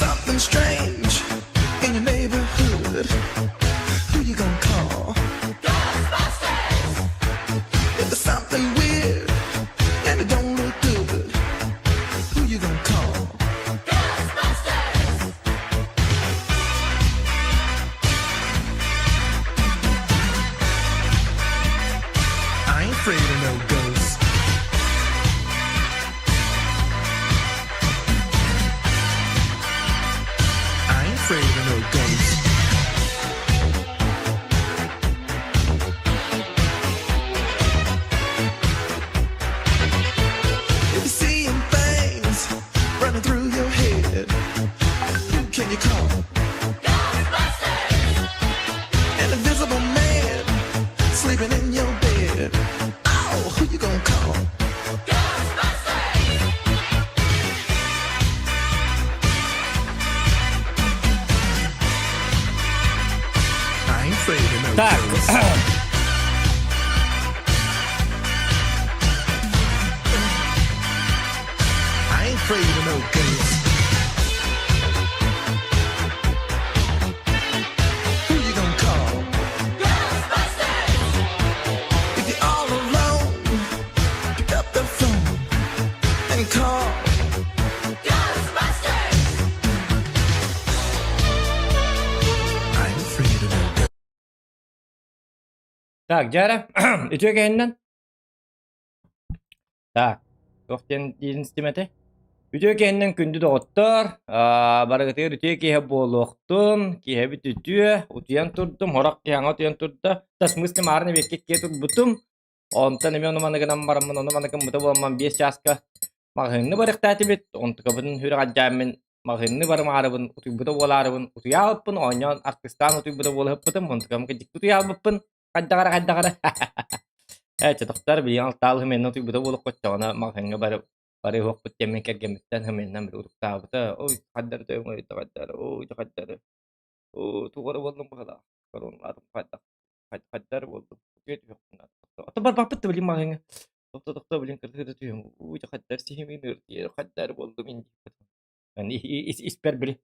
Something strange in your neighborhood. Who you gonna call? Ghostbusters! If there's something weird and it don't look good, who you gonna call? Ghostbusters! I ain't afraid of no ghosts. I ain't afraid of no ghosts. If you're seeing things running through your head, who can you call? Ghostbusters! An invisible man sleeping in your bed. Oh, who you gonna call? Ghostbusters! I ain't afraid of no Так. ghosts. I ain't afraid of no ghosts. Who you gonna call? Ghostbusters! If you're all alone, pick up the phone and call. Ghostbusters! I ain't afraid of no ghosts. Так, дьэ үтүө киһиннэн. Так, туох диэн диирин истим этэй? Үтүө киһиннэн күндү доҕоттор, барыгытыгар үтүө киһи буолуохтун, киһибит үтүө, утуйан турдум, хорох киһи аҥа утуйан турда, да смысле маарын эбиэккэ иккиэ турбутум, онтон эмиэ ону маны гынан бараммын, ону маны гыммыта буоламмын 5 чааска маҕаһыыҥҥа барыахтаатыбыт, онтукабытын сүрэх алдьааммын маҕаһыыҥҥа барымаарыбын, утуйбута буолаарыбын, утуйаабыппын, оонньоон артыыстаан утуйбута буолуһуппутум, онтукам дьикти утуйаабыппын, хайдах эрэ, хайдах эрэ. Ээ, чотохтор билигин алтаал хымыанна утуйбута буолуох оччоҕуна маҕаһыыҥҥа бары барыһыахпыт диэммин кэргэммиттэн хымыаннан били утуктаабыта. Ой, хайдары төҥ хайдары, ой, хайдары. Оо, тугу эрэ буоллум быһыылаах. Коронлаатым хайдах хайдары буоллум. Утуйа түһүөхпүн наада. Ото барбаппыт да билим маҕаһыыҥҥа. Тохто тохто билин кыргыта түһүм. Ууй, хайдар сиһимин ыртыйар, хайдар буоллум ин диэбит. Испэр били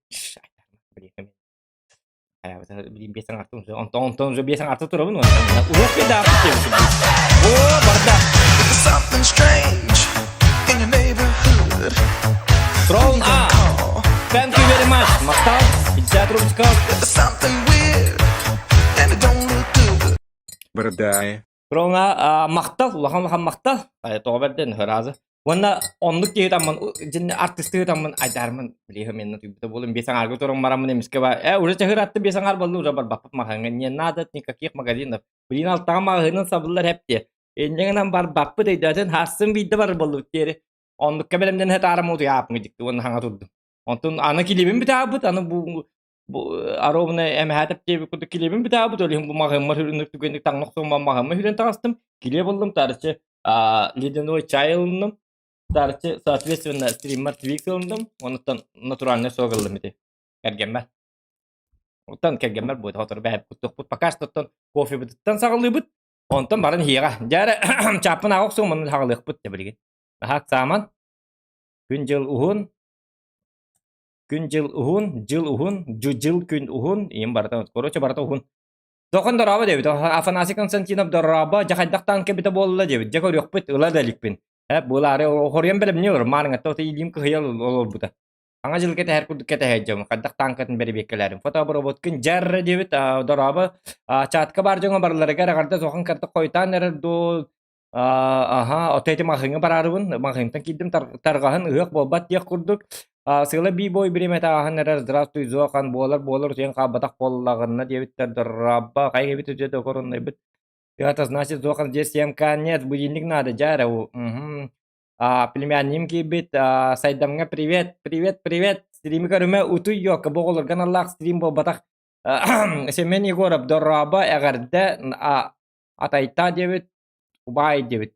били билин биэс аҥартым онтон онтон уже биэс аҥарта турабын уруок биэдааппыт диэбитим. О, барда. Something strange in your neighborhood. Throne A. Thank you very much. Махтал. 50 рубльков. Something weird and it don't look good. Бырдаай. Throne махтал, улахан улахан махтал. Тоҕо бэрдэн ыразы. Уонна оннук киһи таммын, дьинни артистыы таммын айдармын билиһэ мен түйбүтэ буолун биэс аҥаарга туран бараммын эмискэ ба э уже чаһыратты биэс аҥаар боллу уже барбаппыт маһаҥҥа не надо никаких магазинов блин алтаҕа маҕаһыынын сабыллар эп Инньэ гынан барбаппыт өйдөөтүн хассын биирдэ барар буоллубут диэри. Оннукка бэлэмнэнэ сатаарым утуйааппын дьикти уонна хаҥа турдум. Онтон аны килиэбин бүтаабыт, аны бу бу аробна эмэһэтэп диэбит курдук килиэбин бүтаабыт, ол иһин бу маҕаһыыммар үрүнүк түгэнник таҥна охсуоммар маҕаһыыммар хүрэн таҕыстым. Килиэп ыллым, таарыччы ледяной чай ылынным. Таарыччы, соответственно, стриммар твикс ылынным. Онуттан натуральный сок ыллым ити. Кэргэммэр. Оттон кэргэммэр будет хотору бэйэбит куттуохпут. Пока что оттон кофебытыттан саҕалыыбыт. Онтон баран иһиэҕэ. Дьэ эрэ чааппын ааҕа охсуом, онно хаҕалыахпыт дьэ билигин. Наһаа ыксааман. Күн-дьыл уһун, күн-дьыл уһун, дьыл уһун, дьыл күн уһун, ийэм барыта, короче, барыта уһун. Дохон дорообо диэбит. Афанасий Константинов дорообо, дьэ хайдахтаан кэбитэ буолла диэбит. Дьэ көрүөхпүт, ыла да иликпин. Э, буолаары хоруйан бэлэмнии олор, маарыҥатта ото илиим кыһыйа олорбута. Саҥа дьыл кэтэһэр курдук кэтэһэр дьон хайдах тааҥкатын бэрэбиэркэлээрим. Фотоброботкин дьэр диэбит дорообо чатка баар дьоҥҥо барыларыгар эҕэрдэ суохан карта хойутаан эрэр дуу аха ото ити маҕаһыыҥҥа бараарыбын маҕаһыынтан киирдим тарҕаһын ыһыах буолбат диэх курдук сыала би-бой бириэмэтэ ааһан эрэр здравствуй зохан буолар буолар утуйан хаалбатах буоллаҕына диэбиттэр дорообо хайа эбит үтүө докоруннайбыт это значит зохан здесь МК нет будильник надо дьэ эрэ угу. Племяннигым киирбит, Сайдамҥа привет, привет, привет! Стрими көрүмэ, утуй йока, бу оҕолорго аналлаах стрим буолбатах. Семен Егоров, дорообо, эҕэрдэ, атайта диэбит, убаай диэбит.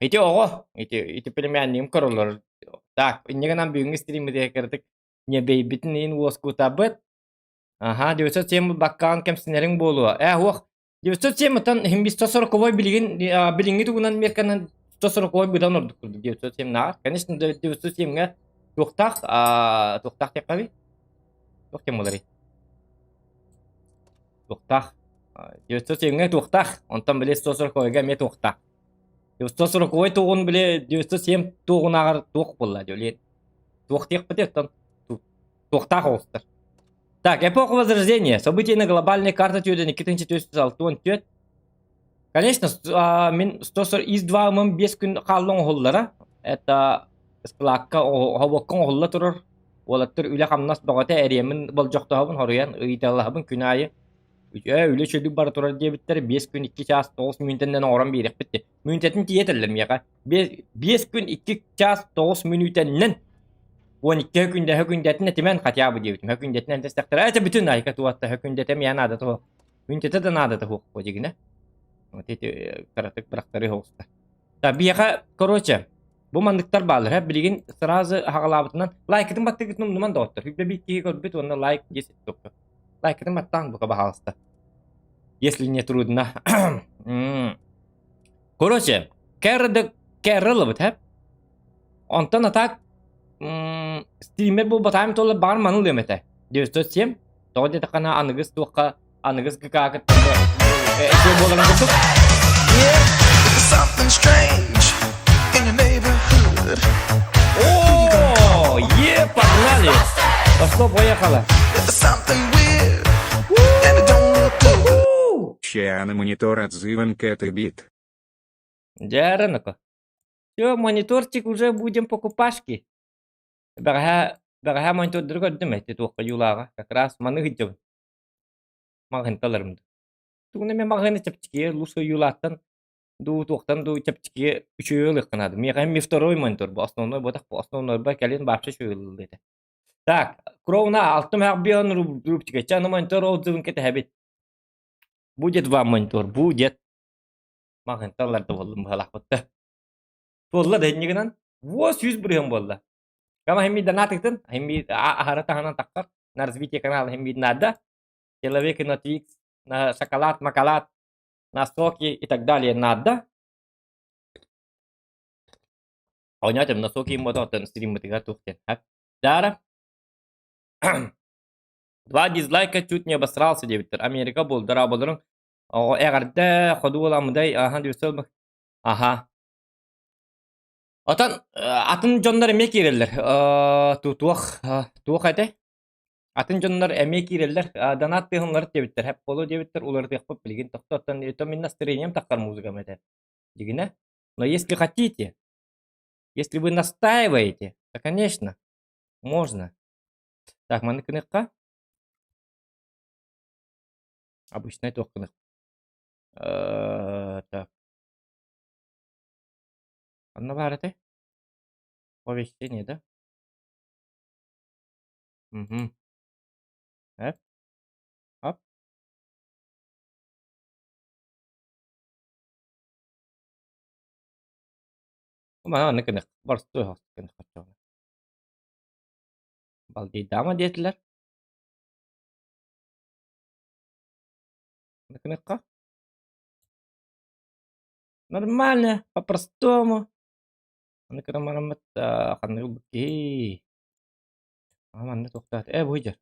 Ити оҕо, ити племяннигым көрөлөр. Так, инньэ гынан бүгүҥҥү стриммитигэр кыратык ньэбэйбитин иһин уоскутабыт. Аха, 907 баккаан кэмсинэриҥ буолуо. Ээ, уох, 907-тан 140 билигин билиҥҥи тугунан мерканан 140 быдан ордук курдук 907 наар. Конечно, 907-ҥэ туохтаах туохтаах диэххэ туох диэн буоларый? Туохтаах 907-ҥэ туохтаах, онтон били 140-га эмиэ туохтаах. 940 туоҕун били 907 туоҕунааҕар туох буолла диэ туох диэхпитий оттон туохтаах оҕустар. Так, эпоха Возрождения. События на глобальной карте түйөдөн 2464. Конечно, мин 140 из 2 мын 5 күн хааллан оһуллара. Это складка хобокка оһулла турар. Уолаттар үлэ-хамнас бөҕөтө эриэмин болдьохтоһобун хоруйан ыйыталаһабын күн аайы. Үлэ үчүгэй бара турар диэбиттэр 5 күн 2 чаас 9 мүнүүтэннэн оҥорон биэриэхпит. Мүнүүтэтин тиийэтэллэр миэхэ. 5 күн 2 чаас 9 мүнүүтэннэн 12 күндэ хөкүндэтин этимэн хотя бы диэбитим. Хөкүндэтин энтэстэхтэрэ это бүтүн айка туатта хөкүндэтэ миэ наада туох. Мүнүүтэтэ да наада туох дигинэ. Вот эти кыратык бырахтары хоҕуста. Так, биһиэхэ, короче, бу манныктар бааллар. Билигин сразу хаҕалаабытынан лайкытын баттыгытын умнуман доҕоттор. Хүлбэ биир киһи көрбүт уонна лайк 10 токко. Лайкытын баттаан бука баһаалыста. Если не трудно. Короче, кэррэ кэррэ ылабыт, Онтон а так стример буолбатаҕым туолар баҕар маны ылыам этэ. 907. Тоҕо диэтэххинэ аныгыс туохха аныгыс ГК кытта буоларын курдук. Something strange in your neighborhood. О, е, погнали! Пошло, поехало. Something weird and it don't look good. Ща на монитор отзывом кэт бит. Дьэ, ну-ка. Все, мониторчик уже будем покупашки. Бэҕэһээ бэҕэһээ монитордары көрдүм эти туохха юлааҕа как раз маны ыһыддьабын. Маҕаһыынтан ыларым дуу. Тугун эмэ маҕаһыына чэпчэки лучше юлааттан дуу туохтан дуу чэпчэки үчүгэй ылыахха наада. Миэхэ эмиэ второй монитор бу основной буотах бу основнойбар кэлин вообще үчүгэй ылыллыа этэ. Так, кровна алтым бион рубчика. Чэ, аны монитор отзывын кэтэһэбит. Будет вам монитор, будет. Маҕаһыынтан ылар да буоллум быһалаахпыт да. Туолла да иннигинэн во 100% буолла. Кама химми донатыктын, химми аһара таһынан таххар, на развитие канала химми надо. Человек на Twix, на шоколад, макалат, на соки и так далее надо. Оонньоотум на соки мототтон стриммытыгар туох диэн. Дара. Два дизлайка чуть не обосрался диэбиттэр. Америка буолдар болорун оҕо эҕэрдэ ходуоламыдай аха диэбит Аха. Отон атын дьоннор эмиэ киирэллэр. Туох туох этэй? Атын дьоннор эмиэ киирэллэр. Донат тыаһыннар диэбиттэр. Хэп боло диэбиттэр. Уларытыахпыт билигин тохтоттон это мин настроением таххар музыкам этэ. Дигинэ. Но если хотите, если вы настаиваете, то, конечно, можно. Так, маны кыныкка. Обычный туох кынык. Так. Онно баар этэй? Оповещение, да? Мгм. Эп. Ап. Мана онно кынык. Боростуой хост кынык оччоҕуна. Балдейдама диэтилэр. Кыныкка. Нормально, по-простому. Аны кырамараммыт ханнык ылбыт киһи. А манна туохтаат ээ бу дьэ.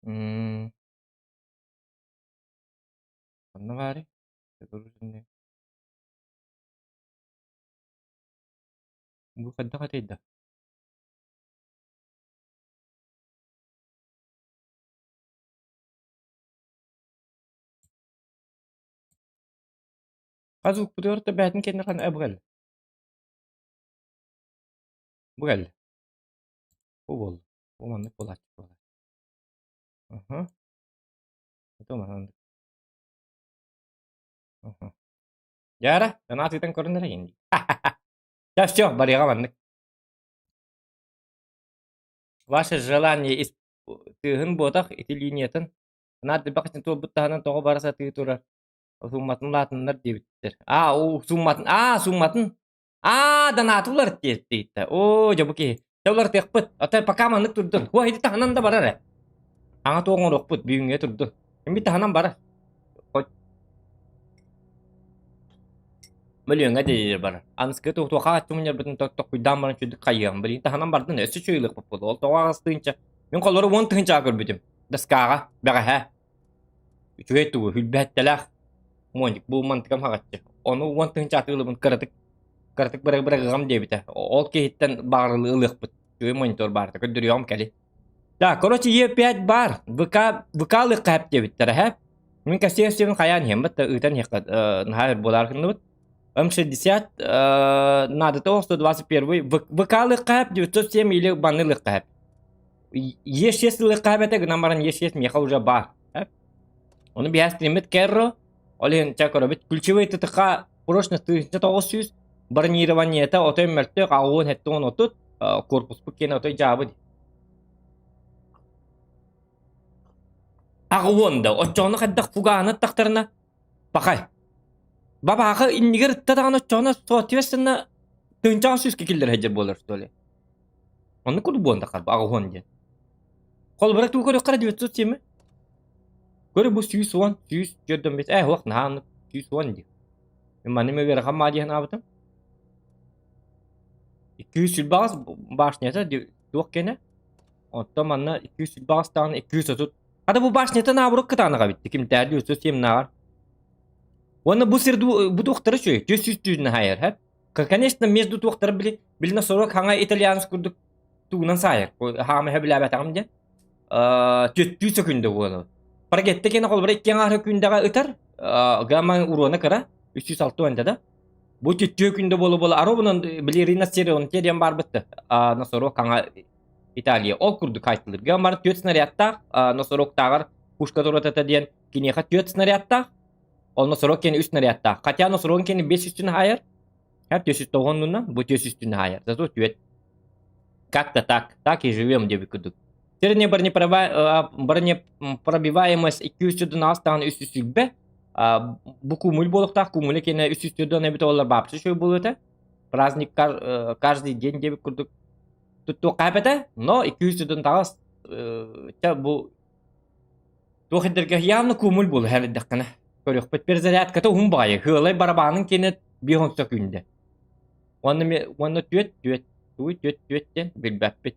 М Ханна баарый? Бу хайдах этэй да? Хас укпутугар да бэйэтин кэннэ ханна бу кэллэ. Бу кэллэ. Бу буолла. Бу маннык буолааччы буолар. Аха. Дьэ донат ыытан көрүн эрэ дии. Чэ, все, барыаҕа маннык. Ваше желание из тыаһын буотах ити линиятын наат элбэх туолбут таһынан тоҕо бара сатыы турар суумматын улаатыннар диэбиттэр. Аа, уу суумматын, аа, суумматын, аа, донааты уларыт диэбиттэр. Оо, дьэ бу киһи. Дьэ уларытыахпыт. Отой пока маннык турдун. Уо, ити таһынан да барар ээ. Аҥа туох оҥоруохпут, бүгүҥҥэ турдун. Киммит таһынан барар. Мөлүөҥҥэ диэри барар. Аныскы туохха аччымынньарбытын токкуйдаан баран чүдүк хайыам. Билигин таһынан бардын, өссө чуйулуохпут буолуо. Ол тоҕо 8 тыһыынча. Мин холору 10 тыһыынчаҕа көрбүтүм. Доскаҕа, бэҕэһээ. Үчүгэй тугу, хүлбэһэттэлээх муончик бу мантыкам хаҕаччы. Ону 10 тыһыынча атыылыбын кыратык кыратык бырагыгам диэбитэ. Ол киһиттэн баҕарылыы ылыахпыт. Үчүгэй монитор баарта көрдөрүөҕүм кэлин. Да, короче, Е5 баар. ВК ВК ылыахха хэп диэбиттэрэ хэп. Мин кассир сирин хайаан иһэм бат ыытан иһиэххэ наһаа өр буолаар гынныбыт. М60 надо того 121 ВК ылыахха хэп 907 или баны ылыахха хэп. Е6 ылыахха хэп этэ гынан баран Е6 миэхэ уже баар. Ону биһээстириммит керро, ол иһин ча көрөбүт ключевой ТТХ прочность 1900 бронированиета отой мөлтөх 60 70 корпуспут киэнэ отой дьаабы Аҕуон да оччоҕуна хайдах фугаһын аттахтарына пахай бабааха иннигэр ытта даҕаны оччоҕуна соответственно тыһыынчаҕа сүүскэ киллэрэ сылдьар буолар что ли оннук курдук буолан таххар 80 диэн холобура тугу көрүөххэ эрэ 907 көрү бу 110 145 ээ суох наһаа оннук 110 дии мин манна эмиэ ыарахан маа дии санаабытым 228 башнята туох киэнэ Оттон манна 228 даҕаны 230. Хата бу башнята наоборот кытаанаҕа эбит. Кимтээри 907 нааҕар. Уонна бу сир бу туохтара үчүгэй. 400 түүнүн хаайар, һэ? Конечно, между туохтара били били носорог хаҥа итальянец курдук тугунан саайар. Хаама сөбүлээбэтэҕим диэн. Түөттүү сөкүндэ буолар. Паргетте кene холбура икки аҥаар күндэҕэ ытар. Гамма уруона кыра. 360 да. Бу түттүү күндэ буола-буола аробунан били риностерон диэн барбытты. Носорог хаҥа Италия ол курдук айтылырга бар түөрт снарядтаах носорогтааҕар пушка турата диэн киниэхэ түөрт снарядтаах ол носорог кини үс снарядтаах хотя носорог кини бес үстүн хаайар 490 бу түөрт үстүн хаайар зато түөрт как-то так так и живем диэбит курдук Средняя бронепробиваемость 212 таҕаны 320 бу кумуль буолуохтаах кумуля киэнэ 304 эбит олар баапчы үчүгэй буолуо этэ праздник каждый день диэбит курдук туттуохха эбэтэ, но 200 таҕас чэ бу туох идэргэ явно кумуль буолу хэбиддэххинэ көрүөхпүт перезарядката уһун баҕайы хыалай барабаанын киэнэ биэс сөкүүндэ уонна уонна түөт түөт тугуй түөт түөт диэн билбэппит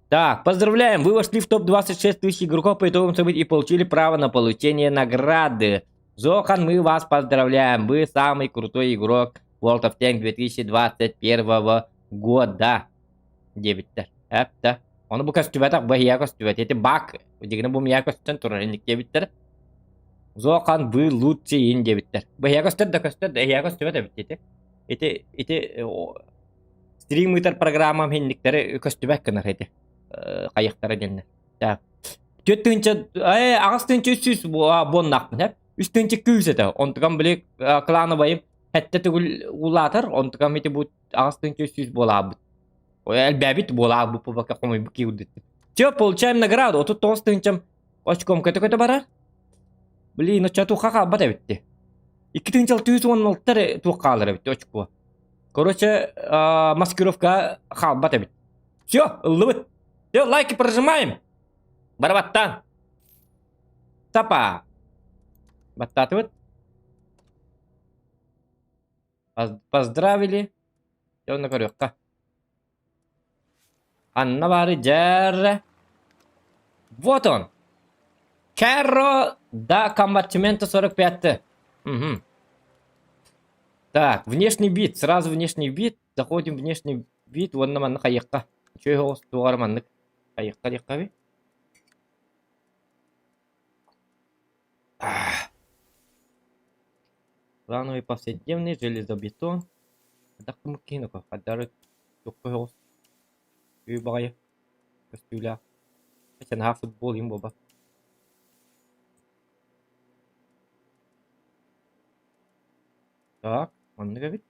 Так, поздравляем, вы вошли в топ-26 тысяч игроков по итогам событий и получили право на получение награды. Зохан, мы вас поздравляем, вы самый крутой игрок World of Tanks 2021 года. Диэбиттэр. Эптэ. Ону бу көстүбэтэх, бу эһиэхэ көстүбэт. Эти бак, дигини бу миэхэ көстөн турар инник диэбиттэр. Зохан, вы лучший ин диэбиттэр. Бу эһиэхэ көстөр да көстөр да эһиэхэ көстүбэт эбит ити. Ити, ити стрим ыытар программам инниктэри көстүбэт гынар ити. Хайыктара диэннэр. Так. 4 тыһыынча, 8 тыһыынча 300 буоннаахпын, эп. 3 тыһыынча 200 этэ. Онтукам били клановайым сэттэ төгүл улаатар, онтукам ити бу 8 тыһыынча 300 буолаабыт. Элбээбит буолаабыт буолбакка хомуйбут киирдит. Все, получаем награду. 39 тыһыынчам очком көтө-көтө барар. Блин, оччо туохха хаалбат эбитти. 2 тыһыынча 616 эрэ туох хаалар эбит очко. Короче, маскировка хаалбат эбит. Все, ыллыбыт. Все, лайки прожимаем. Барабаттаан. Тапа. Баттаатыбыт. Поздравили. Дьэ онно көрүөххэ. Анна баары дьэррэ. Вот он. Carro da combattimento 45. Угу. Так, внешний вид. Сразу внешний вид. Заходим в внешний вид. Уонна маннык хайыахха. Үчүгэй оҕус туоҕар маннык хайыахха диэххэ Плановый повседневный железобетон. Хайдах киһини хайдары туохха оҕус үй баҕайы көстүүлээх. Наһаа футбол иһин буолбат. Так, маннык эбит.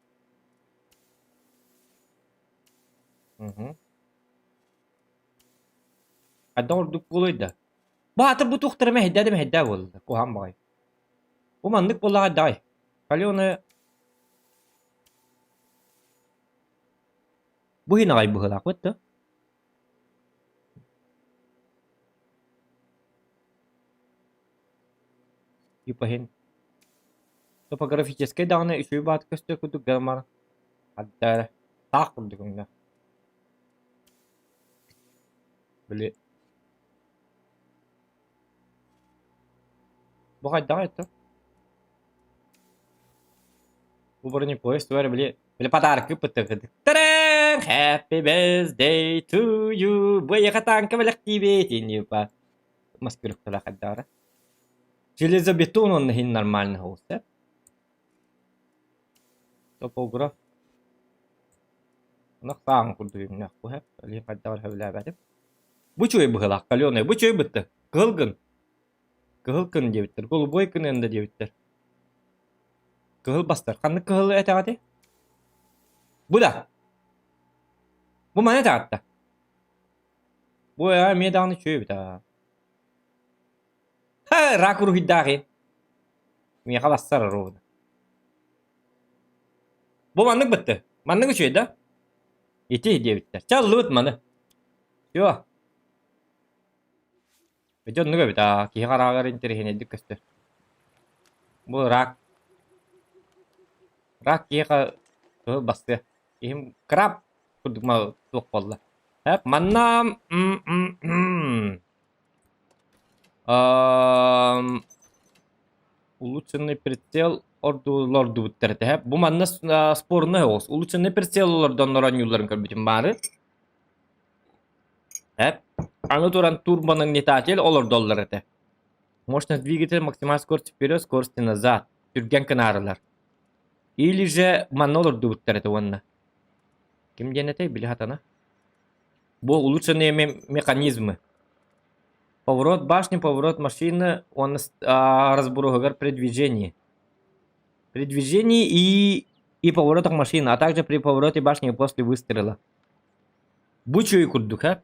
Мгм. Хайдах ордук буолуой да? Баатыр бу туохтара мэһэйдээ да мэһэйдээ буолла. Куһаҕан баҕайы. Бу маннык буоллаҕа даҕай. Каленая Бу иһин аҕай быһыылаахпыт да? Типа иһин топографическай даҕаны үчүгэй баат көстөр курдук гамар хадда таах курдук өҥнөөх. Били Бу хайдаҕый это? Бу бронепоезд тугу эрэ били били подарок ыыппыттар Та-дам! Happy birthday to you! Бу эйиэхэ тааҥка бэлэхтиибит типа маскировкалаах хайдаҕара. Железобетон онно иһин нормально соҕус Топограф Ынах сааҕын курдук өҥнөөх бу Илиим хайдаҕар сөбүлээбэтим. Бу үчүгэй быһыылаах каленый. Бу үчүгэй бытты. Кыһыл гын. Кыһыл кын диэбиттэр. Голубой кыныан да диэбиттэр. Кыһыл бастар. Ханнык кыһыл этэҕитий? Бу да. Бу маны этэҕитта. Бу ээ эмиэ даҕаны үчүгэй эбит аа. Ха, рак уруһуйдаах Миэхэ бассар ровно. Бу маннык бытты. Маннык үчүгэй да? Ити диэбиттэр. Чэ ыллыбыт маны. Все. Ити оннук эбит аа киһи хараҕар интэриэһинэйдик көстөр. Бу рак. Рак киһиэхэ кыһыл бастыа. Киһим краб курдук мал туох буолла. Эп манна Улучшенный прицел ордулордубуттар этэ. Бу манна спорный оҕус. Улучшенный прицел олордоннор оонньуулларын көрбүтүм баары. Эп. Аны туран турбонагнетатель олордоллор этэ. Мощность двигателя максимальная скорость вперед, скорости назад. Түргэн кынаарылар. Или же манна олордубуттар этэ уонна. Ким диэн этэй били хатана. Бу улучшенные механизмы. Поворот башни, поворот машины, он разброһугар при движении. При движении и, и поворотах машины, а также при повороте башни после выстрела. Бу үчүгэй курдук, э?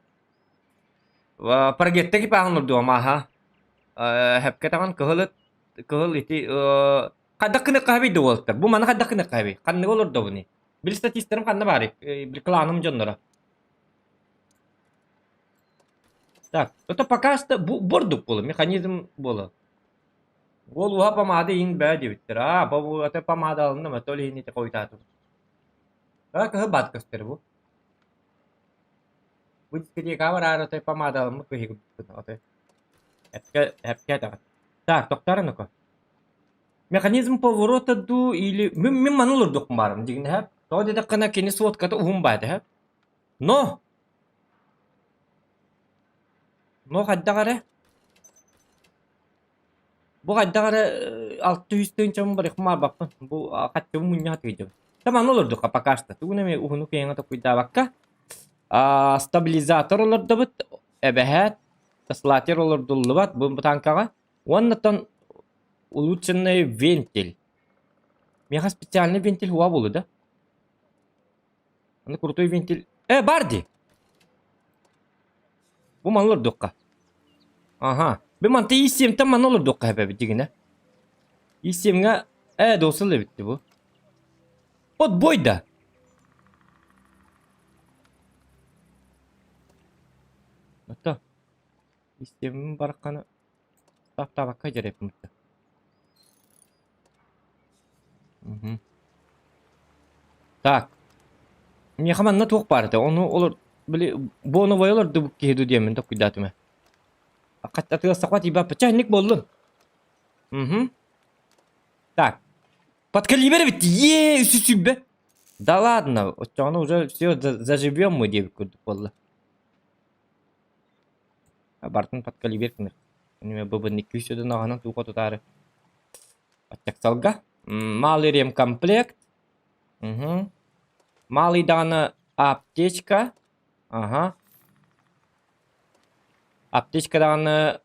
Паргетта кипааһын ордуом аха. Хэпкэ таҕан кыһыл кыһыл ити хайдах гыныахха да уолаттар. Бу маны хайдах гыныахха Ханныгы олордобуний? Били статистарым ханна баарый? Били кланым дьонноро. Так, это пока что бурдук буолар, механизм буолар. Уол уһа помада иин бээ диэбиттэр. Аа, ата помада алынным, то ли иһин ити хойутаатым. А, кыһы бат көстөр бу. Бу дискотекаҕа бараары отой помада алыммыт кыһы курдук отой. Эпкэ, эпкэ этэҕин. Так, тохтоор ну-ка. Механизм поворота ду или... Мин, мин маны олордуохпун баарым дигинэ Тоҕо диэтэххинэ кини сводката уһун баата һэ. Но! Но хайдах эрэ Бу хайдах эрэ 600 тыһыынчабын барыахпын баҕарбаппын. Бу хаччыбын мунньа сатыырдым. Та манна олордухха пока что. Тугун эмэ уһуну киэҥэ токуйдаабакка. Стабилизатор олордубут. Эбэһээт слатер олордуллубат бу танкаҕа. Уоннаттан улучшенный вентиль. Миэхэ специальный вентиль хуа буолу да? Аны крутой вентиль. Э, бар дии. Бу маны олордуохха. Аха. Бу манта ИСМ-тэн маны олордуохха эбэбит дигинэ. ИСМ-ҥа э досыл эбитти бу. Вот бойда. Ата. ИСМ бараххана таптаабакка дьэрэппин. Мгм. Так. Миэхэ манна туох баар этэ? Ону олор били боновой олордубут киһи дуу диэммин толкуйдаатым ээ. Хаттатыга тиийбэппит. Чэ, инник буоллун. Мгм. Так. Подкалибер эбит. Е, үсү Да ладно, оччоҕуна уже все заживем мы диэбит курдук буолла. Бартын подкалибер гынар. Быбынник күүсүдэн аҕанан тууха тутаары. Аттексалга. Малый ремкомплект. Угу. Малый даҕаны аптечка. Ага. Аптечка даҕаны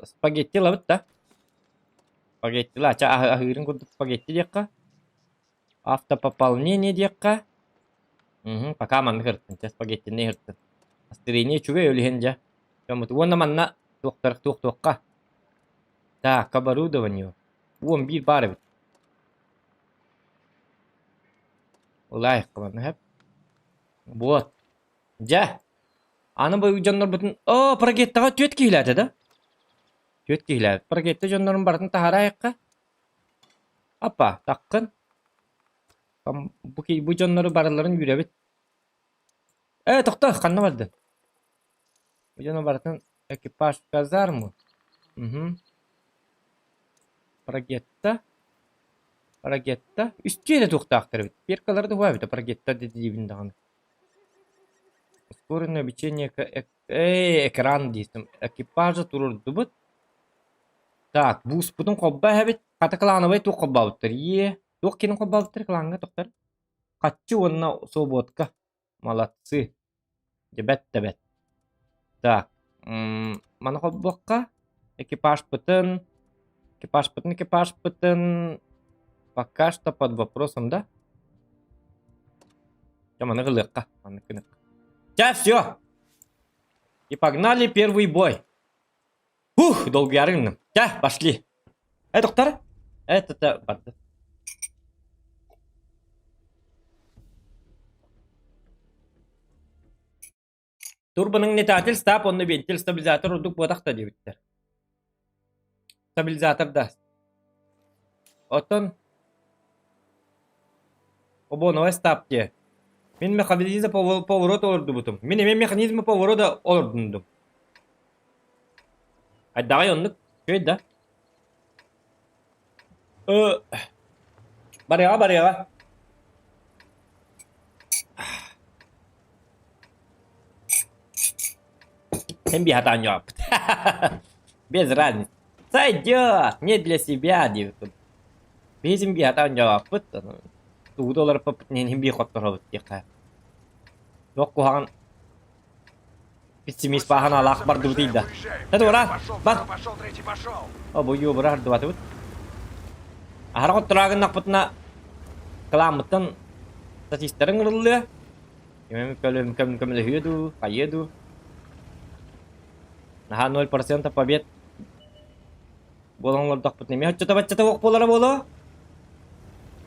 спагетти ылабыт да. Спагеттила, ча аһыырын курдук спагетти диэххэ. Автопополнение диэххэ. Угу, пока маннык ырыттын, чэ спагеттини ыһыртын. Настроение үчүгэй ол иһин дьэ. Дьоммут уонна манна туохтар туох-туохха. Так, к оборудованию. 11 баар эбит. Лайк манна хэп. Вот. Дьэ. Аны бу дьоннорбутун... О, прогеттаҕа түөрт киһилээтэ да? Түөрт киһилээбит. Прогетта дьоннорун барытын таһараайахха. Апа, таккын. Бу, бу дьоннору барыларын үүрэбит. Э, тохто, ханна бардын? Бу дьону барытын экипаж в казарму. Угу. Прогетта. Прогетта. Үстүү эрэ туохтаахтар эбит. Перкалары да уһаабыта прогетта диибин даҕаны. Ускоренное обучение э, экран диистим. Экипажа туруордубут. Так, бууспутун холбоо эһэбит. Хата клановай туох холбообуттар? Е, туох кини холбообуттар клаҥҥа тохтор? Хаччы уонна свободка. Молодцы. Дьэ бэт да бэт. Так, маны холбуохха. Экипажпытын, экипажпытын, экипажпытын пока что под вопросом, да? Дьэ маны ылыахха, маннык гыныахха. Чэ, все. И погнали первый бой. Фух, долгуйаары гынным. Чэ, пошли. Э, доктор? Это барды. Турбонагнетатель стаб онно вентиль стабилизатор ордук буотах да диэбиттэр. Стабилизатор да. Оттон Обоновай стаб диэ. Мин механизм поворот олордубутум. Мин эмиэ механизм поворота олордундум. Айдаҕай оннук үчүгэй да. Э, барыаҕа барыаҕа. Эн биһатаан дьоаппыт. Без разницы. Сойдет, не для себя диэбит. Биһизин биһатаан дьоаппыт. Тугу да олорпоппут иһин биир хотторобут диэххэ. Туох куһаҕан Пессимист бааһынаалаах бардыбыт ыйда. Это ура! Бар! О, бу юбура ардыбатыбыт. Аһара хоттораагыннахпытына кылааммыттан статистарын ырыллыа. Ким көлөм көмөлөһүө дуу, хайыа дуу. Наһаа 0% побед буолан олордохпут эмиэ оччото-баччата уох буолара буолуо.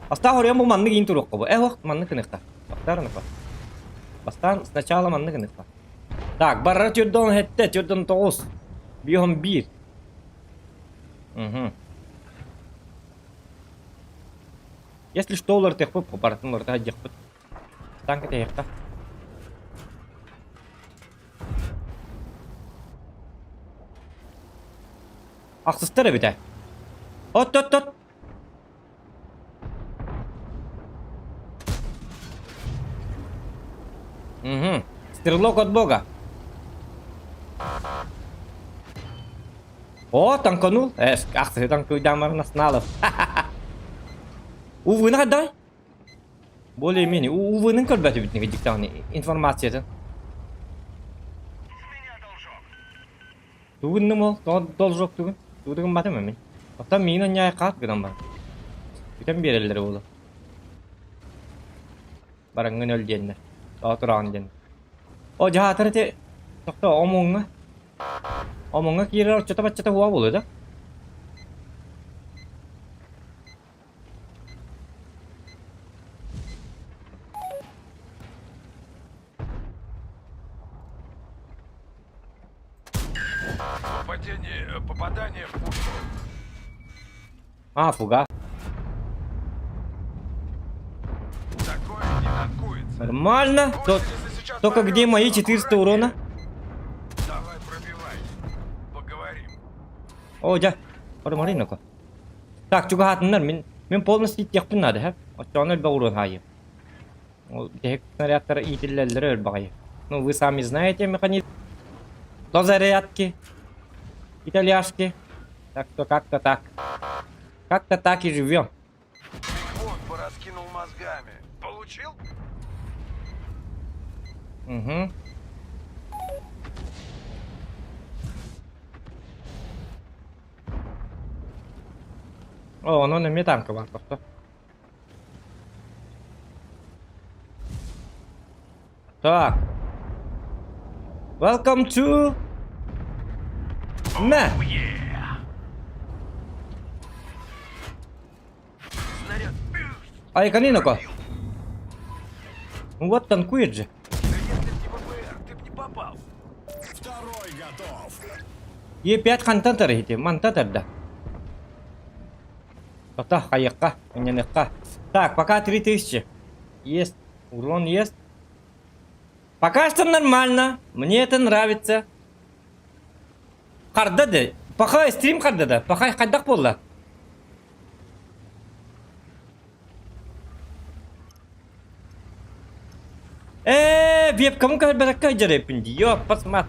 Бастаан хоруйан бу маннык иин туруохха бу. Э, уох, маннык гыныахха. Бастаан ыныхха. Бастаан сначала маннык гыныахха. Так, барара түрдон хетте, түрдон тоҕус. Биһон биир. Угу. Если что, уларытыахпыт, барытын уларыта диэхпит. Танка тэйиэххэ. Ахсыстар эбитэ. От от от. Угу. Стрелок от бога. О, танканул. Э, ахсы танкуйдаамар насналов. Увы, дай. Более-менее. Увы, көрбөтүбүт диктаҕын информациятын. Тугуннум ол? Тоҕо должок тугун? Тугу да гымматым мин. Оттон миигин анньаайы хаат гынан баран. Бүтэн биэрэллэр буолуо. Бараҥҥын өл диэннэр. Тоҕо тураҕын диэн. О, дьаһаатар ити тохтоо омуҥҥа. Омуҥҥа киирэр оччото-баччата уоҕа буолуо да? Попадение, э, попадание в пушку. А, фуга. Такое не танкуется. Нормально. Гусеницы сейчас Только где мои порвётся, 400 урона? Давай пробивай. Поговорим. О, дьэ. Барымарыйнако. Так, чугаһаатыннар, мин мин полностью ииттиэхпин наада, һэ? Оччоҕуна элбэх уруон хаайыам. Ол бүтэһик снарядтара иитиллэллэрэ өр баҕайы. Ну, вы сами знаете механизм дозарядки, итальяшки. Так что как-то так. Как-то так и живем. Вот, пораскинул мозгами. Получил? Угу. О, онон эмиэ танка бар тохто. Так. Welcome to... Мэ! Айканиноко. Ну вот танкует же. Е5 хантан тарыһити, манта тарда. Тота, хайыкка, инненыкка. Так, пока 3000. Есть. Урон есть. Пока что нормально. Мне это нравится. Харда да. Пока стрим харда да. Пока хайдах буолла. Ээ, вебкамы көрбөтөккө дьарыппын дии. Ёппас мат.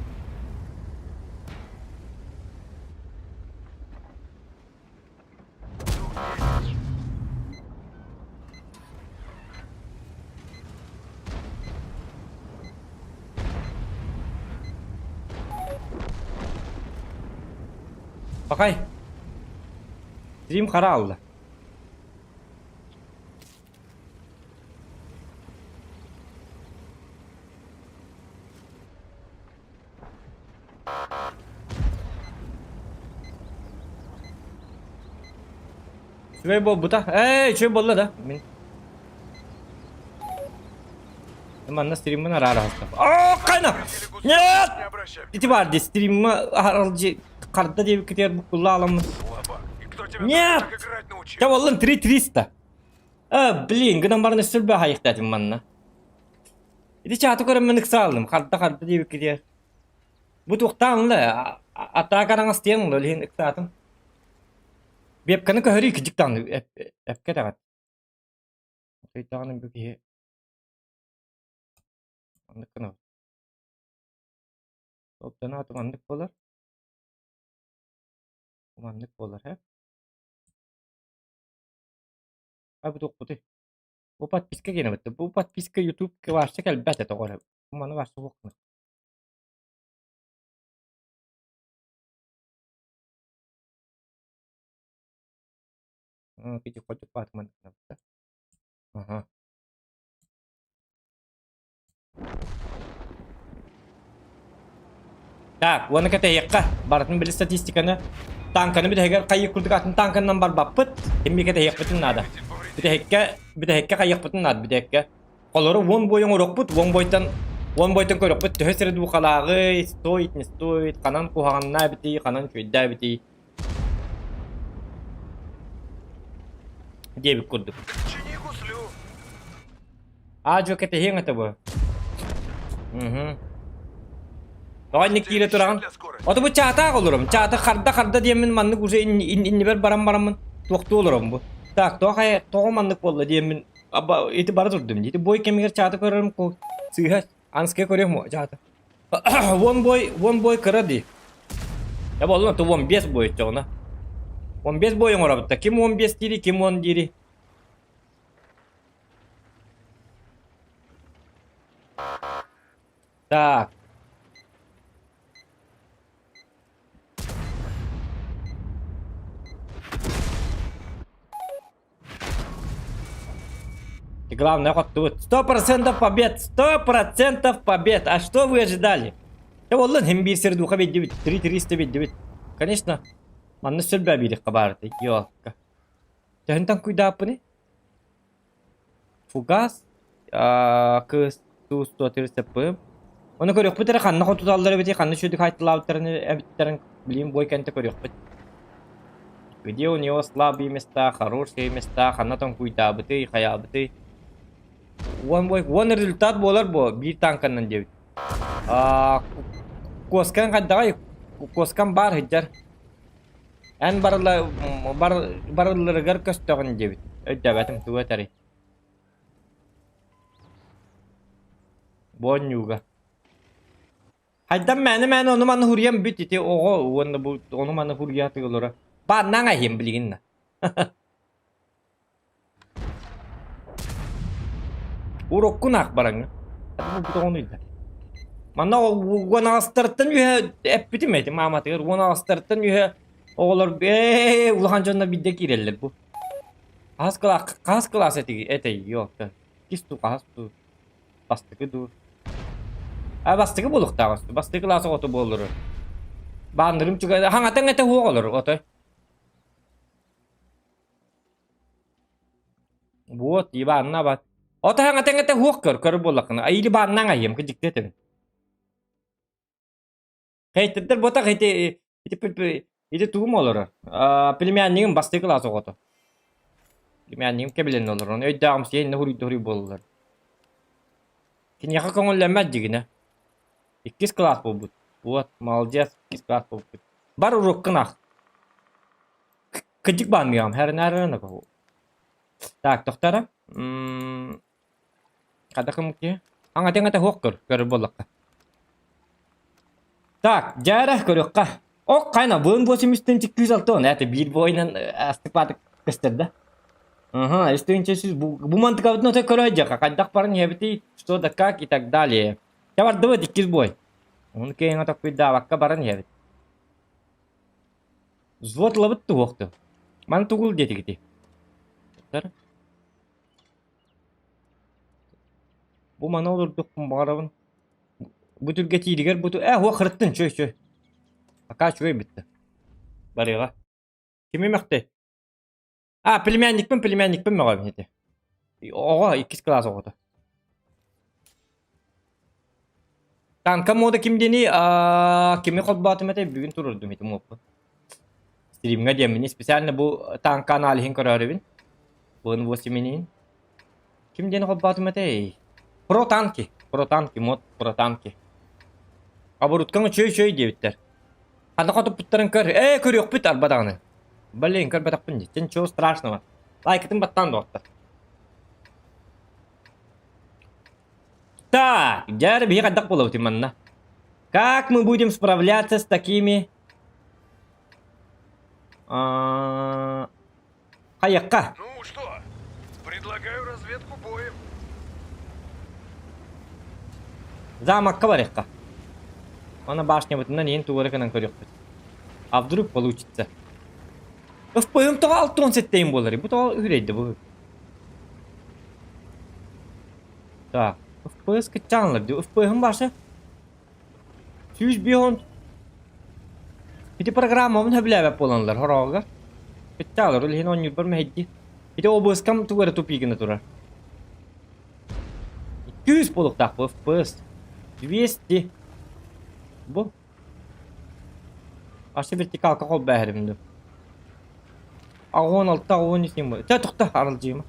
Пахай. Стрим хара алла. Үчүгэй буолбута. Ээ, үчүгэй буолла да. Мин Манна стриммин араара хастап. Оо, кайна! Нет! Ити бар ди стримма аралжы карда диэбиккитигэр буккулла аламмын. Нет! Чэ буоллун 3300. А, блин, гынан баран өссө хайыктаатым манна. Ити чааты көрөммүн ыксаалым. Харда-харда диэбиккитигэр. Бу туохтаан ла атака араҥастыйан ылла, ол иһин ыксаатым. Вебканы көһөрүү кидьик даҕаны эпкэ даҕаны. Өйдөҕүнэ бу киһи оннук гынабыт. Топтоно маннык буолар. Маннык буолар, һэ? А бу туохпутуй? Бу подписка генебит. Бу подписка YouTube вообще кэлбэт этэ тоҕо эрэ. Маны вообще суох гына. Ага. Так, уонна кэтэһиэххэ. Барытын били статистиканы танканы бүтэһигэр хайыы курдук атын танканан барбаппыт. Эмиэ кэтэһиэхпитин наада. Бүтэһиккэ бүтэһиккэ хайыахпытын наада бүтэһиккэ. Холору уон бой оҥоруохпут, уон бойтон уон бойтон көрүөхпүт төһө сири дуухалааҕый, стоит, не стоит, ханан куһаҕаннаа эбитий, ханан үчүгэйдээ эбитий диэбит курдук. Чини гуслю. Аа-дьуо кэтэһиэҥ этэ бу. Угу. Тоҕо инник киирэ тураҕын? Ото бу чаатаах олором. Чаата харда-харда диэммин маннык уже иннибэр баран бараммын туохтуу олором бу. Так, тоҕо хайа тоҕо маннык буолла диэммин аба ити бара турдум. Ити бой кэмигэр чаата көрөрүм сыыһа анская көрүөм чаата. Вон бой, вон бой кыра дии. Я буолла то вон 5 бой оччоҕуна. Вон 5 бой оҥоробут да. Ким 15 дири, ким 10 дири. Так. И главное, вот тут 100% побед, 100% побед. А что вы ожидали? Я воллын хим биир сир духа беддибит, 3-300 беддибит. Конечно, манна сөлбә биирихха баарты, ёлка. Төһөнтөн куйдааппыный? Фугас, кыс 130 Оны көрүөхпүт эрэ ханна хотуталлар эбитий, ханна үчүгдүк хайттылаабыттарын эбиттэрин билим бой кэнтэ көрүөхпүт. Где у него слабые места, хорошие места, ханна тоҥкуйдаабытый, хайаабытый. Уон бой, уон результат буолар бу биир танканан диэбит. Куоскан хайдаҕай, куоскан баар сылдьар. Эн барыла, бар, барылларыгар көстөҕүн диэбит. Өйдөөбөтүм тугу этэрий. Бу оонньууга. Хайдан мээнэ-мээнэ ону-маны хуруйан бүт ити оҕо уонна бу ону-маны хуруйа тыылара. Бааннаҥ аһиэм билигин Уруккун аах бараҥҥа. Бу оҕону илдэ. Манна уон аҕыстартан үһэ эппитим эти мааматыгар уон аҕыстартан үһэ оҕолор ээ улахан дьонно биирдэ киирэллэр бу. Хаһыс кылаас хаһыс кылаас этиги этэй ёпта. Иккис дуу хаһыс дуу бастакы дуу. А бастакы буолуохтаах бастакы кылаас оҕото буоллар. Бааннарым чуга хаҥатан этэ уох олор отой. Вот, Иванна бат. Ото хаҥатан этэ уох көр көр буоллаххына. Айили бааннаң айым кыдьыкты этим. Хейтердер ботах ити ити ити тугум олорор. Племяннигым бастакы кылаас оҕото. Племяннигым кэбилэнэ олорор. Оны өйдөөҕүм сиэннэ хуруйда хуруй буолаллар. Киниэхэ көҥүллэммэт дьигинэ. Иккис кылаас буолбут. Вот, молодец, иккис кылаас буолбут. Бар уруккун ах. Кыдьык баанныйам, хэрнээрэн Так, тохтара. Хата ким Аҥатыҥата суох көр, көрөр буоллахха. Так, дьээрэ көрүөххэ. Ок хайна быын 83 206 это биир бойынан астык көстөр да. Ага, үстүнчэ бу, бу мантыкабытын өтө көрө дьаха хайдах баран иһэбитий, что да как и так далее. Чэ бардыбыт иккис бой. Оны киэҥэ токкуйдаабакка баран иһэбит. Взвод ылабыт туһуохту. Маны тугул диэтигити. Бу маны олордухпун баҕарабын. Бу түргэтииригэр бу ээ уох хырыттын чөй чөй. Пока үчүгэй бүттэ. Барыаҕа. Кими мөхтэй? А, племянникпын, племянникпын мөҕөбүн ити. Оҕо, иккис кылаас оҕото. Танка мода ким диэний? Кими холбоотум этэй? Бүгүн турурдум ити муоппун. Стримҥа диэммини специально бу танка аналиһын көрөөрүбүн. Буын 8 Ким диэн холбоотум этэй? Про танки. Про танки, мод про танки. Оборудкаҥ үчүгэй-үчүгэй диэбиттэр. Ханна хотуппуттарын көр. Ээ, көрүөхпүт арба даҕаны. Блин, көрбөтөхпүн дии. Ничего страшного. Лайкытын баттаан доҕоттор. Так, дьэ, биһи хайдах буолабыт манна? Как мы будем справляться с такими... Хайакка. Ну что, предлагаю разведку боем. Замокка барыахха. Аны башнябытынан иин тугары гынан көрүөхпүт. А вдруг получится. ФПМ тоҕо 67 буолар? Бу тоҕо үһүрэйдэ бу. Так, FPS кыччаанылар дии. FPS-ым баша. 105 Ити программабын сөбүлээбэт буоланнар хороҕор. Кыччаалар ол иһин оонньуурбар мэһэйдии. Ити обыскам тугу эрэ тупик гына турар. 200 буолуохтаах бу FPS. 200. Бу. Асы вертикалка холбоо дуу. 16 13 Чэ тохто аралдьыйма.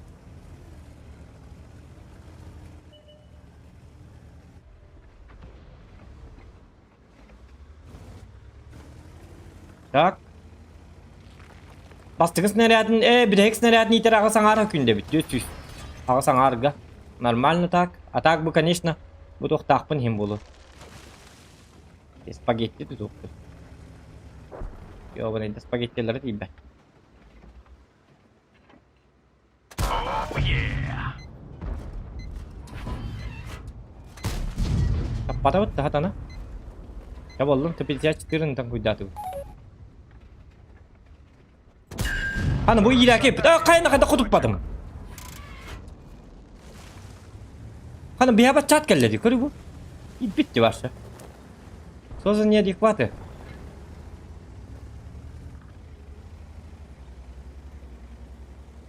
Так. Бастакы снарядын, э, бүтэһик снарядын иитэр аҕыс аҥаара күндэбит, 400. Аҕыс аҥаарга. Нормально так. А так бы, конечно, бу туохтаахпын иһин буолуо. Спагетти тутуохпут. Ёбаный, спагеттилары тиийбэт. Таппатабыт да хатана. Я боллум, 154 там куйдаатыбыт. Аны бу иирээки а хайна хайда хотуппатым. Хана биһаба чат келледи, көрү бу. Иппитти барса. Созы неадекваты.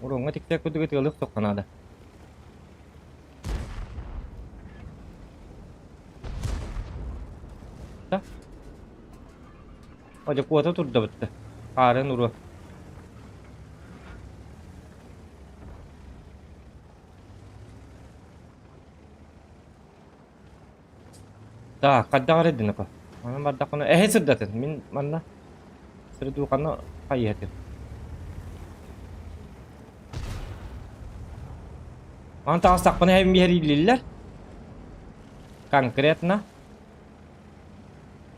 Уруҥҥа тиксэр курдук ытыалыах суохха наада. Да? Одьо куота турда бытты. Хаарын уруо. Так, хайдах эрэ динэко. Манан бардахпына эһэ сырдатын. Мин манна сырдууханы хайыһатын. Маны таҕыстахпына эһэм биһэрииллиллэр. Конкретно.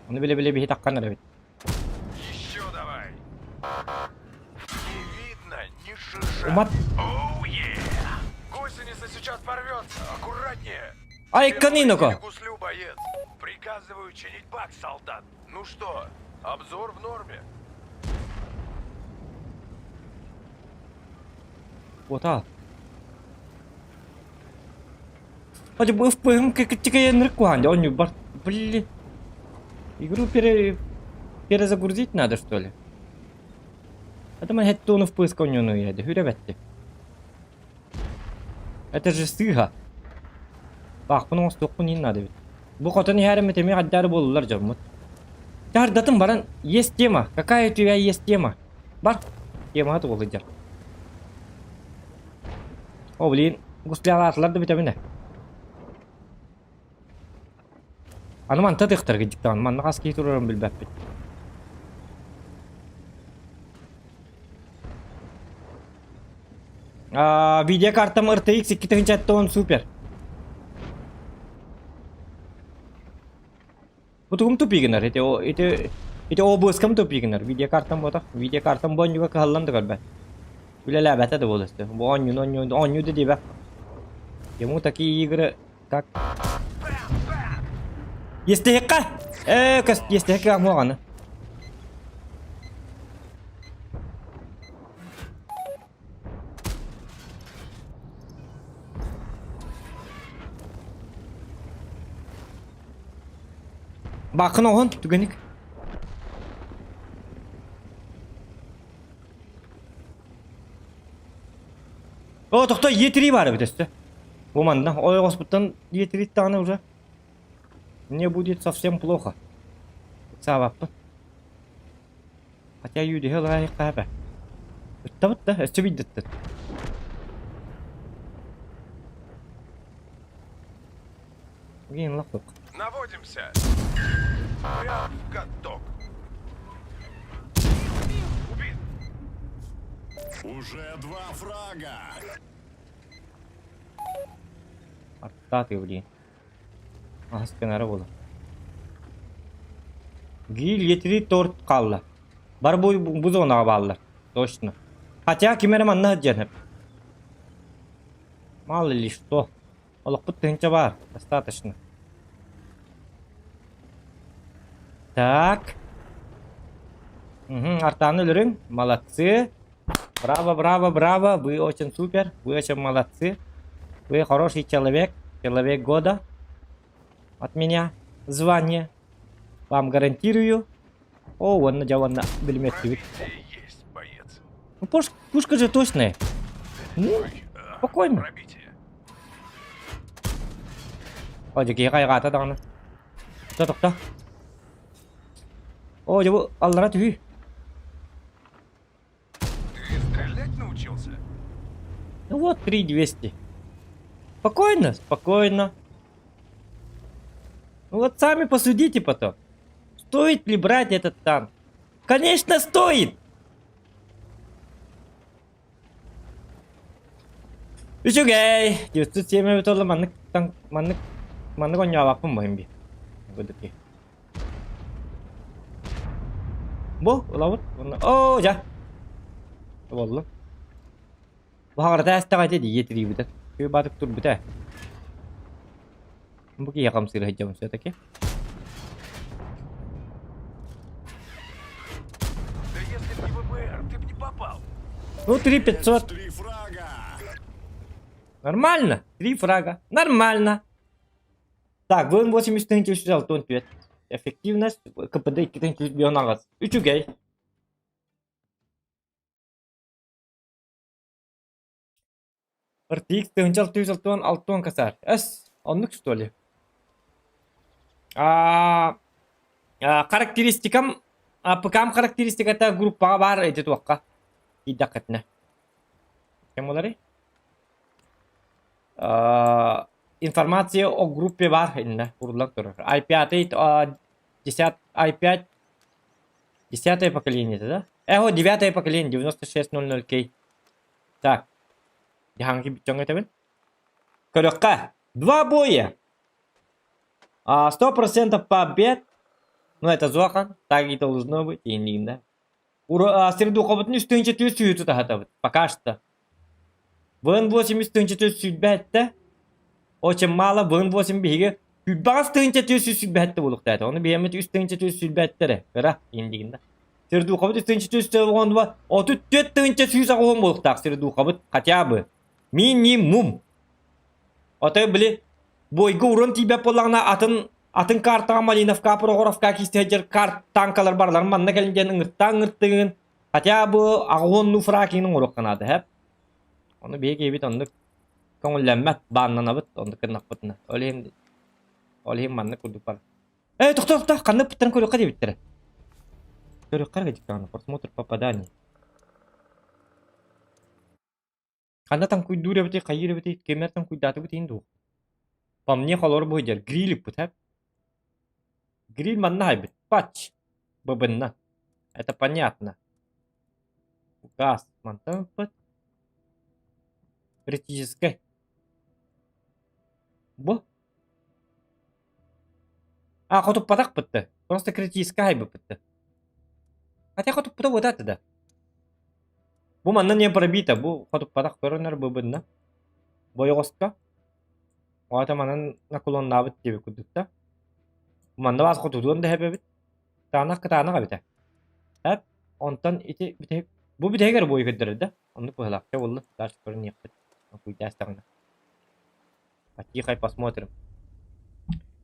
Ону билэ-билэ биһи таххан эрэбит. Еще давай. Не видно ни шиша. Умат. Оу, е! Гусеница сейчас порвется. Аккуратнее. Ай, каниноко. Гуслю, боец. Приказываю чинить бак, солдат. Ну что, обзор в норме? Уотаал. Хотя бы ФПМ кыкчыкайынырык куһаан дьэ онньу бар. Блин. Игру пере... перезагрузить надо, что ли? Это мы хеттон FPS коньону яды. Хүрэ бэтти. Это же сыыһа. Баахпын оҥостуохпун иһин наада эбит. Бу хотон иһээриммит эмиэ хайдаары буоллулар дьоммут. Тардатын баран есть тема. Какая у тебя есть тема? Бар. Темаҕа тугу сылдьар. О, блин, гуслялаатылар да бүтэбинэ. Аны манта тыхтарга дьиктаан манна хас киһи турарын билбэппит. Видеокартам RTX 2070 супер. Бу тугум тупигынар? Ити ити ити OBS-кам тупигынар. Видеокартам буотах. Видеокартам бу оонньууга кыһаллан да көрбөт. Үлэлээбэтэ да буолуо Бу оонньууну оонньуу оонньуу да диэбэт. Ему такие игры как Естехекка! Э, көс естехекка муоҕаны. Бакын оҕон түгэник. О, тохто Е3 бар эбит өстө. Бу манна ойоҕоспуттан Е3 даҕаны уже мне будет совсем плохо. Саабаппын. Хотя юдиһи ылаайыкка эбэ. Ыттабыт да, өссө биирдэттэн. Гин лаппык. Наводимся. Прям в каток. Убит. Уже два фрага. Аттааты блин. Аһас кынара буолар. Гиил етири торт хаалла. Бар бу бу зонаҕа бааллар. Точно. Хотя ким эрэ манна сылдьан сөп. Мало ли что. Олохпут тыһыынча баар. Достаточно. Так. Угу, Артаны өлөрүҥ. Молодцы. Браво, браво, браво. Вы очень супер. Вы очень молодцы. Вы хороший человек. Человек года. От меня звание. Вам гарантирую. О, уонна дьэ уонна билимэттибит. Пробитие есть, боец. Ну, пуш- пушка же точная. Ну, Ой, спокойно. Пробитие. О, дьэ киһи хайҕаата даҕаны. Тохто, тохто. О, дьэ бу аллара түһүү. Ты стрелять научился? Ну вот, 3200. Спокойно, спокойно. Ну вот сами посудите потом. Стоит ли брать этот танк? Конечно, стоит! Үчүгэй! 907 эбит олла маннык танк маннык маннык оонньообаппын бу би. Бу Бу ылабыт. Оо, дьэ. Буолла. Баҕарата эстэҕэ ити дии тириибитэ. Күө баатык турбута. Бу киһи хамсыыр сылдьабын все-таки. Да если б не ВБР, ты б не попал. Ну, 3500. Три фрага. Нормально. Три фрага. Нормально. Так, ВН-80 364. Эффективность КПД 2 3 миллион Үчүгэй. RTX 1660 косарь. С, оннук что ли? А, а, характеристикам, а, ПК-м характеристиката группаҕа баар ити туохха киирдэххитинэ. Кем буоларый? А, информация о группе баар иннэ уруллан турар. i5 10 i5 10 поколение да? Эхо, 9 поколение, 9600K. Так. Дьаһаҥки бүтчөҥ этэбин. Көрөххө. Два боя. 100% побед. Ну, это Зохан. Так и должно быть. Иннигинде. Средухобутун үстүнче түс сүүтү таһатабыт. Пока что. ВН8 үстүнче түс сүүрбэттэ. Очень мало. ВН8 биһиги сүүрбэҕэс тыһыынча түс сүүс сүүрбэттэ буолуохтаата. Ону биһиэммит үс тыһыынча түс сүүрбэттэрэ. Кыра индигинде. Сердухабыт 3 тыһыынча 34 180 буолуохтаах сердухабыт хотя бы. Минимум. Отой били бойга уран тиийбэт буоллаҕына атын атын картаҕа Малиновка, Прохоровка киисти сылдьар карт танкалар барыларын манна кэлин диэн ыҥыртаан ыҥыртыгын хотя бы аҕыһуоннуу фракиҥын оҥоруохха наада һэп. Ону биһиги киһибит оннук көҥүллэммэт, бааннанабыт оннук гыннахпытына. Ол иһин ол иһин маннык курдук бар. Э, тохтоо, тохтоо, ханна ыппыттарын көрүөххэ диэбиттэрэ. Көрүөххэ эрэ диктаҕына, просмотр попаданий. Ханна таҥкуйдуур эбитий, хайыыр эбитий, кимнэр таҥкуйдаатыбыт иһин дуу? По мне холоро быһыйдьар, гриль ыппыт, һэ? Гриль манна аһайбыт, патч, быбынна. Это понятно. Газ мантан ыппыт. Критическэй. Бу? А, хотуппатахпыт да. Просто критическэй аһайбыппыт да. Хотя хотуппута буотааты да. Бу манна не пробито, бу хотуппатах көрөнөр быбынна. Бойоҕоско. Оҕото манан наклоннаабыт диэбит курдук да. Манна баас хотутуон да эбэбит. Кытаанах кытаанах эбитэ. Эп, онтон ити бүтэһик бу бүтэһигэр буойу көрдөрөр да. Оннук быһыылаах. Чэ буолла, дальше көрүнүөхпүт. Куйдаастаҕына. Потихой посмотрим.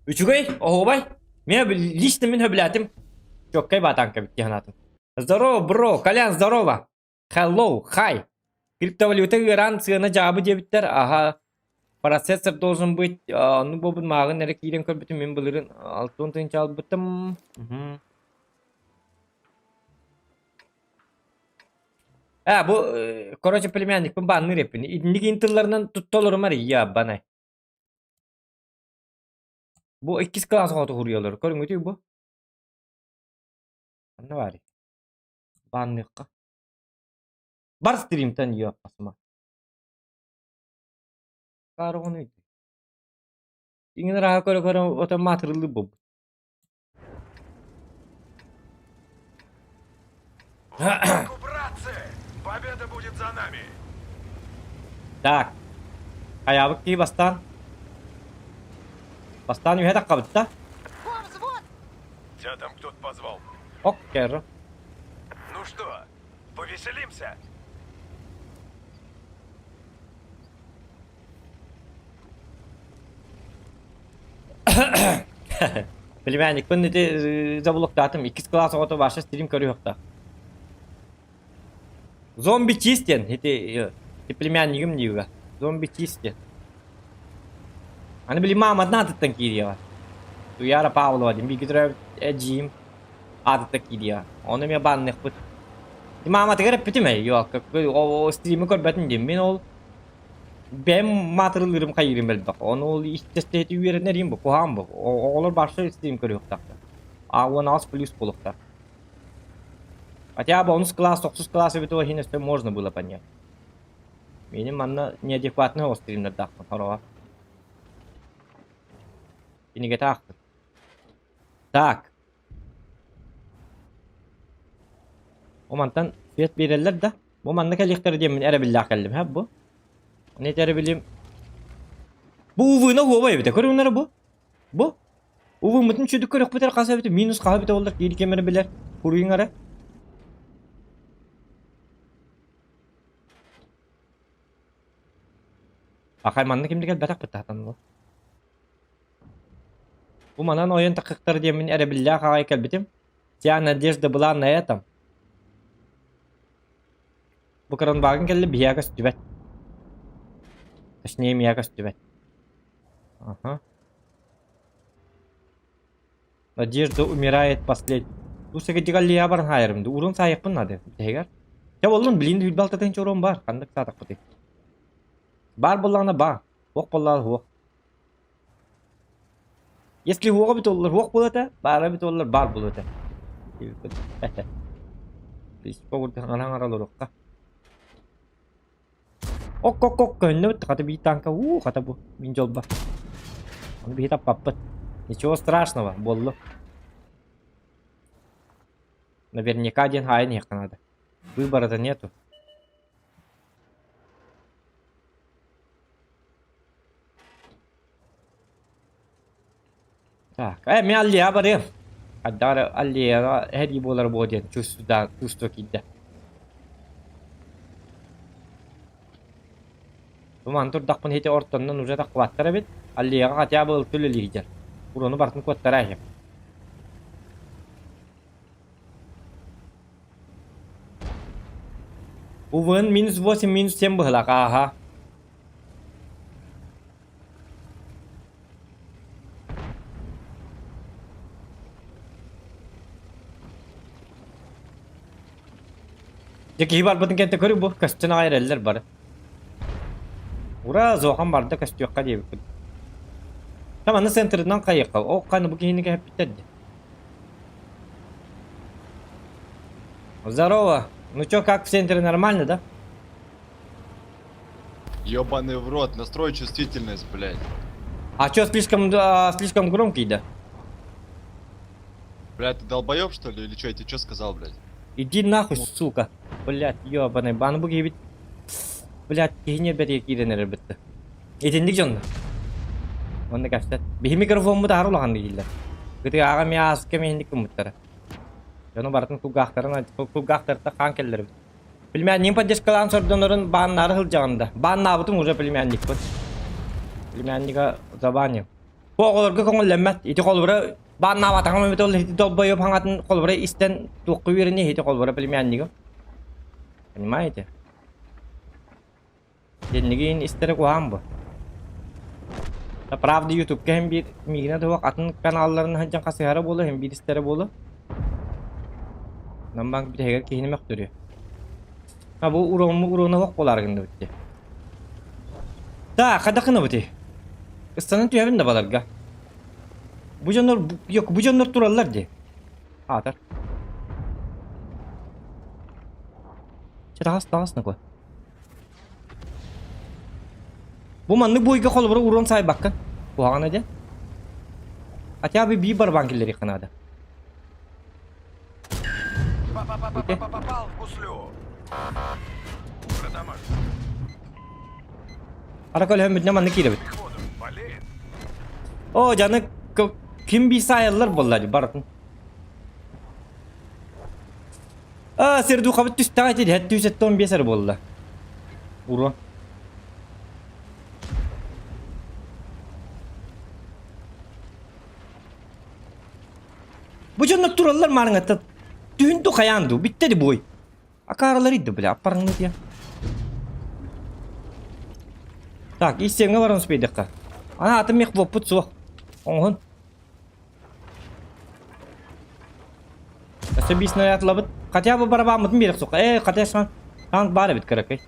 Үчүгэй, оһуобай. Мен лично мин хөбүлээтим. Чоккай баатаҥка бит санаатым. Здорово, бро, Колян, здорово. Hello, hi. Криптовалюта ыараан сыана дьаабы диэбиттэр. Аха, процессор должен быть. Оннук буолбут мааҕын эрэ киирэн көрбүтүм. Мин былырын 60 тыһыынча албытым. Мгм. А, бу, короче, племянникпын баанныыр эппин. Итинник иин тылларынан тутта олорумар я банай. Бу иккис класс оҕото суруйаллар. Көрүҥүтүй бу? Ханна баарый? Баанныахха. Бар стримтан йоаппасыма. Каароҕун Иҥин ырааһа көрө-көрө отон маатырылыы буолбут. В атаку, братцы! Победа будет за нами! Так. Хайаабыт киһи бастаан. Бастаан үһэ таххабыт да? Взвод! Тебя там кто-то позвал. Ок, керро. Ну что, повеселимся? Племянникпын ити заблоктаатым. Иккис класс оҕото ваша стрим көрүөхтэ. Зомби чиз диэн ити племяннигым диюга. Зомби чиз диэн. Аны били мааматын аатыттан киириэҕэ. Туяра Павлова диэн бииргэ төрөөбүт эдьиийим аатыттан киириэҕэ. Ону эмиэ баанныахпыт. Мааматыгар эппитим ээ, ёлка, стримы көрбөтүм диэн. Мин ол Бэйэм маатырылыырым хайыырым элбэх. Ону ол истэстэһити үөрэнэриим бу, куһаҕан бу. Оҕолор барса стрим көрүөхтээхтэр. А 18 плюс буолуохтаах. Хотя бы онус класс, тохсус класс эбит ол иһин өссө можно было понять. Менин манна неадекватный оҕо стримнердаахпын хороҕор. Кинигэтэ аахпын. Так. Бу мантан свет биэрэллэр да? Бу манна кэлиэхтэрэ диэммин эрэбиллээх кэллим, һэ бу. Ону ити эрэбилим. Бу УВ-на уоба эбитэ, көрүҥнэрэ бу. Бу. УВ-мытын чүдүк көрөхпүтэр хас эбитэ, минус хаһа эбитэ боллар, киир кэмэрэ билэр. Хуруйуҥ эрэ. Ахай манна кимди кэлбэтэх быттаатан бу. Бу манан ойон таххыктар диэммин эрэбиллээх аҕай кэлбитим. Вся надежда была на этом. Бу кранбагын кэллэ биһиэхэ көстүбэт. Точнее миэхэ көстүбэт. Ага. Надежда умирает послед. Усагадигаллия баран хаайарым ду. Урун саайыппын наада бүтэһигэр. Дьэ буоллун билин 26 тыһыынча урун бар. Ханнык саатахпытый. Бар буоллаҕына ба. Уох буоллаҕына уох. Если уоҕа эбит буоллар уох буолуо этэ, баара эбит буоллар баар буолуо этэ. Приспа курдук хаҥара олоруохха. Ок ок ок көһүннүбүт хата биир танка уу хата бу мин дьолбор. Ону биһи таппаппыт. Ничего страшного буоллу. Наверняка диэн хаайан иһиэххэ наада. Выбора-то нету. Так, мин аллиһа барыам. Хайдах эрэ аллеяҕа эһэрии буолара буолуо диэн чувство киирдэ. Бу маны турдахпына ити ортоннон уже таххыбаттар эбит. Аллеяҕа хотя бы ылты үлэлии сылдьар. Урону барытын куоттара иһим. УВН минус 8, минус 7 быһылаах, ааһа. Дьэ киһи барбытын кэнтэ көрү бу көстөн аҕай эрэллэр бары. Ура, зохан барда көстүөххэ диэбиппит. Там аны центрынан хайыахха, ол ханы бу киһини кэһэппиттэр дии. Здорово. Ну чё, как в центре нормально, да? Ёбаный в рот, настрой чувствительность, блядь. А чё, слишком, а, слишком громкий, да? Блядь, ты долбоёб, что ли, или чё, я тебе чё сказал, блядь? Иди нахуй, сука. Блядь, ёбаный бан бу киһибит. Блядь, киһини бэрие киирэн эрэр бытты. Итинник дьонно. Онно кэпсэт. Биһи микрофоммут аһар улахан дииллэр. Кытыаҕа эмиэ ааска эмиэ гыммыттара. Дьону барытын кулгаахтарын кулгаахтарыттан хаан кэллэрбит. Племяннигим поддержкалаан сордонорун бааннаары сылдьаҕын да. Бааннаабытым уже племянникпын. Племяннига забанил. Бу оҕолорго көҥүллэммэт. Ити холобура бааннаабатаҕым эбит ол ити долбойоп хаҥатын холобура истэн туохха үөрэниэ ити холобура племяннигым. Понимаете? Дэннигин истэрэ куһаан бу. Да правда ютубка иһин биир миигинэ да суох атын каналларын сылдьан хасыһара буолуо иһин биир истэрэ буолуо. Намбаҥ бүтэһигэр киһини мөхтөрүө. А бу уруомму уруона суох буолаары гынныбыт дии. Так, хайдах гынабытый? Ыстанан түһэбин да баларга. Бу дьоннор бу дьоннор тураллар дии. Аатар. Чэ таҕыс таҕыс накой. Бу маннык буойга холобура уруон саайбаккын. Куһаҕана дьэ. Хотя бы биир барабан киллэриэххэ наада. Попал в гуслю. Продамажь. Ара көлөһөммүтүнэ маннык киирэбит. Ходу. Болеет. О, дьаны ким бии саайаллар буолла дии барытын. Аа, сердухабыт түстэҕэ ити 775 эрэ буолла. Уруо. Бу дьоннор тураллар маарыҥаттан. Түһүн ду хайаан ду, бүттэ ди буой. Акаарылар иди бля, аппарыңны тиэ. Так, истиэҥҥэ баран успейдахха. Ана атын мех буоппут суох. Оҥоһун. Өссө биир снаряд ылабыт. Хотя бы барабаммытын биэрэх суох. Э, хотя сан танк баар эбит кыракый.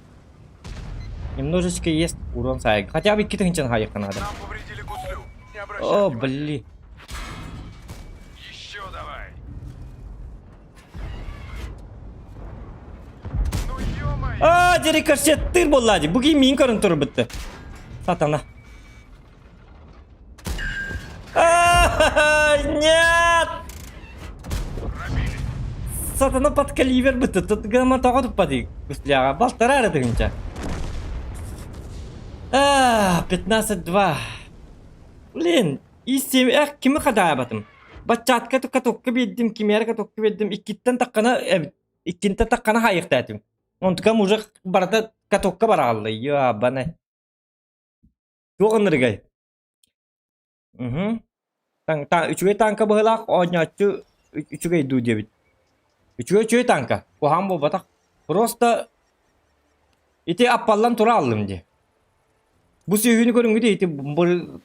Немножечко есть урон сайг. Хотя бы 2000 хайыхха надо. Нам повредили гуслю. Не обращай О, внимания. блин. Еще давай. Ну ё-моё. А, дерикошеттыр буолла дии. Бу киһи миин көрөн турбутты. Сатана. А, Нет! Сатана под калибр бытты. Тут гама тоҕо туппатый гусляға. Балтара эрэ тыгынча. А, 15-2. Блин, и7 эх, кими хадаабатым. Баччаатка катокка биэрдим, кимиэрэ катокка биэрдим. Иккиттэн таххана эбит. Иккинтэн таххана хайыахтаатым. Онтукам уже барыта катокка бараалла. Ёбаны. Туох ынырыгай? Уһу. Таҥ та үчүгэй тааҥка быһыылаах оонньооччу үчүгэй дуу диэбит. Үчүгэй үчүгэй тааҥка. Куһаҕан буолбатах. Просто ити аппаллан тура аллым дии. Бу сүөһүнү көрүҥҥүт ити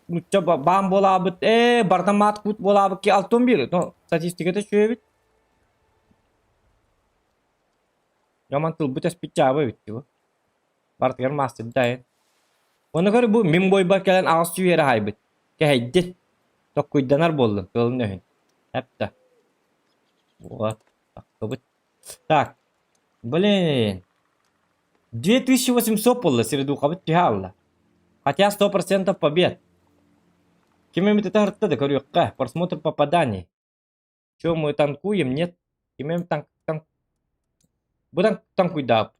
нучча баан буолаабыт ээ барыта маат кут буолаабыт ки алтон биир но статистиката үчүгэй эбит. Дьомон тылбыт өспүт дьаабы эбит дии бу. Барытыгар маастардаайын. Ону көр бу мин буойбар кэлэн аҕыс сүүһү эрэ хаайбыт. Кэһэйдин. Токкуйданар буоллун, тылын өһүн. Эптэ. Вот. Тахсыбыт. Так. Блин. 2800 буолла, средухабыт түһэ алла. Хотя 100% побед. Ким эмит ытаһырта да көрүөххэ. Просмотр попаданий. Чё, мы танкуем? Нет. Ким танк танк Бу танкуйдаап.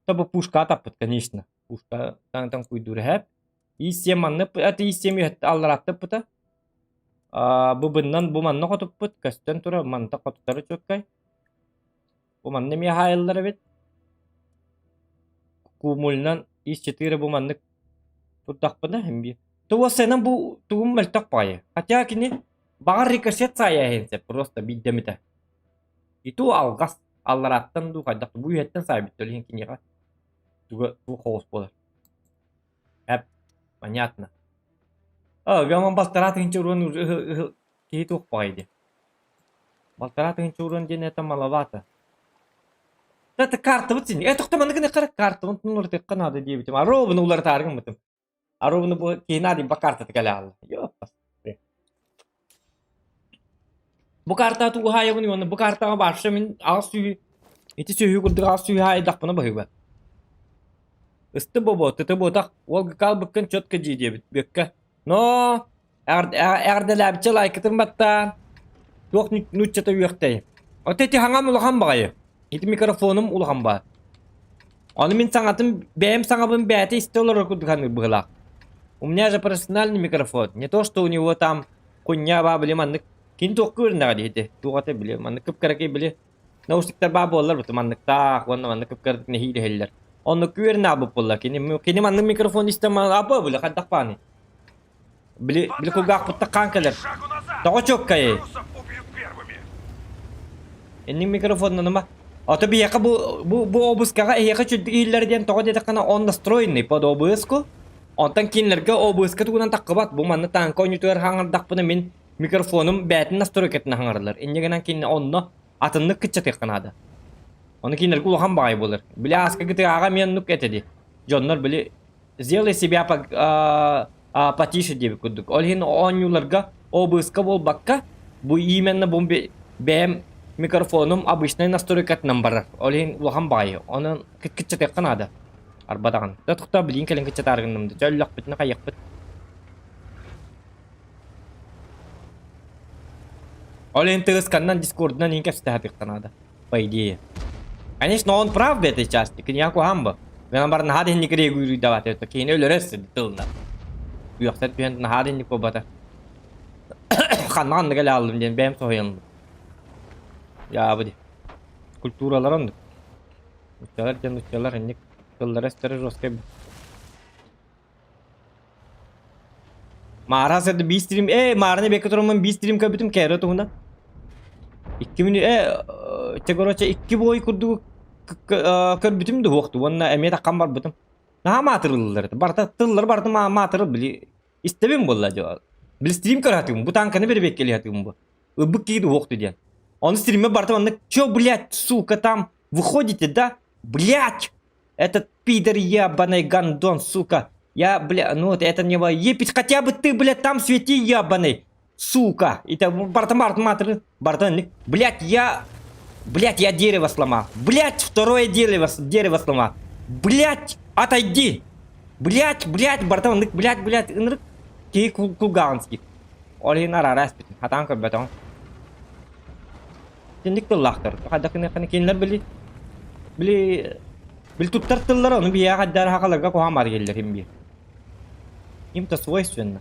Тобо пушка атаппыт, конечно. Пушка танкуйдуур эһэп. И7 манны это И7 алларааттаппыта. Бу быннан бу манна хотуппут көстөн турар манта хотутары чөккөй. Бу манна эмиэ хаайыллар эбит. Кумульнан ис-4 бу маннык турдахпына эмби. Туосенан бу тугум мөлтөх баҕайы. Хотя кини баҕар рикошет саайа иһин сөп просто биирдэмитэ. И ту алҕас алларааттан дуу хайдах бу үһэттэн саайбыт ол иһин киниэхэ туга туох хоҕус буолар. Эп, понятно. Оо, гаман балтараа тыһыынча уруон киһи туох баҕайы дии. Балтараа тыһыынча уруон диэн это маловато. Это картабыт син. Э, тохто маннык гына картабын уларытыахха наада диэбитим. Аробуну уларытаары гыммытым. Аробуну бу киһи наадыйбат картата кэлэ хаалла. Ёппас. Бу картаҕа тугу хаайабын уонна бу картаҕа вообще мин аҕыс сүүһү ити сүөһү курдук аҕыс сүүһү хаайдахпына быһыыба. Ысты бобо, тыты буотах, уол хаалбыккын четко дии диэбит Бүөккэ. Но эҕэрдэлээбиччэ лайкытын баттаан туох нууччата үөхтэй. Ото ити хаҥам улахан баҕайы. Ити микрофонум улахан баар. Ону мин саҥатын бэйэм саҥабын бэйэтэ истэ олорор курдук саныыр быһыылаах. У меня же профессиональный микрофон. Не то, что у него там хуйня баа били маннык кини туохка үөрэнэҕэ диэти туох ата били маннык кып-кыракый били наушниктар баа буоллар буту манныктаах уонна маннык кып-кыратык нэһиилэһэллэр. Оннук үөрэнэ аалбыт буоллар кини кини маннык микрофон истэн апа били хайдах бааны Били, били кулгаахпыттан хаан кэлэр. Тоҕо чуоккайый? Инник микрофоннаныма. Ото биһиэхэ бу бу бу обыскаҕа эһиэхэ чүрдүк иһиллэр диэн тоҕо диэтэххинэ он настроенный под обыску. Онтон кинилэргэ обыска тугунан таххыбат. Бу манна тааҥка оонньуутугар хаҥардахпына мин микрофонум бээтин настройкатын хаҥарылар. Инньэ гынан кинини онно атыннык кыччатыахха наада. Ону кинилэргэ улахан баҕайы буолар. Били ааска гытыаҕа эмиэ оннук этэ дии. Дьоннор били Сделай себя потише диэбит курдук. Ол иһин оонньууларга обыска буолбакка, бу именно бу бэйэм микрофонум обычнай настройкатынан барар. Ол иһин улахан баҕайы. Онон кыччатыахха наада. Арба даҕаны. Да тохтоо билигин кэлин кыччатаары гынным да. Чэ өллөхпүтүнэ хайыахпыт. Ол иһин тыгысканнан дискордунан иһин кэпсэтэ сатыахха наада. По идее. Конечно, он прав в этой части. Киниэхэ куһаҕан бу. Гынан баран наһаа да инник реагируйдават это киһини өлөрөр тылына. Үөхсэр түһэн наһаа да инник буолбата. Ханна ханнык эле аллым диэн бэйэм соһуйан. Яабы ди. Культуралар оннук. Нуччалар диэн нуччалар инник тыллара өстөрө жесткай. Маара сырды биир стрим ээ Маараны бэккэ тураммын биир стрим көрбүтүм кэрэ туһунан. Икки мүнү ээ чэ короче икки бой курдугу көрбүтүм да уохту уонна эмиэ таххан барбытым. Наһаа маатырыллар этэ. Барыта тыллар барыта маатырыл били истэбин буолла дьэ. Били стрим көрө бу танканы бэрэбиэккэлии сатыыбын бу. Ылбыт киһи уохту диэн. Ону стриммэ барыта маннык чё блядь сука там выходите да блядь Этот пидор ебаный гандон, сука. Я, бля, ну вот это не епить, хотя бы ты, бля, там свети, ебаный, сука. Это барта март матр, барта, блядь, я, блядь, я дерево сломал. Блядь, второе дерево, дерево сломал. Блядь, отойди. Блядь, блядь, барта, блядь, блядь, ынырык киһи кулгааҕын Ол иһин араара эспитим, хатаан көрбөтөҕүм. Итинник тыллаахтар. Хайдах гыныаххына кинилэр били били били туттар тыллара ону биһиэхэ хайдах эрэ сахаларга куһаҕан баар дииллэр им биир. Им-то свойственно.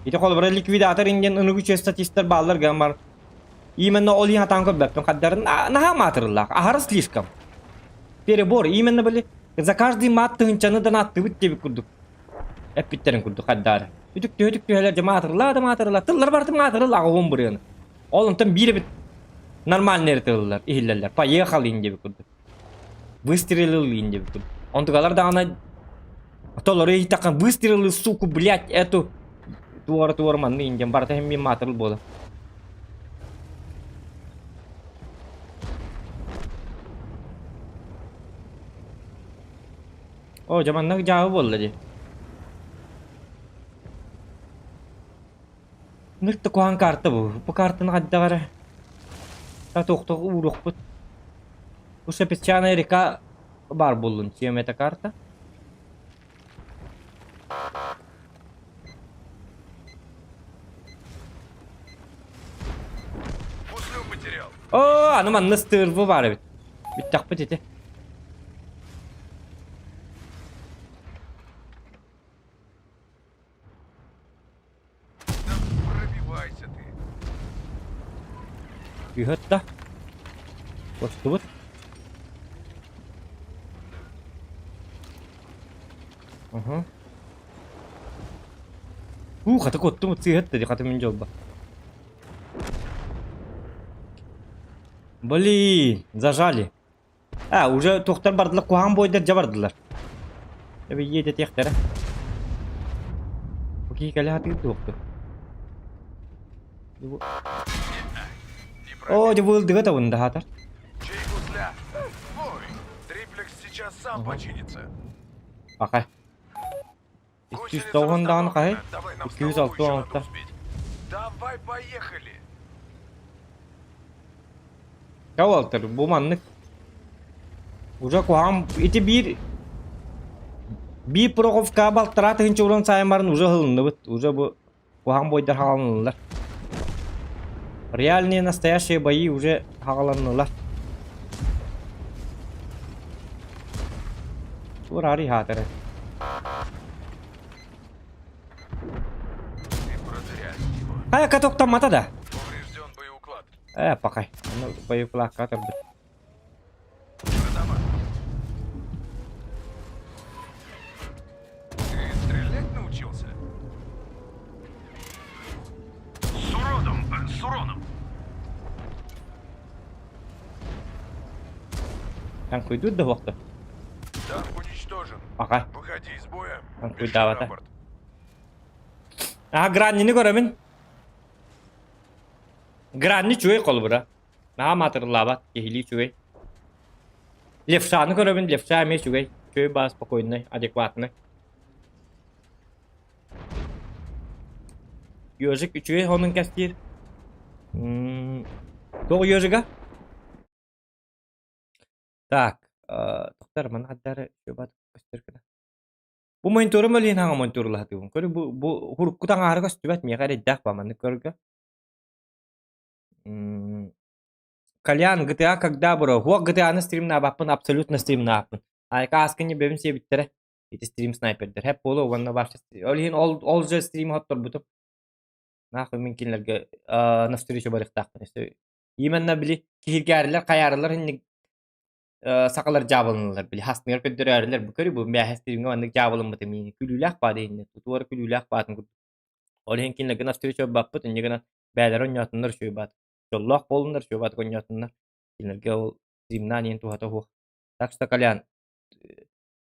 Ити холобура ликвидатор индиан ыныгы үчүгэй статистар бааллар гынан бар. Именно ол иһин атаан көрбөппүн хаддарын наһаа маатырыллаах. Аһара слишком. Перебор именно били за каждый мат тыһынчаны да нааттыбыт диэбит курдук. Эппиттэрин курдук хайдаары. Үтүктүһэ-үтүктүһэлэр дьэ маатырылаа да маатырылаа. Тыллар барыта маатырыл аҕа бырыаны. Ол онтон биир эбит нормальный эрэ тыллар иһиллэллэр. Поехал ин диэбит курдук. Выстрелил ин диэбит курдук. Онтугалар даҕаны толору иһиттэххэ выстрелил суку блядь эту туора туора манны ин диэн барыта иһин маатырыл буолар. Оо, дьэ маннык дьаабы буолла дии. Ынырык да куһаҕан карта бу. Бу картаны хайдах эрэ туохтуох ууруохпут. Уша песчаная река баар буоллун. Чем эта карта? Гуслю потерял. Оо, аны манна стырвы баар эбит. Бүттэхпит ити. Үһөттэ. Костубут. Уһу. Уу, хата куоттум сыыһатта ди хата мин дьолбо. Блин, зажали. А, уже туохтар бардылар, куһаҕан буойдар дьэ бардылар. Эбэ иэдэтиэхтэрэ. Бу киһи кэлэ сатыыр дуохту. О, дьэ быылдыга табын да хатар. Чей гусля? Ой, триплекс сейчас сам починится. Пока. 290 даҕаны хаһый? Давай нам 266. Давай поехали. Кавалтыр бу маннык. Уже куһаҕан ити биир биир Проховка балтараа тыһыынча уран сайын баран уже ылынныбыт. Уже бу куһаҕан бойдар хааланнылар. Реальные настоящие бои уже хааланнылар. Турари хаатара. Ты продырявил его. Хайа катоктаммата да. Поврежден боеуклад. Э, пакай. Аны боеуклакка турбут. Продама. Ты стрелять научился? С уродом, э, с уроном. Танкуйдур да буохта. Танк уничтожен. Аха. Выходи из боя. Пиши Танкуйдаабата. рапорт. Аа, Граннини көрөбүн. Гранни үчүгэй холобура. Наһаа маатырыллаабат, киһилии үчүгэй. Левшаны көрөбүн, левша эмиэ үчүгэй. Үчүгэй баа спокойный, адекватный. Ежик үчүгэй сонун кэстиир. Туох ежига? Так, тохтор маны хаддары үчүгэй көстөр гына. Бу мониторум өлүн хаҥа мониторлаһатыыбын. Көрү бу бу урукку таҥаһара көстүбэт миэхэ эрэйдээх ба маннык көргө. Кальян GTA когда бро? Хуох GTA-ны стримнаабаппын, абсолютно стримнаабаппын. Айка ааскынньы бэбин сиэбиттэрэ. Ити стрим снайпердэр. Хэп буолуо уонна вообще ол иһин ол ол же стрим хотторбутум. Нахуй мин кинилэргэ навстречу барыахтаахпын. Именно били киһиргээрилэр хайаарылар инник сахалар дьаабыланаллар били хастыгар көрдөрөөрүлэр бу көрү бу мээһэ стримҥэ маннык дьаабыламмытым иини күлүүлээх баада иһиннэ тутуора күлүүлээх баатын курдук ол иһин кинилэргэ навстречу барбаппыт инньэ гынан бээлэрэ онньоотуннар үчүгэй баат дьоллоох буоллуннар үчүгэй баатык онньоотуннар кинилэргэ ол стримнаан иһин туһата суох так что Колян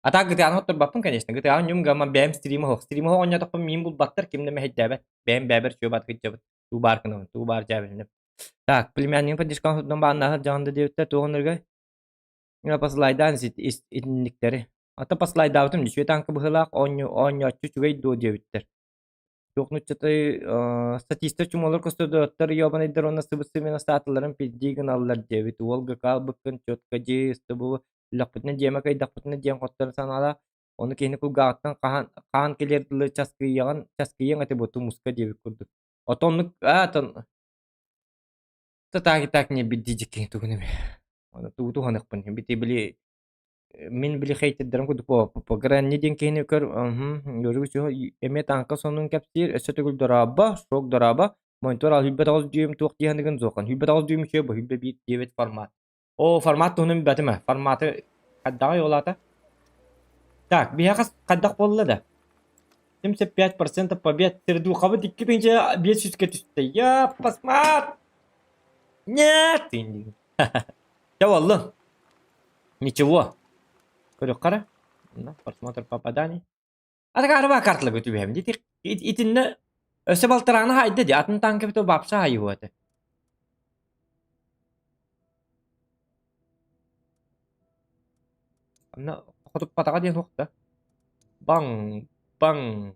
а так GTA-ны хотторбаппын конечно GTA ньум гамма бэйэм стрима суох стрима суох онньоотохпун миин булбаттар ким да мэһэйдээбэт бэйэм бэйэбэр үчүгэй баатык илдьэбит туу баар гынабын туу баар дьээбэлэнэбин Так, племяннигым поддержкаҕа сылдьан бааннаах сылдьаҕын да диэбиттэр, туох оннугай? Послайдаан итинниктэри. Ата послайдаабытым үчүгэй тааҥка быһыылаах оонньооччу үчүгэй дуо диэбиттэр. Туох нууччатай статистар чумолор көстөдөөттөр ёбанайдар уонна сыбыс-сымыйа статаларын пизди гыналлар диэбит. Уол ГК ылбыккын четко дии ыстыбы өллөхпүтүнэ диэмэ кыайдахпытына диэн хотторо санаалаах. Ону киһини кулгааҕыттан хаһан хаан кэлиэр дылы часкыйаҕын часкыйыаҥ этэ бу тумуска диэбит курдук. Отоннук аа так и так не биддижикки тугун эми. Аны тугу туһаныахпын бити били мин били хейтердэрим курдук по гранни диэн киһини көр эмиэ тааҥка сонун кэпсиир өссө төгүл дорообо шок дорообо монитор ал 29 дюйм туох дии суохан 29 дюйм үчүгэй бу 21 диэбит формат Оо, формат туһунан билбэтим ээ. Форматы хайдаҕый ол аата? Так, биһиэхэ хайдах буолла да? 75% побед Сердухабыт 2500-ке түстэ. Я посмат! Нет! Чэ буоллун. Ничего. Көрүөххэ эрэ. Просмотр попаданий. А так арба карталарга түбэһэбин. Ити итиннэ өссө балтарааны хаайда дии. Атын танка бит бапса хаайыһуо этэ. Онно хотуппатаҕа диэн суох да. Баҥ, баҥ.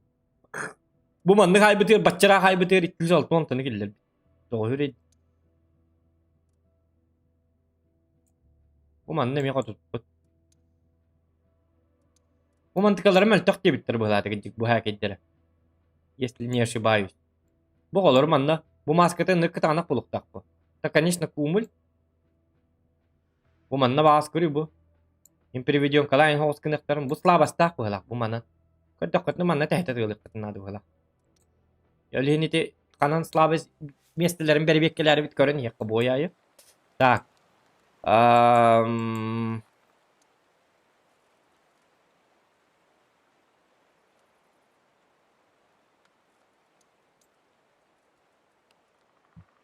Бу маннык хаайбытыгар баччараах хаайбытыгар 260 онтону киллэрбит. Тоҕо үһүрэй? Бу манна эмиэ хотуппут. Бу мантыкалара мөлтөх диэбиттэр быһалаата кырдьык бу хээкэйдэрэ. Если не ошибаюсь. Бу оҕолор манна бу мааската ынырык кытаанах буолуохтаах бу. Так, конечно, кумуль. Бу манна баҕас көрүй бу. Им приведем калайн хоҕус гыныахтарын бу слабостаах быһалаах бу манан. Көрдөххүтүнэ манна тэһитэ тыалыаххытын наада быһалаах. Ол иһин ити ханан слабость миэстэлэрин бэрэбиэккэлээрибит көрөн иһиэххэ буойаайы. Так. Ам...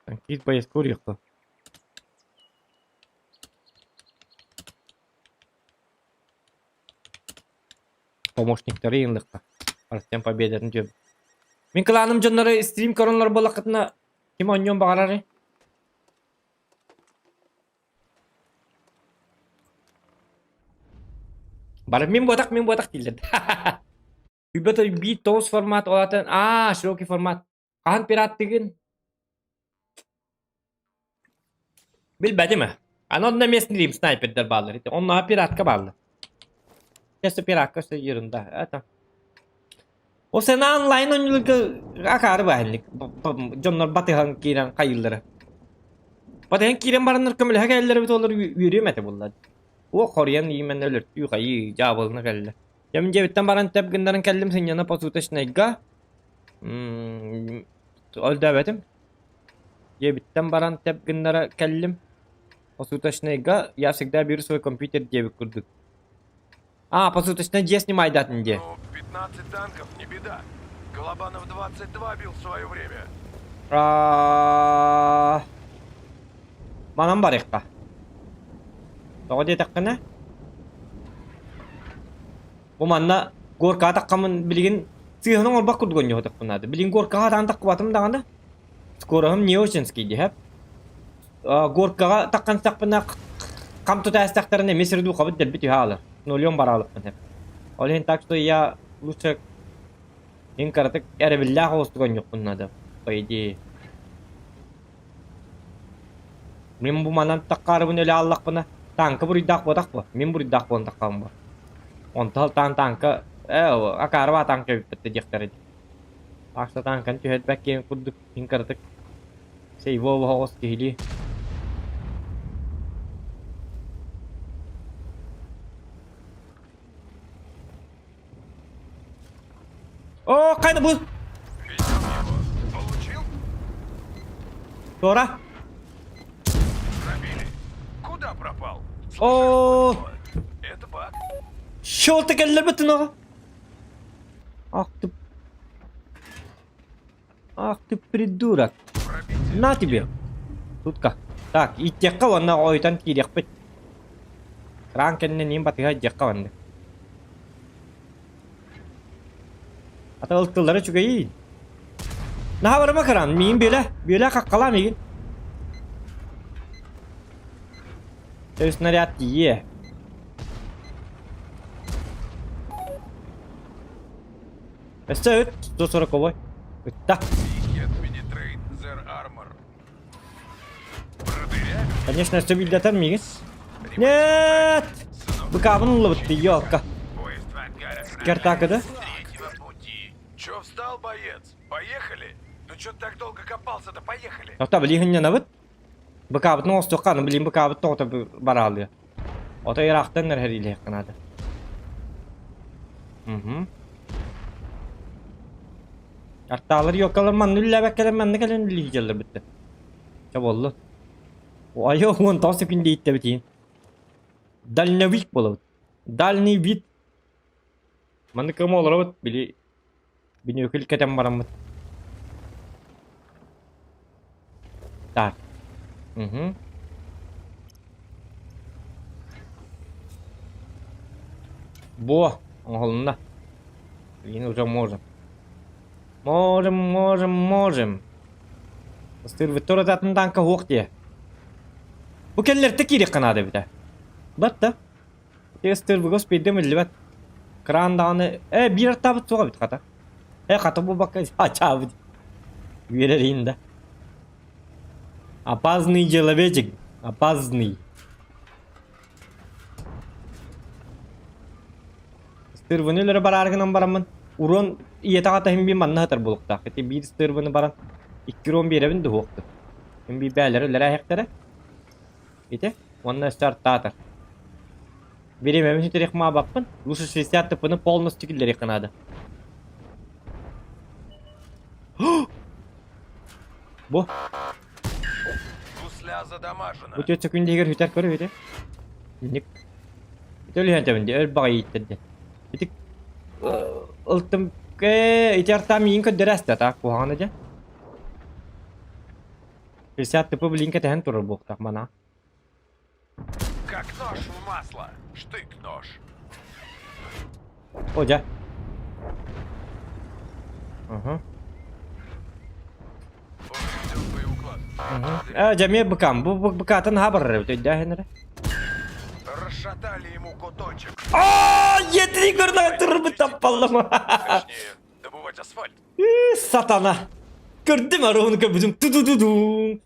Танкист поездка уехал. Помощниктары ыйынлыкка. Артем победатын түөп. Мин кланым дьоннору стрим коронлор буоллаххытына ким оонньуон баҕарарый? Бары мин буотах, мин буотах дииллэр. Үйбэт биир тоҕус формат олатын аа широкий формат. Хаһан пираттыгын? Билбэтим ээ. Аны онно эмиэ стрим снайпердэр бааллар. Онно пиратка бааллар. Чэсэ пиратка өссө ерунда. Это. О сена онлайн оонньууларга акаары баһынник. Дьоннор батыһан киирэн хайыыллара. Батыһан киирэн бараннар көмөлөһө кэлэллэр эбит олор үөрүөм этэ булла. О хоруйан иимэн өлөртүү хайыы дьаабылына кэллэ. Дьэ мин дьиэбиттэн баран тэп гыннаран кэллим сынньана посуточнайга. Өлдөөбөтүм. Дьиэбиттэн баран тэп гыннара кэллим. Посуточнайга я всегда беру свой компьютер диэбит курдук. А, посуточно дьиэ снимайдатын дьиэ. Ну, 15 танков, не беда. Голобанов 22 бил в свое время. А, Манан барыахха. Тоҕо диэтэххинэ, бу манна горкаҕа таххаммын билигин сыыһаны оҥорбот курдук оонньуохтахпын наада. Билигин горкаҕа сатаан таххыбатым даҕаны, скороһым не очень диһэп. Горкаҕа таххан истэхпинэ хам тута истэхтэринэ эмиэ сирдуухабыт дэлби түһэ хаалар. Нулем бараалыкпын сөп. Ол иһин так что я лучше мин кыратык эрэбиллээх оҕустук оонньуохпун наада, по идее. Мин бу манан таххаарыбын өлө ааллахпына тааҥка буруйдаах буотах буо, мин буруйдаах буолан таххабын буо. Онто алтаан тааҥка ээ акаарыбаа тааҥка эбиппит да диэхтэрэ дии. Таахса тааҥканы түһэрбэт киһи курдук мин кыратык сейвово оҕус киһилии. О, хайда бу? Получил? Туора. Пробили. Куда пропал? О, Слышишь, Это баг. Щелта кэллэрбит оҕо. Ах ты... Ах ты придурок. Пробитие. На тебе. Тутка. Так, иттиэххэ уонна ойутан киириэхпит. Кран кэннэ ним батыһа диэххэ маннык. Ата ылтыллара үчүгэйин. Наһаа барыма кран, миин бүөлэ, бүөлэ хаххалаа миигин. Снаряд тиийиэ. Өссө ыт, 140 Ытта. Конечно, өссө билдэтэр миигин. Нет! Быкаабын ыллыбыт ёлка. Кертакыды. Чё встал, боец? Поехали? Ну чё ты так долго копался-то? Поехали! Тоқта, билиһиннэнэбит. Быкаабытын оҥостуохха, аны билигин быкаабыт тоҕото бараалыа. Отой ыраахтан эрэ сэриилэһиэххэ наада. Мгм. Артаалар ёкалар манна үлэлээбэккэлэр манна кэлэн үлэлии сылдьаллар бүттэ. Чэ буоллун. Айа 19 секунда ииттэбит иһин. Дальновик буолабыт. Дальний вид. Манна кыма олоробут били Бүнүөкүл кэтэн бараммыт. Так. Угу. Во, оҥоһулунна. Билигин уже можем. Можем, можем, можем. Ыстыырбыт турататын танка суох диэ. Бу кэллэртэ киириэххэ наада эбитэ. Батта. Ыстыырбыга успейдым биллибэт. Кран даҕаны ээ биир аттаабыт суох эбит хата. Ээ хата буолбакка ачаабыт. Үөрэрин да. Опасный человечек. Опасный. Ыстыырбыны өлөрө бараары гынан бараммын урон ийэтэ аҕата иһин биир манна сытар буолуохтаах. Ити биир ыстыырбыны баран икки урон биэрэбин да уһуохтун. Мин биир бээлэри өлөрө иһэхтэрэ. Ити уонна өссө артаатар. Бириэмэбин сүтэриэх маабаппын. Лучше 60 тыппыны полностью киллэриэххэ наада. Бу. Земля задамажена. Бу түөрт сөкүүндэ иһигэр сүтэр көрө ити. Инник. Ити өлүһэн тэбин дии, өл баҕайы ииттэрдэ. Ити ылтым ити артаа миигин көрдөрө аста таах куһаҕана дьэ. 60 тыпы блин кэтэһэн турар буолуохтаах манаа. Как нож в масло. Штык-нож. О, дьэ. Ага. Э, дьэ, эмиэ быкам. Бу быкатын аһа барар эбит, өйдөөһүн эрэ. Расшатали ему куточек. Аа, етри көрдө турбут таппаллама. Точнее, добывать асфальт. Сатана. Көрдүм аруун көрбүтүм. Ту-ту-ту-ту.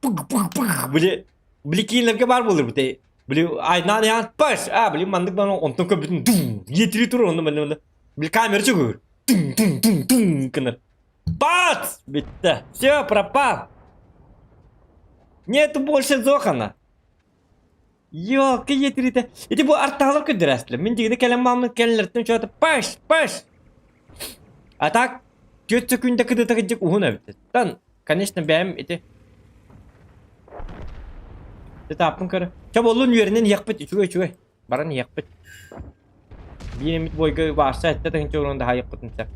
Пык-пык-пык. Били, били киинлэргэ баар буолар бите. Били айнаан яан паш. А, били маннык баны онтон көрбүтүм. Дум. Етри тур онно манна. Били камера чөгөр. Тум тум тум тум гынар. Бац! Бүттэ. Все, пропал. Нету больше Зохана. Ёлка етрите. Ити бу артаалар көрдөрөөстүлэр. Мин дигини кэлэн мааммын кэллэртэн чуота паш, паш. А так түөрт сөкүүндэ кыдыта кыдьык уһун эбит. Тан, конечно, бэйэм ити Этаппын көрө. Чэ боллун үөрэнэн иһиэхпит үчүгэй үчүгэй. Баран иһиэхпит. Биир эмит бойга баарса эттэ тыһыынча уран даһайыахпытын сөп.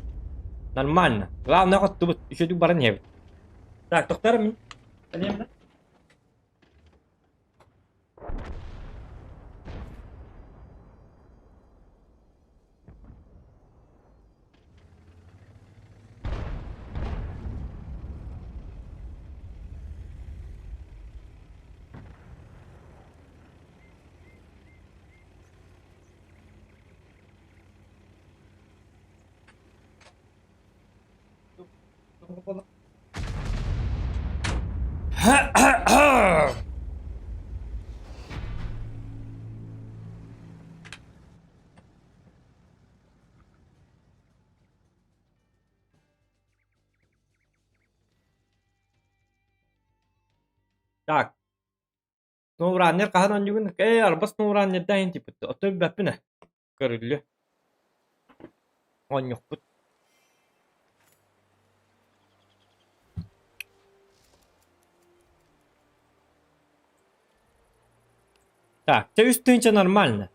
Нормально. Главное хоттубут. Үчүгүйдүк баран иһэбит. Так, тохтор мин. Элиэм да? Так, Сноураннер хаһан оонньуугун? Ээ, арба Сноураннердаах иһин типпит. Оттон билбэппин ээ. Көрүллүө. Оонньуохпут. Так, чэ үс тыһыынча нормально.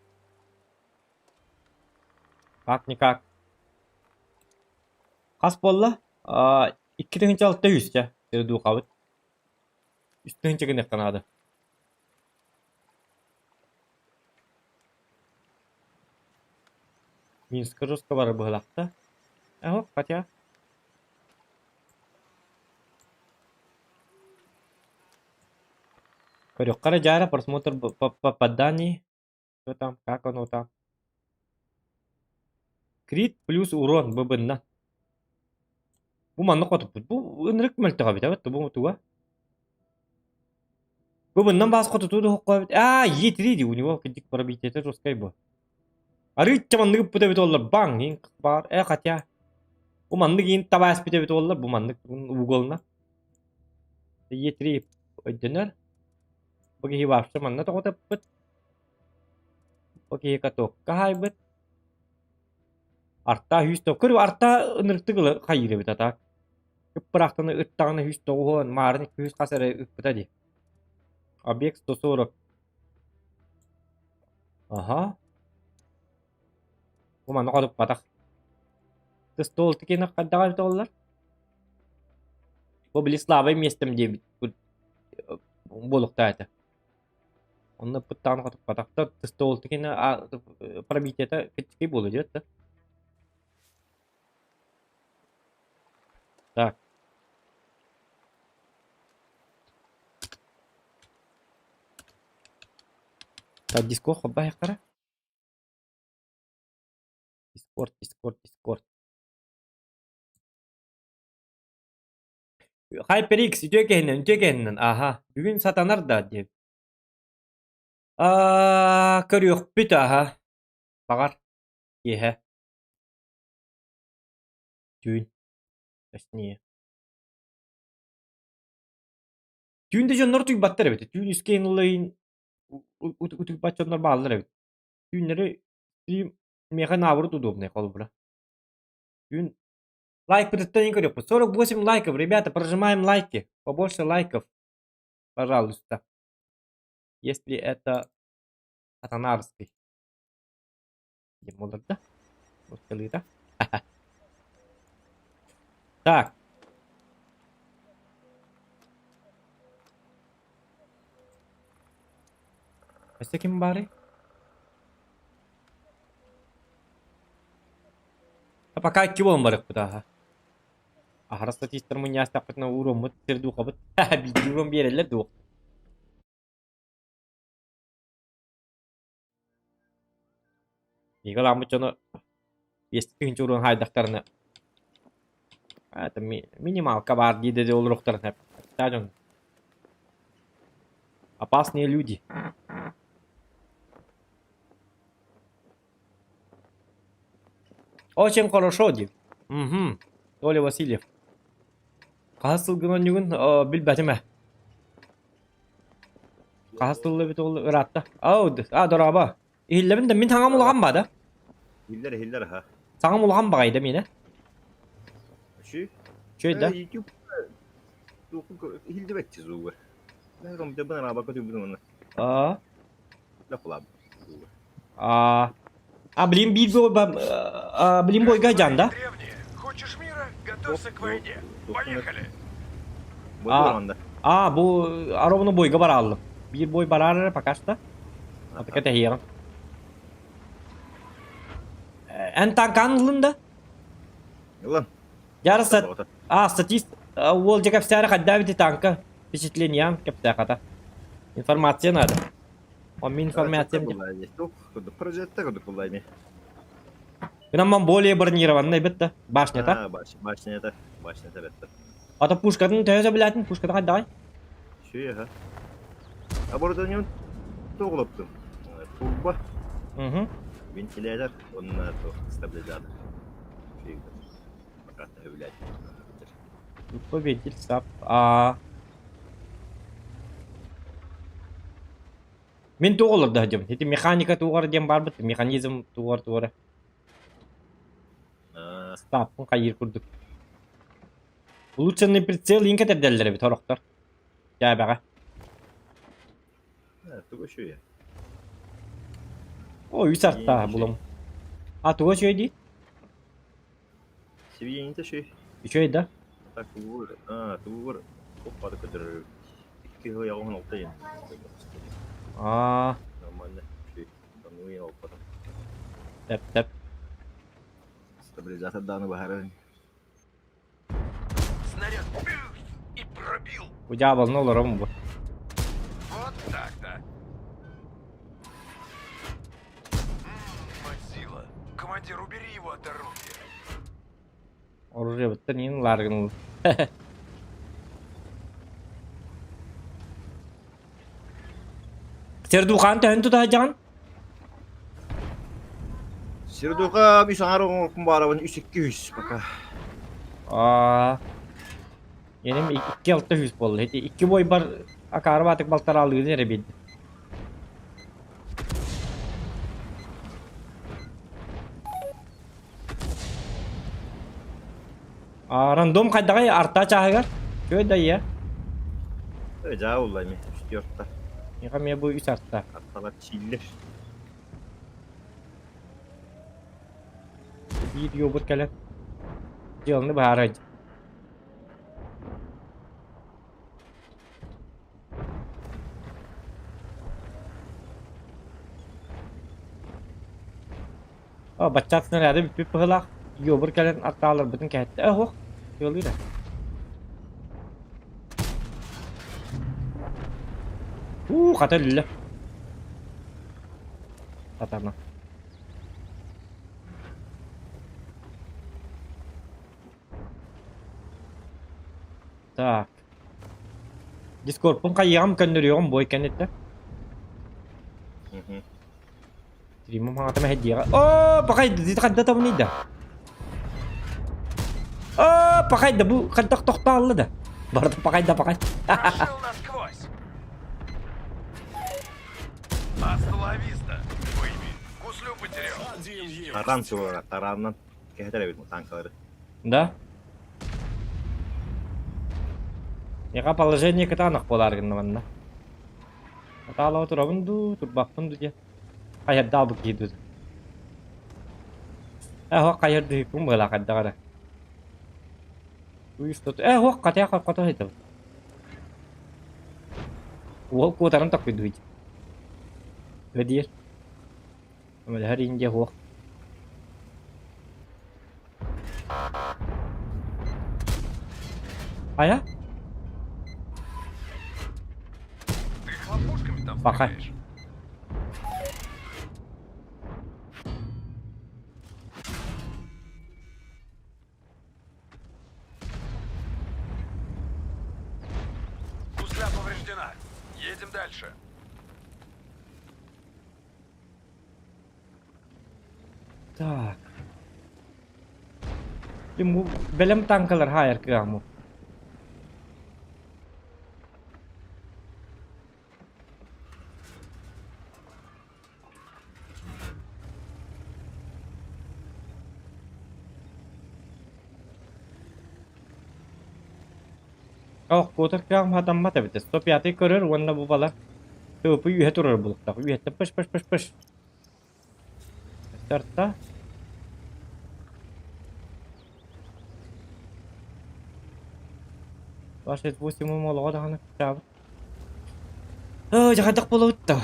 Как-никак. Хас буолла? Аа, 2 600 чэ, духабыт. Үс тыһыынча гыныахха наада. Минска жестко барар быһыылаах Эһо, хотя Көрүөххэ эрэ дьаара просмотр попаданий. Что там, как оно там. Крит плюс урон быбынна. Бу манна хотуппут. Бу ынырык мөлтөх эбит эбит бу туга. Бу баас хотутуу да эбит. А, Е3 ди у него кидик пробитие жесткай бу. Арыычча маннык ыппыт эбит оллар баң иин баар э хотя бу маннык иин таба эспит эбит оллар бу маннык уголна. Е3 өйдөнөр. Бу киһи вообще манна тоҕо Бу киһи катокка хаайбыт. Арта үс көр арта ынырыктык ыла хайыыр эбит ата. Ыппыраахтаны ыттаҕына үс тоҕуһуон маарын икки үс хас эрэ ыппыта дии. Объект 140. Аха. Бу манна хотуппатах. Стол тикиэнэ хайдаҕа эбитэ буоллар? Бу били слабай миэстэм диэбит буолуохтаах этэ. Онно ыппыттаҕына хотуппатахтар стол тикиэнэ пробитиета киччикий буолуо диэт да. Так. Так, Дискорд холбоһуохтара. Дискорд, Дискорд, Дискорд. HyperX үтүө киһинэн, үтүө киһинэн, аха. Бүгүн сатанар да диэбит. Аа, көрүөхпүт аха. Баҕар, киэһэ. Түүн. Точнее. Түүн да дьоннор утуйбаттар эбит. Түүн үскэйин ылайын утуйбат дьоннор бааллар эбит. Түүннэри миэхэ наоборот удобнай холобура. Түүн лайкпытыттан көрүөхпүт. 48 лайков, ребята, прожимаем лайки. Побольше лайков. Пожалуйста. Если это Атанарский. Диэн буолар да? Нууччалыыта. Так. Өссө ким баарый? А пока икки буолан барыахпыт ааһа. Аһара статистар мунньаастахпытына ууруоммут сир духабыт. Биирдии уруом биэрэллэр дуо? Мига ламмыт дьону 5000 уруон хаайдахтарына это минималка баар дии да олоруохтарын сөп. дьон опасные люди. Очень хорошо диир. Угу. Толя Васильев. Хаһыс сылгын оонньуугун билбэтим ээ. Хаһыс сылла эбит ол ыраатта. Ау, а, дорообо. Иһиллэбин да мин саҥам улахан ба да? Иһиллэр, иһиллэр аха. Саҥам улахан баҕайы да миэнэ. Үчүй. Үчүй да? YouTube иһиллибэт звугар. Компьютербын араабакка түбүтүн онно. Аа. Да кулаб. А, а блин биир а, блин бойга жан да? Хочешь мира? Готовься к войне. Поехали. А, а бу аровну бойга бараллым. Биир бой барар пока что. Атыка тэһиэҕим. Эн танкан ылын да? Ылан. Ярса а статист уол дьэ кэпсээри хайда эбити танка впечатлениям кэпсээхата. Информация надо. Он мин информациям Прожекта курдук булла ини. Гынан более бронированный битта. Башнята. Башнята. Башнята битта. Ата пушкатын төһө билэтин пушката хайдагай? Шүй аха. Оборудование тоҕулуптум. Турбо. Угу. Вентилятор, он стабилизатор. Турбо вентиль сап. А. Мин туох олордо сылдьабын? Ити механика туоҕар диэн баарбыт, механизм туоҕар туора. Стаппын хайыыр курдук. Улучшенный прицел иин кэтэрдэллэр эбит сорохтор. Дьээбэҕэ. Тугу үчүгэй? О, үс артааһы булам. А туга үчүгэй дии? Сибиинитэ үчүгэй. Үчүгэй да? Так, тугур, а, тугур, оппады көтөрөр. Икки ыйаҕын алта иэн. Аа. Нормально, үчүгэй. Оннук алпатым. Тэп тэп. Стабилизатор дааны баһаран. Снаряд и пробил. Бу дьаабалны олоробун бу. Вот так-то. Мазила. Командир, убери его от дороги. Оружиебыттан иин ылааргын Сердухаан төһөн тута сылдьаҕын? Сердуха үс аҥар оҥоркун баарабын үс икки үс пока. Аа. Yenим икки алта үс буолла. Ити икки бойбар акаары баатык балтараалыырын эрэ биэрдим. А, рандом хайдаҕай арта чааһыгар? Чүө да ийэ. Дьаа улла эми үстүөртэ. Миэхэ эмиэ бу үс арта. Арталар чииллэр. Биир йобут кэлэн дьыаланы быһаарай. О, бачча снаряды бүппүт быһыылаах. Йобур кэлэн аттааларбытын кэһэттэ. Э, оһох, тыалыыр ээ. Уу, хата өллө. Сатана. Так. Дискордпун хайыаҕым көннөрүөҕүм буой кэнниттэн. Стримым хаҥатым эһэдиэҕэ. Оо, пахай, хайда табыный да? Оо, пахай да бу хайдах тохтоолла да? Барыта пахай да пахай. Прошил насквозь. Hasta la vista, baby. Гуслю потерял. Один есть. Таран суора, тараннан кэһэтэр эбит танкалары. Да? Миэхэ положение кытаанах буолаары гынна манна. Атаалаба турабын дуу, турбаппын дуу диэн. Хайырдаабыт киһи дуу. Ээ һуох хайырдыһыппын быһыылаах хайдах эрэ. Ээ һуох хатыа хото сытабын. Уол куотарын токуйдуй. Диир. Көмөлөһөр Индия суох. Хайа? Ты хлопушками там Пока. стреляешь? Гусля повреждена. Едем дальше. Так. Бэлэм танкалар хаайар кыаҕым. Ох, куотар кыаҕым хатаммат эбит. 105 көрөр уонна бу бала ТВП үөһэ турар булуктаах. Үөһэттэн пыш пыш пыш пыш. Тарта. 28 олоҕо даҕаны кыччаабыт. Оо, дьэ хайдах буолабыт да?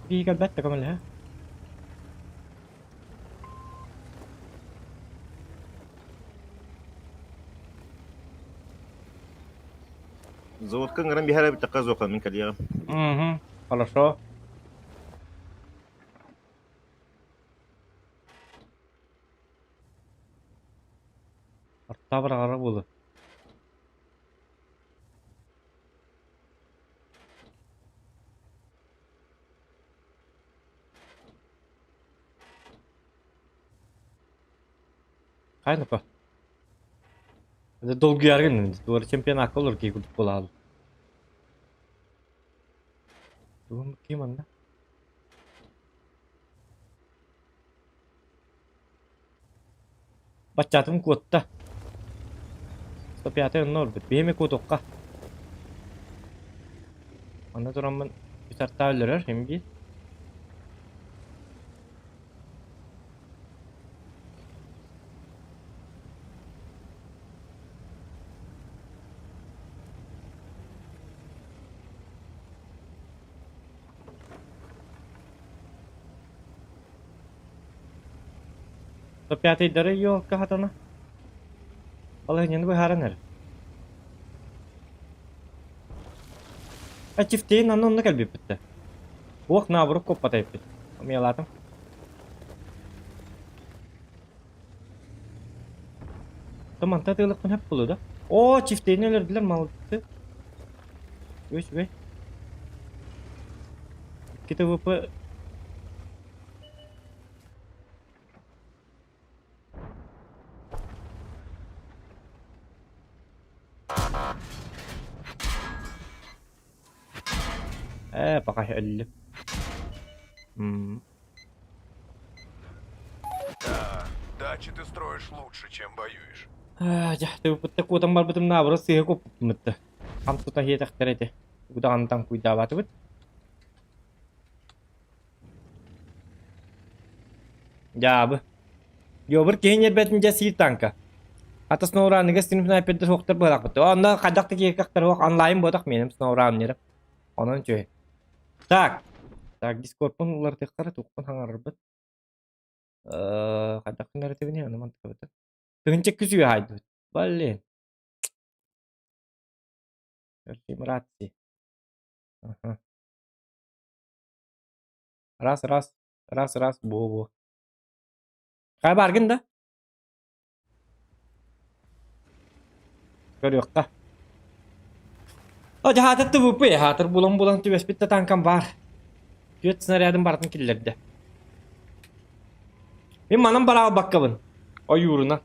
Киһи кэлбэт да көмөлөһө. Заводка ыҥыран биһэр эбитэххэ суоха мин кэлиэҕим. Угу, хорошо. Артаа быраҕара буолуо. Хайа нопа? Долгуйаргын туора чемпионакка олор киһи курдук буолаалы. Тугум ким анна? Баччаатым куотта. 105 онно олбут. Биһиэми куотуохха. Онно тураммын үс артаа өлөрөр им биир. 105-дары елка хатана. Балаһыанньаны быһааран эрэ. Ачифтейн анна онно кэлбиппит да. Уох наоборот куоппата эппит. Умелаатым. Томанта тыылыкпын хөп булу да. О, чифтейни өлөрдүлэр молодцы. Үс үгүй. 2 ТВП Ээ, пока өллүм. М. Да, дачи ты строишь лучше, чем воюешь. Аа, дьэ, тыыппытта куотан барбытым наоборот сыыһа куоппуппун Хам тута иһиэтэхтэрэ ити. Удаҕантан куйдаабатыбыт. Дьаабы. Йобур киһи ньиэрбэтин дьэ сиир танка. Хата сноураныга снайпердэр суохтар быһалаахпыт. Онно хайдах да киһи суох онлайн буотах миэним сноураннерым. Онон үчүгэй. Так. Так, дискордпун уларытыахтара туохпун хаҥарарбыт. Хайдах гынар этибиний аны мантыкабыта. Тыһынча күс үө хаайдыбыт. Блин. Рации. Аха. Раз, раз, раз, раз, буо-буо. Хайа бааргын да? Көрүөххэ. О, дьаһаатар ТВП, хаатыр булан-булан түбэспит да танкам баар. Түөрт снарядын барытын киллэрдэ. Мин манан бараалбаккабын. Ойууруна.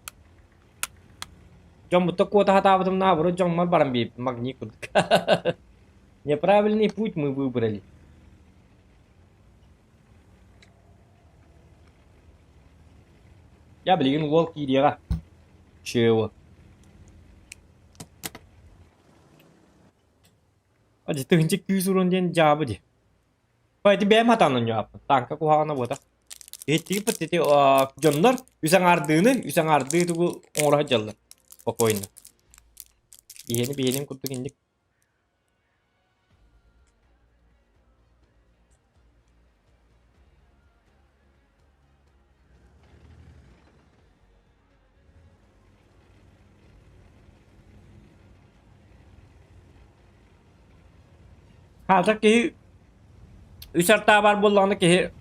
Дьоммуттан куота сатаабытым наоборот дьоммор баран биэрбитим магнит курдук. Неправильный путь мы выбрали. Я билигин уол киириэҕэ. Чего? Адьы тыһыынча күүс урун диэн дьаабы дии. Ити бэйэм хатаан оонньообуппун. Тааҥка куһаҕана буота. Иһиттигиппит ити дьоннор үс аҥаардыыны, үс аҥаардыы тугу оҥоро сылдьаллар. Спокойно. Биһиэни биһиэнин курдук инник. Хаата киһи үс артаа баар буоллаҕына киһи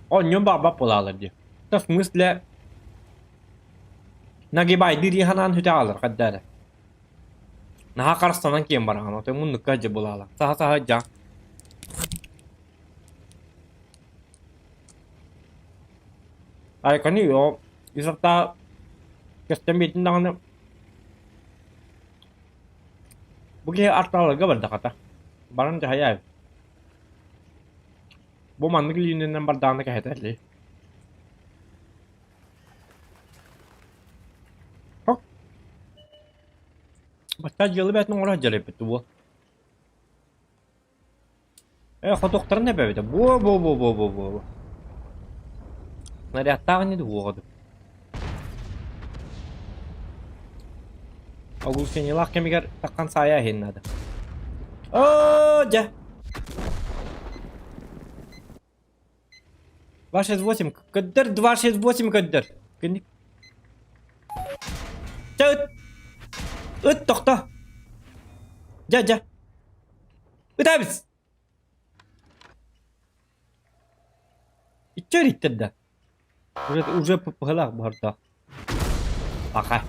оонньуон баҕарбат буолаалар дии. В смысле нагибайдыы дии санаан сүтэ хаалар хайда эрэ. Наһаа харыстанан киэн бараҕын, отой муннукка сылдьар буолаалар. Саһа-саһа дьаҥ. Айканы о үс артаа көстөн биэрдин даҕаны Бу киһи артааларга барда хата. Баран дьаһайаа эбит. Бу маннык лиининэн бардаҕына кэһэтэр Хок. Бачча дьыала бэйэтин оҥоро сылдьар эбиппит дуо? Э, хотуохтарын эбэбитэ. Буо-буо-буо-буо-буо-буо. Снарядтаах ини дуоҕа Оглушениелаах кэмигэр таххан саайа иһин наада. Оо, дьэ. 268 көдөр 268 көдөр. Күннүк. Чэ ыт. Ыт тохто. Дьэ дьэ. Ытабыз. Иччэ эриттэр да. Уже уже пыһылаах буһардаах. Пока.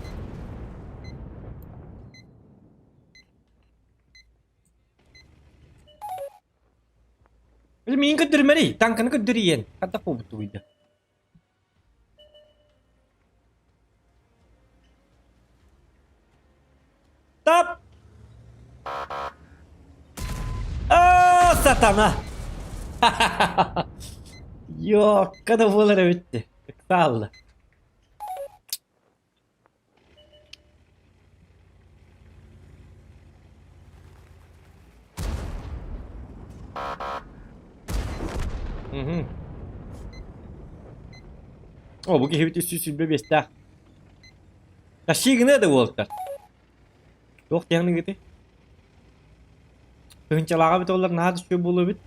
Миин көрдөрүмэрий, танканы көрдөрүйэн. Хата буолбут Тап! А, сатана! Йокка да буолар эбит. Ыксаалла. Мгм. О, бу киһибит 325-тээх. Тащи гына да уолтар. Туох диэҥ ыгыты? Тыһынчалааҕа эбит олар наһаа да үчүгэй буолуо эбит.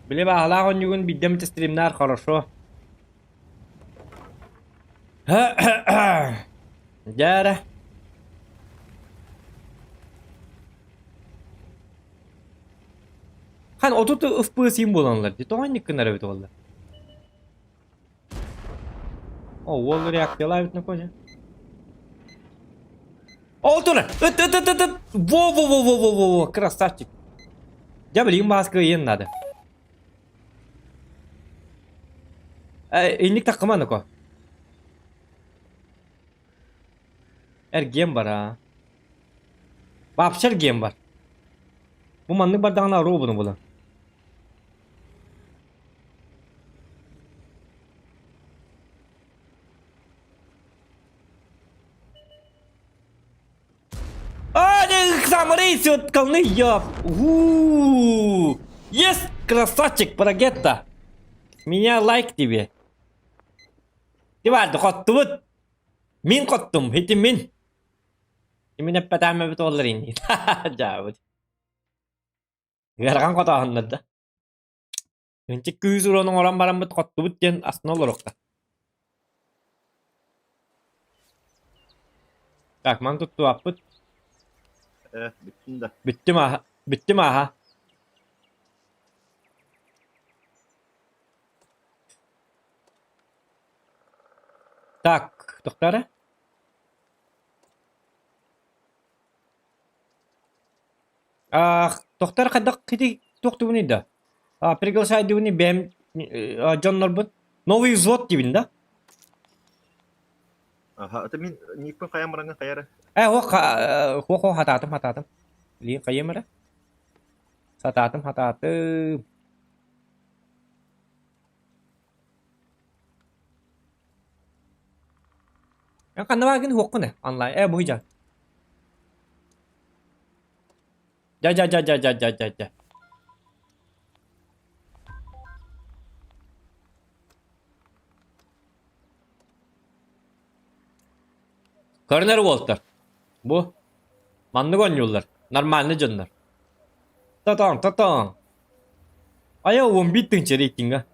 Били бааһылаах оонньуугун биирдэ эмит стримнаар хорошо. Дьэ эрэ. Хан 30 ФПС буоланлар дии. Тоҕо инник гынар эбит уоллар? О, уол реакциялаабыт на коня. Ол тура! Ыт ыт ыт ыт ыт! Во во во во во во во красавчик. Дьэ билигин мааска ыйыан надо. Э, инник таккыма ноко. Эргиэн бар аа. Вообще эргиэн бар. Бу маннык бардаҕына робуну булан. Самарей ёп! У-у-у! Есть, красавчик, Прогетта! Меня лайк тебе. Ты хоттубут. Мин хоттум, ити мин. Мин эппэтээм эбит оллар инни. Дьаабыт. Ыарахан хотооһуннар да. Ынчык күүс уруон оҥорон бараммыт хоттубут диэн астына олоруохха. Так, маны туттубаппыт. Э, бүттүн да. Бүттүм ааһа. Бүттүм ааһа. Так, тохтоо Тохтор хайдах ити туох тугунуй да? Приглашай дибини бэйэм дьоннорбут новый взвод дибин да? Аха, это мин никпин хайам бараҥҥын хайара? Э, хо хо хо хатаатым хатаатым. Билигин хайыам эрэ? Сатаатым хатаатым. Эн ханна бааргын уһуоххун ээ, онлайн. Ээ, бу дьа. Дьа дьа дьа дьа дьа дьа дьа дьа. Көрүнэр уолтар. Бу маннык оонньууллар. Нормальный дьоннор. Татаң, татаң. А я 11 тысяч рейтинга.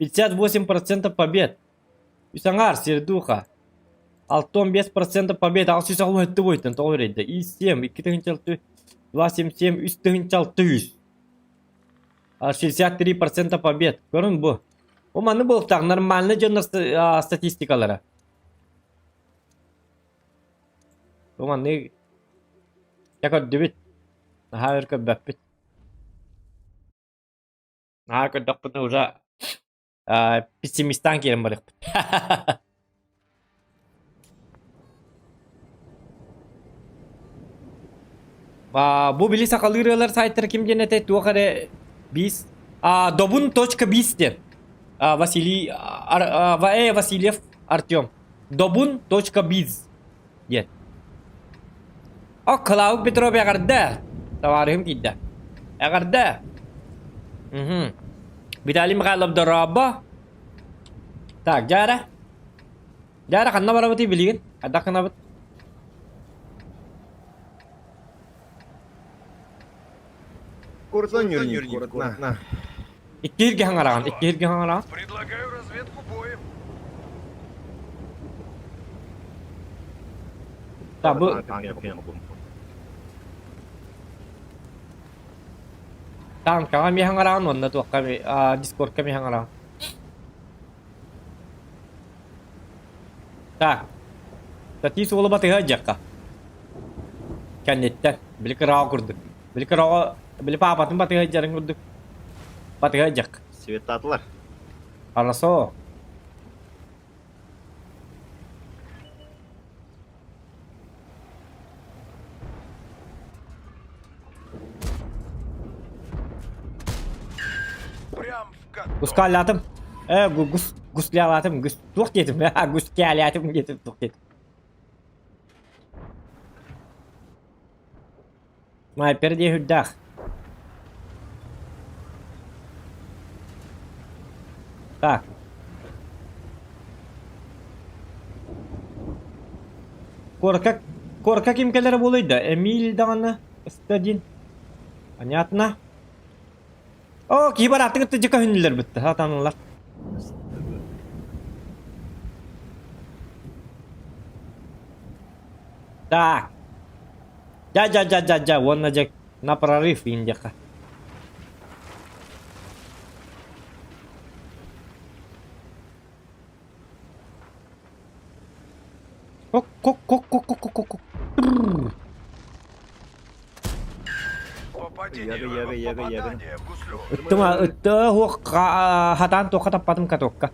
58% побед. Үс аҥаар сердуха. 65% побед. 667 буойтан тоҕо үрэйдэ. И 7, 2 277, 3600. 63% побед. Көрүн бу. Бу манны буолтаах нормальный дьоннор статистикалара. Бу манны дьэ көрдүбүт. Наһаа өр көрбөппүт. Наһаа көрдөхпүнэ уже пессимистаан киирэн барыахпыт. Бу били сахалыы ырыалар сайтара ким диэн этэй туох эрэ бис добун точка бис диэн Василий Васильев Артем добун точка биз диэн О, Клауд Петров эҕэрдэ! Табаарыһым киирдэ. Эҕэрдэ! Угу. Виталий Михайлов дорообо. Так, дьаара. Дьаара ханна барабытый билигин? Хайдах гынабыт? Куратна нюрни, куратна. Иккиһиргэ хаҥараҕын, иккиһиргэ хаҥараҕын. Предлагаю разведку боем. Так, бу танкаҕа эмиэ хаҥараҕын уонна туохха эмиэ дискордка эмиэ хаҥараҕын. Так. Татис уолу батыһа дьахха. Кэнниттэн. Били кыраҕа курдук. Били кыраҕа били паапатын батыһа дьарын курдук. Батыһа дьах. Светтаатылар. Хорошо. Прям в каток. Гускаллаатым. Э, гус гуслялаатым, гус туох диэтим, гускялятым диэтим, туох диэтим. Снайпер диэ үрдээх. Так. Куоракка куоракка ким кэлэрэ буолуой да? Эмиль даҕаны СТ1. Понятно. О, киһи барааттык кытта дьэ көһүннүлэр бытта, сатанылар. Так. Дьа-дьа-дьа-дьа-дьа уонна дьэ на прорыв индиэхэ. Кок-кок-кок-кок-кок-кок. Попадение, Яга, яга, яга, яга. попадание в гуслю. Ыттым, ытты хуох хатаан туохха таппатым катокка.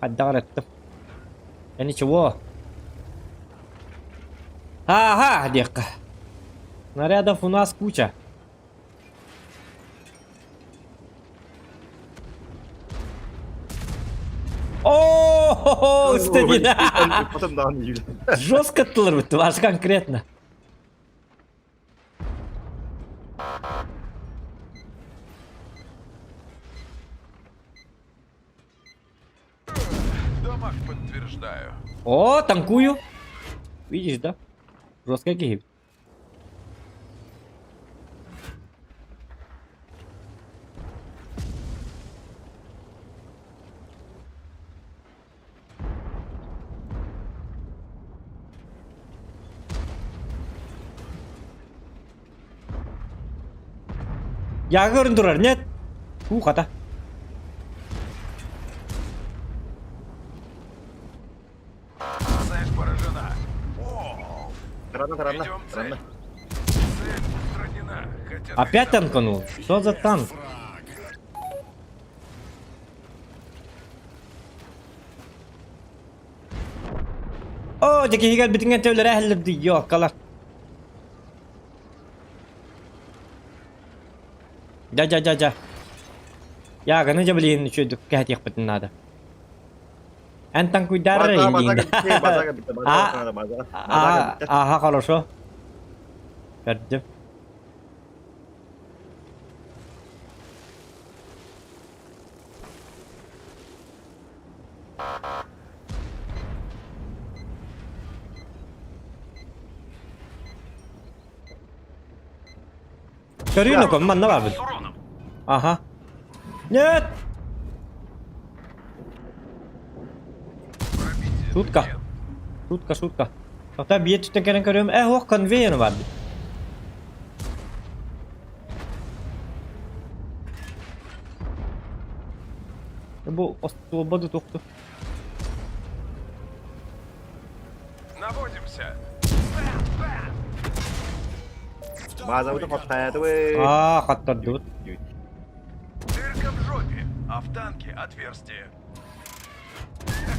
Хайдаҕар ыттым. Я ничего. Ага, диэххэ. Нарядов у нас куча. О, стабильно. Потом даҕаны юль. Жестко ттылар ваш конкретно. Дамаг подтверждаю. О, танкую. Видишь, да? Жестко киһи. Я көрөн турар, нет? Уу хата. Цель поражена. О, Таранна, таранна, идем цель. таранна. Цель устранена. Хотят Опять танканул? Что за танк? О, дьэ киһи кэлбитиҥҥэ төлөрө эһэллэр ёкалар. Дьа дьа дьа дьа. Яганы дьэ билигин үчүгэйдик кэһэтиэхпитин наада. Эн танкуйдар База, база индиин. кэбиттэ, база кэбиттэ, база А, база база а, кэбиттэ. ага, хорошо. Көрдүм. Көрүүнү ком манна барбыт. С уроном. Аха. Нет! Пробитие. Шутка. Нет. Шутка, шутка. Тоқта биир түттэн кэлэн көрүөм. Э, ох, конвейер бар. Бу остуолба да тохту. Наводимся. Базабыты хотаятыбы. Аа, хаттардыбыт. Дырка в жопе, а в танке отверстие.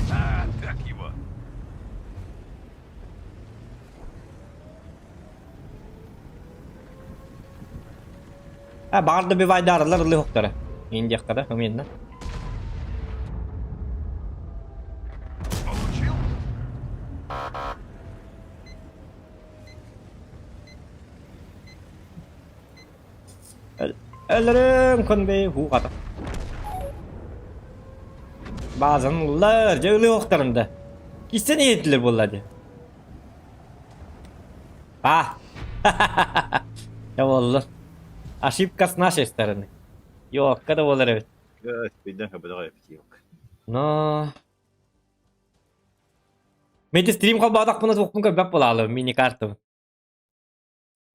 Ха-ха, так его. А, баҕар да бивайдаарылар ылыһыктара. Индиэхтара, уменно. Получил? Өлөрүм конвей хуу хата. Баазан ыллар, дьэ ылыһыктарын да. Кистэн иһиттилэр буолла дии. А! Дьэ буолла. Ошибка с нашей стороны. Йоокка да буолар эбит. Өйдөн хөбөдө эпитиок. Но... Мен стрим холбоотохпуна туохпун көрбөт буолаалым мини-картабын.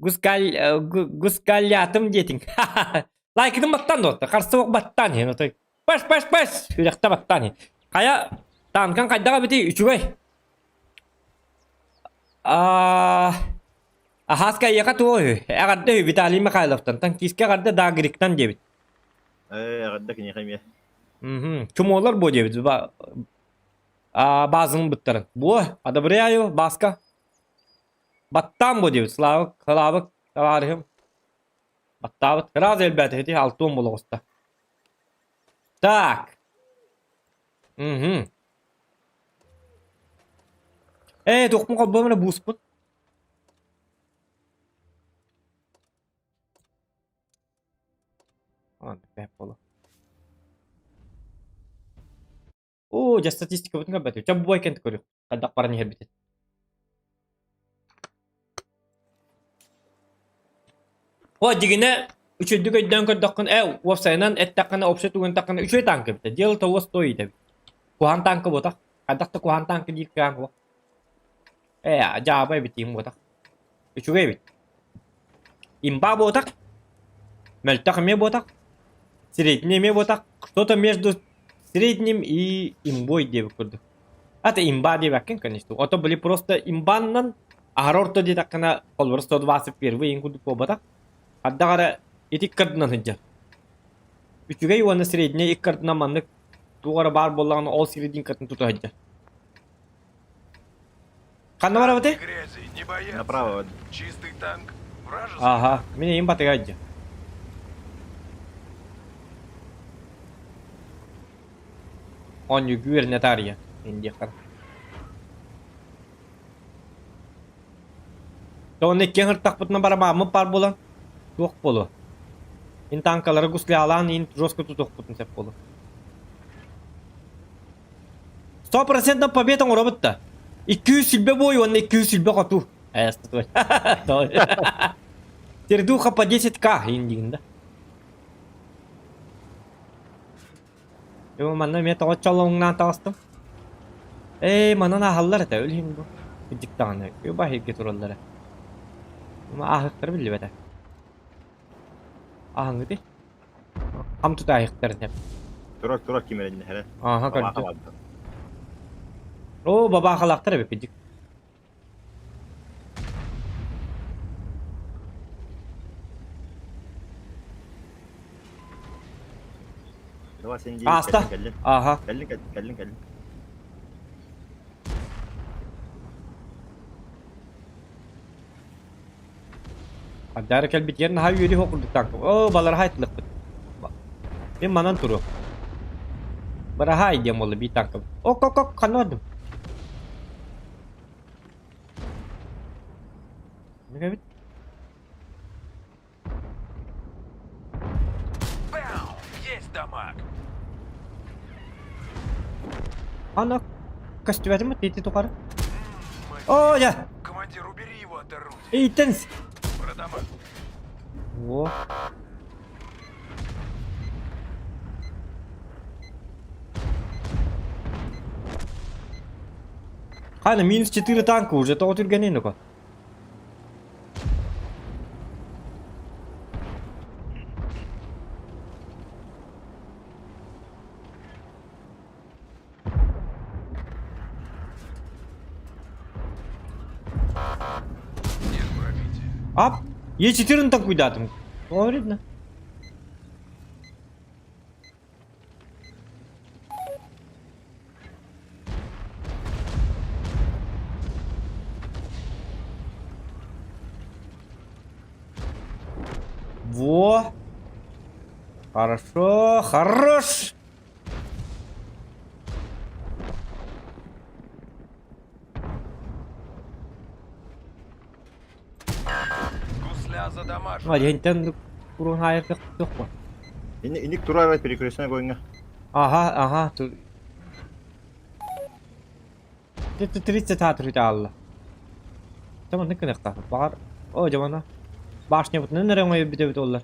Гускаль, гускаллятым диэтиҥ. Лайкытын баттаан дуотта, харса баттаан иһин отой. Паш, паш, паш! Үрэхтэ баттаан иһин. Хайа, танкан хайдаҕа эбитий үчүгэй. Аа, Аһааска эйиэхэ туох үһү? Эҕэрдэ үһү Виталий Михайловтан, танкистка эҕэрдэ Дагриктан диэбит. Э, эҕэрдэ киниэхэ эмиэ. Мгм. Чумуолар буо диэбит. Ба а, баазын быттарын. Буо, одобряю, Баска. Баттаан буо диэбит. Славик, Славик, товарищым. Баттаабыт. Сразу элбээтэ ити алтуон буола оҕуста. Так. Мгм. Ээ, туохпун холбуом эрэ бууспут. Оо, дьэ статистикабытын көрбөтүм. Чэ, бу кэнт көрүөх. Хайдах баран иһэрбитин. О, дьигинэ, үчүгдүк өйдөөн көрдөххүн, ээ, уопсайынан эттэххинэ, общай тугун эттэххинэ, үчүгэй танка эбитэ. Дело того стоит эбит. Куһаҕан танка буотах. Хайдах да куһаҕан танка диир кыаҕым суох. Ээ, дьаабы эбит диим буотах. Үчүгэй эбит. Имба буотах. Мөлтөх эмиэ буотах. Средний эмиэ буотах. Что-то между средним и имбой диэбит курдук. Это имба диэбэккин, конечно. Ото были просто имбаннан аһара орто диэтэххинэ, холобур 121 иин курдук буолбатах. Ардах эрэ ити икки сылдьар. Үчүгэй уонна средний икки ардынан маннык туох эрэ баар буоллаҕына ол серединкатын тута сылдьар. Ханна барабытый? Грязи, не бояться. Направо. Чистый танк. Вражеский. Ага, мин эйим батыга дьэ. Оонньуу үөрэнэ таарыйа индиэхтэр. Тоҕо иккиэн ыртахпытына барабааммыт баар буолан туох буолуо? Ин танкалары гуслялаан ин жестко тутуохпутун сөп буолуо. 100% победа оҥоробут да. 200 бой уонна 200 хоту. Тердуха по 10к индигин да. Йоо манна эмиэ тоҕо чолоҥнаан таҕыстым. Ээ манан ааһаллар этэ өлүһүн бу. Кырдьык даҕаны үба иһиргэ тураллара. Ааһыахтара биллибэтэ. Ааһыҥҥытый? Хам тутааһыахтарын сөп. Турар турар ким эрэннэһэрэ. Ааһа көрдүм. Оо бабаахалаахтар эбит кырдьык. Давай сен Ааста. Кэллин. Ааха. Кэллин кэллин кэллин. Ардары кэлбитигэр наһаа үөрүү курдук таҥкы. Оо, балар хайтылыкпыт. Мин манан туруом. Быраһаай диэн буолла биир танкабыт. Ок-ок-ок, ханна бардым? Эбит. Бау! Есть дамаг! Ана көстүбэтим ити тухары. О, я! Командир, убери его от орудия. Ийтен! Продамаг. О. Хана минус 4 танка уже, тоҕо түргэнин око. Ап! Е4 танкуйдаатым. Тоҕо видно? Во! Хорошо, хорош! Гусля задамажена. Агентен курун хайыр кых Иник турар перекрестный огоньга. Ага, ага. 30 таатыр алла. Tamam ne kadar Бар. О, жамана. Башня бутын нere оңой бите бит олар.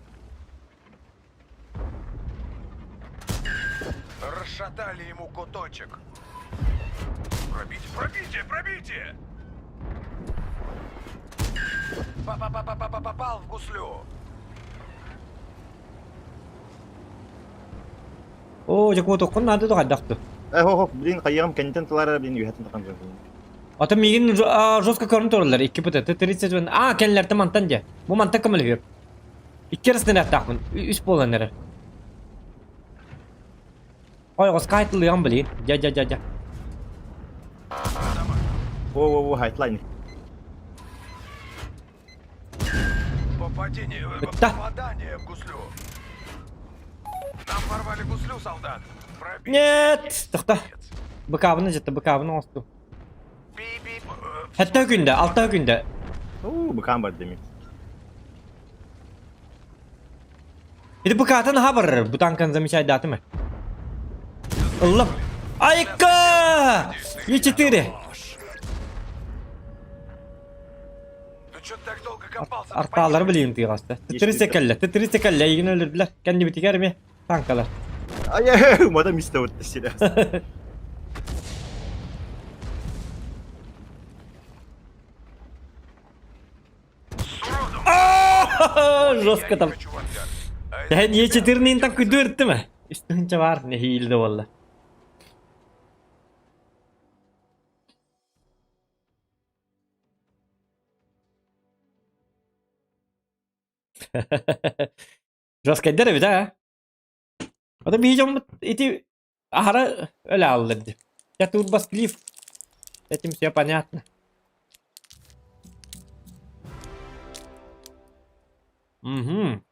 Расшатали ему куточек. Пробить, пробитие, пробитие! Па-па-па-па-па-попал в гуслю. Оо, дьэ куотуоххун наада дуо хайдах дуу? Э, хо, блин, хайыам кэнтэн тылара блин үһэтин тахан Ата миигин жестко көрөн тураллар икки пыта Т-30 А, кэллэртэ мантан дьэ. Бу мантан көмөлөһүөм. Икки арасынан үс буолан эрэр. Ойоҕос кайтылыам блин. Дьэ дьэ дьэ дьэ. Во-во-во, хайтлайн. Попадение, Да. попадание в гуслю. Нам порвали гуслю, солдат. Пробить. Нет! Тохто. Быкабыны жытты, быкабыны оҥосту. Би-би. Сэттэ күндэ, алта күндэ. Уу, быкаан бар деми. Ити быкаатын аха барар, бу танканы замечайдаатым ээ. Ыллым. Айка! Е4! Ну чё ты так долго копался? Артаалары билигин тыгаста. Титирисе кэллэ, титирисе кэллэ, эйигин өлөрдүлэр. Кэннибитигэр эмиэ танкалар. Ай, мадам истэ вот сире. Жестко там. Тэһэн Е4-нин так күдү өрттүмэ. Үстүнчэ бар, нэһиилдэ буолла. Жесткайдар эбит аа. Ото биһи дьоммут ити аһара өлө ааллар дии. Я турбосклиф. Этим все понятно. Угу.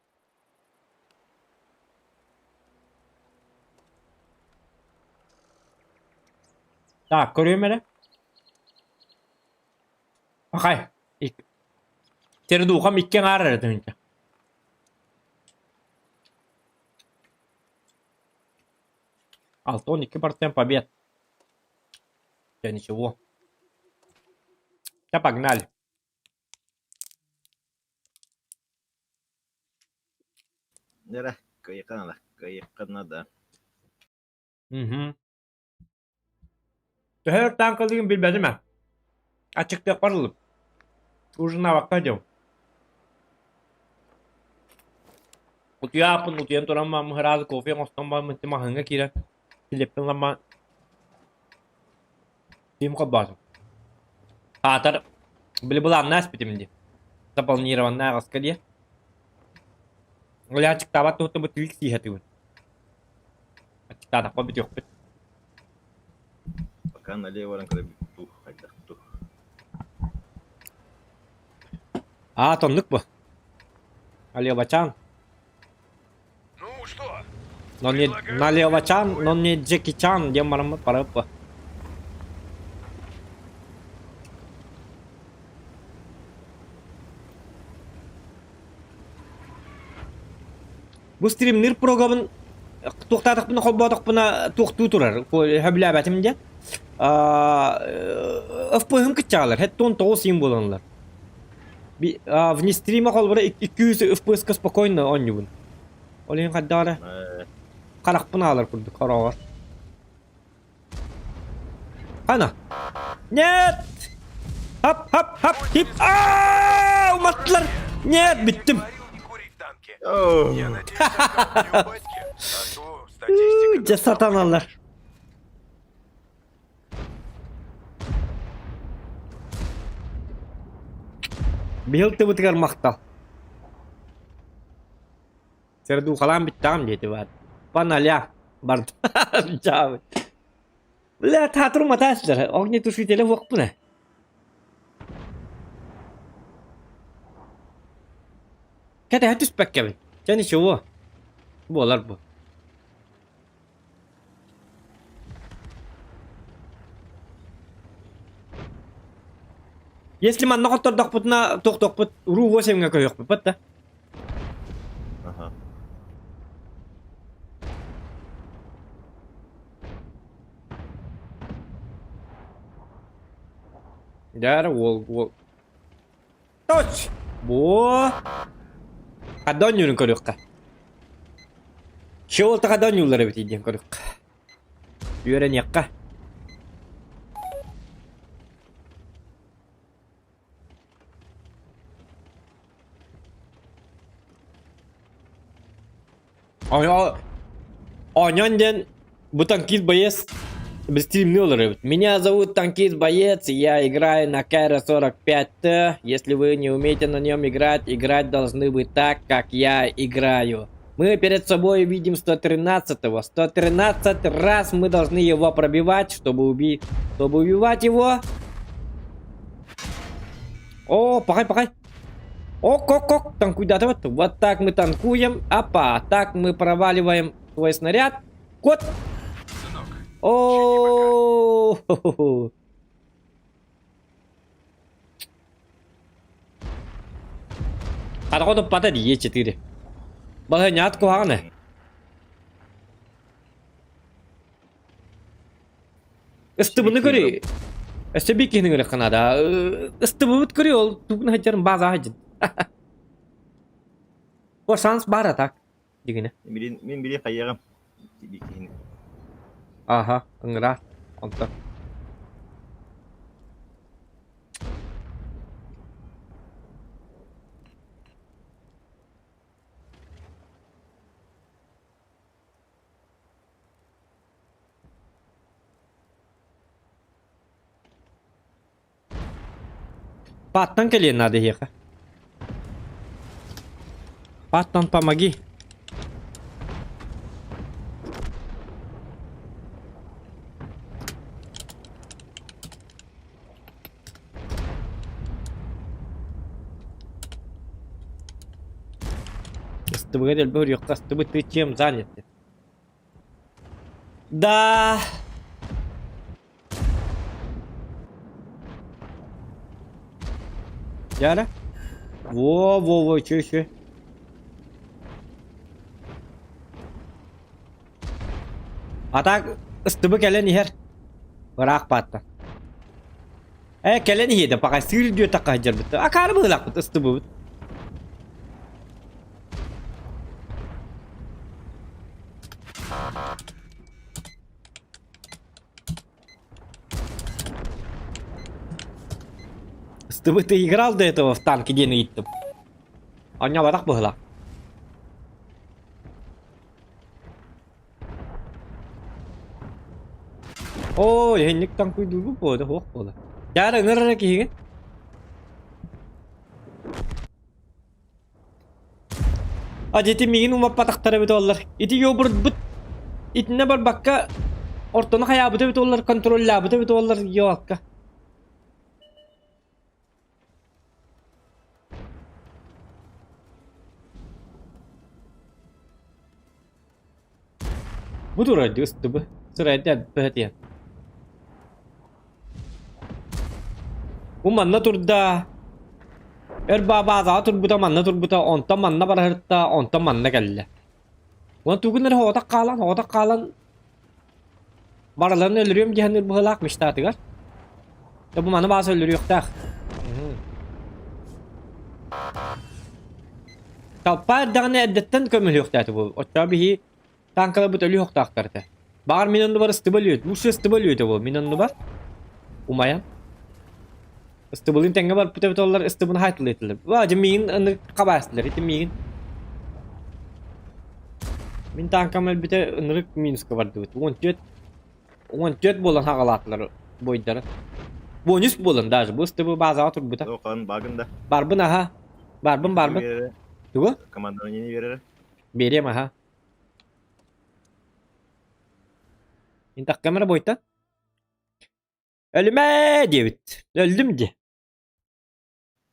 Так, көрүөм эрэ. Пахай. Тердухам икки аҥаар эрэ тыһыынча. 62% побед. Да ничего. Да погнали. Нера, кыйыкка надо, кыйыкка надо. Угу. Төһө өр танкалыгын билбэтим ээ. Ачыктыахпар ылым. Ужинавакка диэм. Утуйааппын утуйан туран бараммын сразу кофе оҥостон бараммын ити маҕаһыыҥҥа киирэн килиэппин ылан баран киим холбоотум. Аатар били былааннаах испитим дии. Запланированная аҕыска дии. Ол ачыктаабат туһуттан бу тилик сии сатыыбын. Ачыктаатахпа бүтүөхпүт. Пока налево баран көрөбүт дуу, хайдах дуу. Аа, тоннук бу. Алебачан. Ну что? Но не налево Чан, но не Джеки Чан диэн бараммыт барыппа. Бу стримнир програмын туохтаатахпына холбоотохпуна туохтуу турар сөбүлээбэтим диэн. ФПһым кыччаалар, хеттон тоҕус син буоланлар. Вне стрима холбура 200 FPS-ка спокойно оонньуубун. Ол иһин хайдах эрэ харахпын аалар курдук хороҕор. Ана! Нет! Хап, хап, хап, хип! Аа, уматтылар! Нет, бүттүм. Дьэ сатаналар. Быйыл тыбытыгар махтал. Сердухалаан бүттэҕим диэти баар. Паналя барда. Дьаабы. Бля, таатыр матаастар. Огнетушителе буохпуна. Кэтэһэ түспэккэбин. Чэ ничего. Буолар бу. Если манна хоттордохпутуна тохтохпут уруу 8-ҥа көһүөхпүт да. Ага. Дьэ уол уол. Точ! Бу. Хадда оонньуурун көрүөххэ. Чуолта хадда оонньууллар эбит диэн көрүөххэ. Үөрэниэххэ. Оонньоон диэн бу танкист боец стримни олоробут. Меня зовут танкист боец, я играю на КР-45Т. Если вы не умеете на нем играть, играть должны вы так, как я играю. Мы перед собой видим 113-го. 113 раз мы должны его пробивать, чтобы убить, чтобы убивать его. О, пахай, пахай. Ок-ок-ок, танкуйдатыбыт. Вот так мы танкуем. Апа, так мы проваливаем твой снаряд. Кот! О, Хараҕа туппата дии Е4. Балаһыанньаҕыт куһаҕан ээ. Ыстыбыны көрүй. Өссө биир киһини көрүөххэ наада. Ыстыбыбыт көрүй ол тугун сылдьарын баазаҕа сылдьын. О шанс баар а так дигинэ. Мин мин били хайыаҕым биир киһини. Аха, ыҥыраа. Онтон. Паттан кэлиэн наада эһиэхэ. Паттан помоги. Ыстыбыга дэлби өрүөххэ ыстыбыт ты чем занят? Да. Дьэ Во, во, во, чё, чё. А так ыстыбы кэлэн иһэр. Ыраах баатта. Э, кэлэн иһиэдэ, пока сыыр дүөтэххэ сылдьарбыт. Акаары быһыылаахпыт ыстыбыбыт. Ыстыбы ты играл до этого в танки диэн ыйыттым. Оонньообатах быһыылаах. Оо, иһинник таҥкуйдуурбут буолла, суох буолла. Дьаара ыҥыр эрэ киһигин. А дьэ миигин умаппатахтар эбит оллар. Ити йобурбут итиннэ барбакка ортону хайаабыта эбит оллар, контроллаабыта эбит оллар йоалка. Бу турар дии ыстыбы. Сырайда бөһөтүйэн. Бу манна турда. Өр баазаҕа турбута манна турбута, онтон манна бараһырта, онтон манна кэллэ. Уон тугун эрэ оҕотох хаалан, оҕотох хаалан барыларын өлөрүөм диэн быһыылаах мечтатыгар. Да бу маны бааса өлөрүөхтээх. Талпа эрдэҕинэ эрдэттэн көмөлүөхтээтэ бу. Оччоҕо биһи Танкаларбыт өлүөх-охтоохтор этэ. Баҕар мин оннубар ыстыба өлүөт. Лучше ыстыба өлүөтэ буол. Мин оннубар умайан. Ыстыбылыын тэҥҥэ барбыт эбит оллар ыстыбын хаайтылыйтылар. Ва, дьэ миигин ынырык хабаастылар. Ити миигин. Мин танкам өлбүтэ ынырык минуска бардыбыт. 14 14 буолан хаҕалаатылар бойдары. Бонус буолан даже бу ыстыбы базаҕа турбута. Охан багын да. Барбын аха. Барбын барбын. Тугу? Командование берер. Берем аха. Интах камера бойта. Өлүмэ диэбит. Өлдүм дии.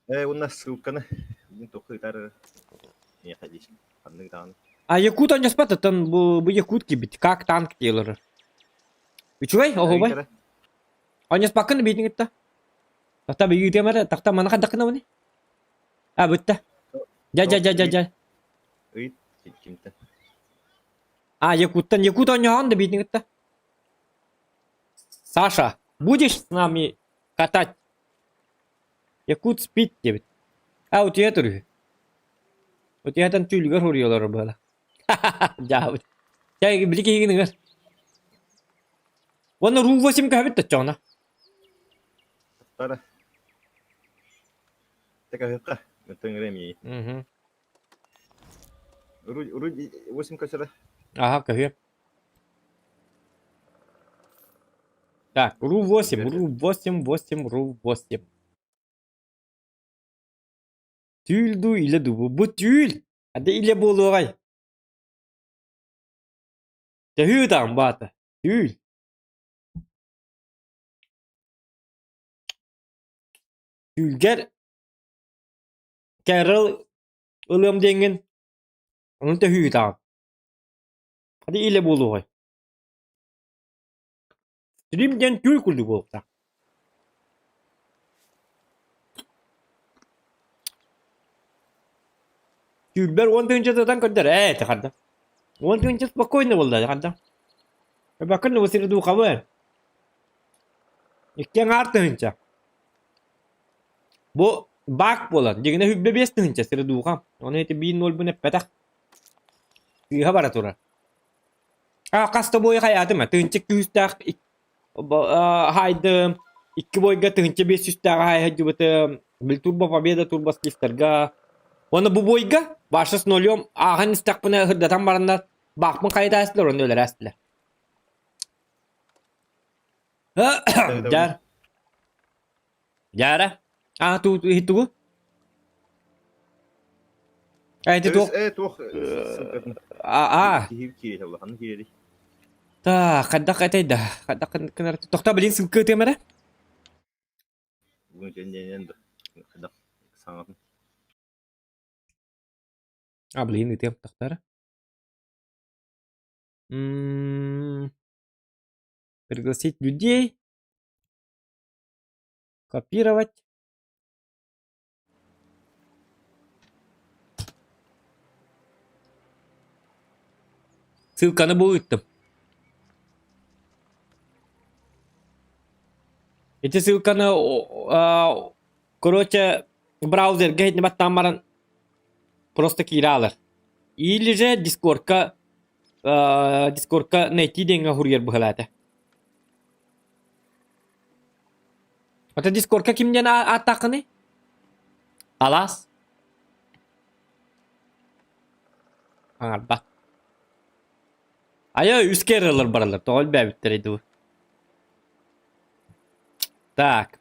Э, уонна ссылканы мин туохха ыытар миэхэ дии. Ханнык даҕаны. А Якут онньоспот оттон бу бу Якут киирбит. Как танк дии олорор. Үчүгэй, оһуобай. Онньоспаккын биитин кытта. Тахта биги эрэ, тахта маны хайдаххына А бүтте. Дьэ дьэ дьэ дьэ дьэ. Ыйыт кимтэн? А, Якуттан. Якут оонньоһон да биитин кытта. Саша, будешь с нами катать? Якут спит диэбит. А, утуйа тур үһү. Утуйатан түүлүгэр суруйаллар буола. Дьаабыт. Чэ, били киһигин ыҥыр. Уонна Ру-8 көһөбүт оччоҕуна. Тара. Тэкэһыкка. Мөттөҥүрэ эмиий. Мгм. Ру 8 көсөрө. Ага, көһүө. Так, Ру-8, Ру-8, 8, Ру-8. Түүл дуу, илэ дуу? Бу, бу түүл! Ады илэ буолуоҕай. Төһүү ытаҕын баата. Түүл. Түүлгэр Кэрол ылыам диэҥҥин ону төһүү ытаҕын. Хата илэ буолуоҕай. Стрим диэн түүл курдук буолуохтаах. Түүлбэр уон тыһыынча сытан көрдөр ээ ити харда. Уон тыһыынча спокойно буолла харда. Бакын сири духабы. Икки аҥаар тыһыынча. Бу бак буолан, дьиҥинэ 25 тыһыынча сири дуухам. Ону ити биир нольбун эппэтэх. Сыыһа бара турар. А хас да буойу хайаатым тыһыынча күүстээх хаайдым. Икки буойга тыһыынча 500-тээҕи хаайа сылдьыбытым. Били турбо победа турбо слифтерга. Уонна бу буойга Ваша с нулем ааһан истэхпинэ ыһырдатан бараннар баахпын хайытаастылар уонна өлөрөөстүлэр. Дьаар. Дьаара. Аа ту тугу? Э ити туох? Э туох Аа. Киһи киирэ улахан киири. Та хайдах этэй да. Хайдах гынар тохто билин ссылка ытыам эрэ. Бүгүн дьэн да хайдах саҥатын. А блин ытыам тохтор. М Пригласить людей. Копировать. Ссылканы бу ыыттым. Ити ссылканы короче браузерга иһитинэ баттаан баран просто киирэ аалар. Или же дискордка дискордка найти диэҥҥэ суруйар быһыылаата. Ата дискордка ким диэн ааттааххыный? Алаас? Аҥарбат. Айа үс керрелер баралар. Тоҕо элбээбиттэрий дуу? Так.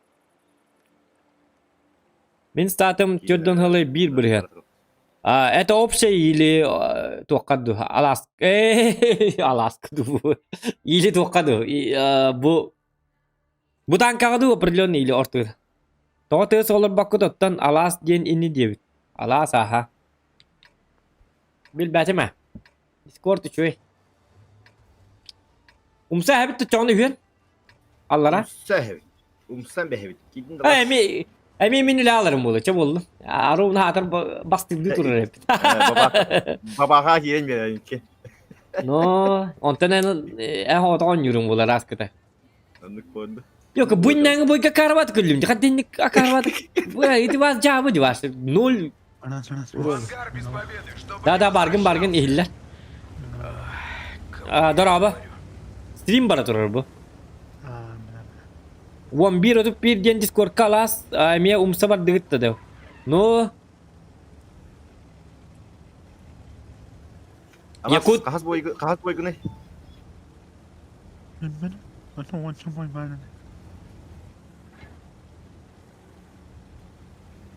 Мин статым төрдөн хылы биир бырыһыан. А, это общее или туохха дуу? Алаас. Алааска дуу. Или туохха дуу? Бу Бу танкаҕа дуу определенный или ортур. Тоҕо тыас олорбоккут оттон алаас диэн ини диэбит. Алаас аха. Билбэтим ээ. Дискорд үчүгэй. Умса эһэбит туччоҕун үһүөн. Аллара. Умса эһэбит. Умсан бэһэбит. Киирдин да Эми эми мин үлэ аларым буолла. Чэ буоллун. Ары уна атар бастыгды турар эбит. Бабаха киирэн биэрэн Но, онтон эн эн отоҕон юрун буолар аскыта. Оннук буолду. Yok bu нәңі бойга карават күллүм. Хаддинник акарват. Бу ити вас жабы диваш. Ноль. В ангар без победы, чтобы Да не да баргын баргын иһиллэр. А, дороба. Стрим бара турар бу. 11.31 диэн дискордка алаас эмиэ умса бардыгыт да дөө. Ну, Якут. Хас бойгы хас бойгыны?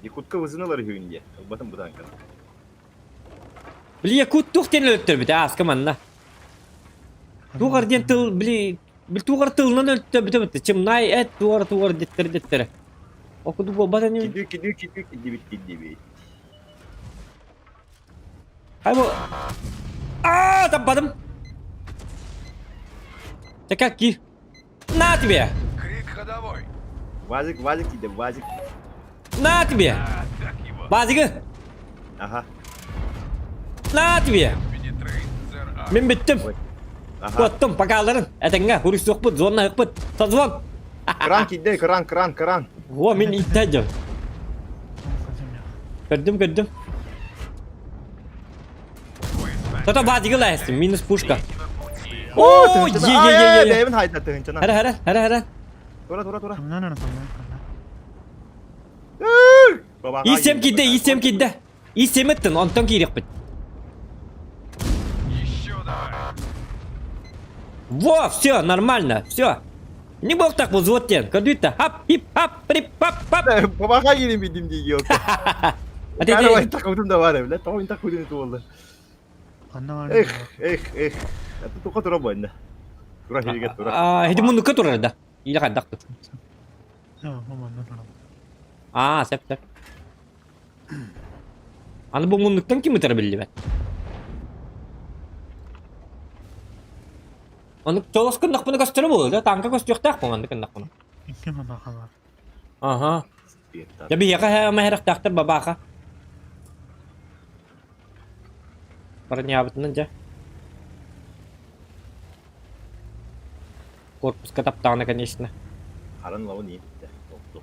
Якутка вызыналар үһүн диye. Ылбатым бу таанканы. Били Якут туох диэн өлөттөрбүт ааска манна. Тугар диэн тыл били били тугар тылынан өлтөрбүтэ битте. Чымнай эт тугар тугар диттер диттер. Окуду буолбат ини. Кидүү кидүү кидүү кидибит кидибит. Хай бу. Аа, таппадым. Чека киир. На тебе! Крик ходовой. Вазик вазик киде вазик. На тебе! А, так его. Базигы! Аха. На тебе! Penetrate their armor. Мин бүттүм. Аха. Куоттум, покаларын. Этэҥҥэ, хуруйсуохпут, зоннаһыкпыт. Созвон! Кран киде кран кран кран. Во, мин иттэ дьон. Көрдүм, көрдүм. Тото базигы лаһыстым, минус пушка. О, е е е е. Бэйбин хайда тыһынчана. Хара хара хара хара. Тура тура тура. Исем киирдэ, исем киирдэ. Исем ыттын, онтон киириэхпит. Еще давай. Во, все, нормально, все. Не был так взвод тен. Көрдүт хап, хип, хап, прип, пап, пап. Бабаха киирин бидим дии ёк. А ты Каравай такудум да бар, бля. Тоҕо такудум туолла. Эх, эх, эх. Это туха тура бойна. Тура хиге тура. А, хити муннукка турар да. Или хайдах тут. Аа, сөп сөп. Аны бу муннуктан ким ытара биллибэт. Аны толос гыннахпына көстөрө буолуо да, танка көстүөхтээх бу маннык гыннахпына. Аха. Дьэ биһиэхэ мэһэрэхтээхтэр бабааха. Бараньаабытынан дьэ. Корпуска таптаҕына, конечно. Харан лавын иитте. Отту.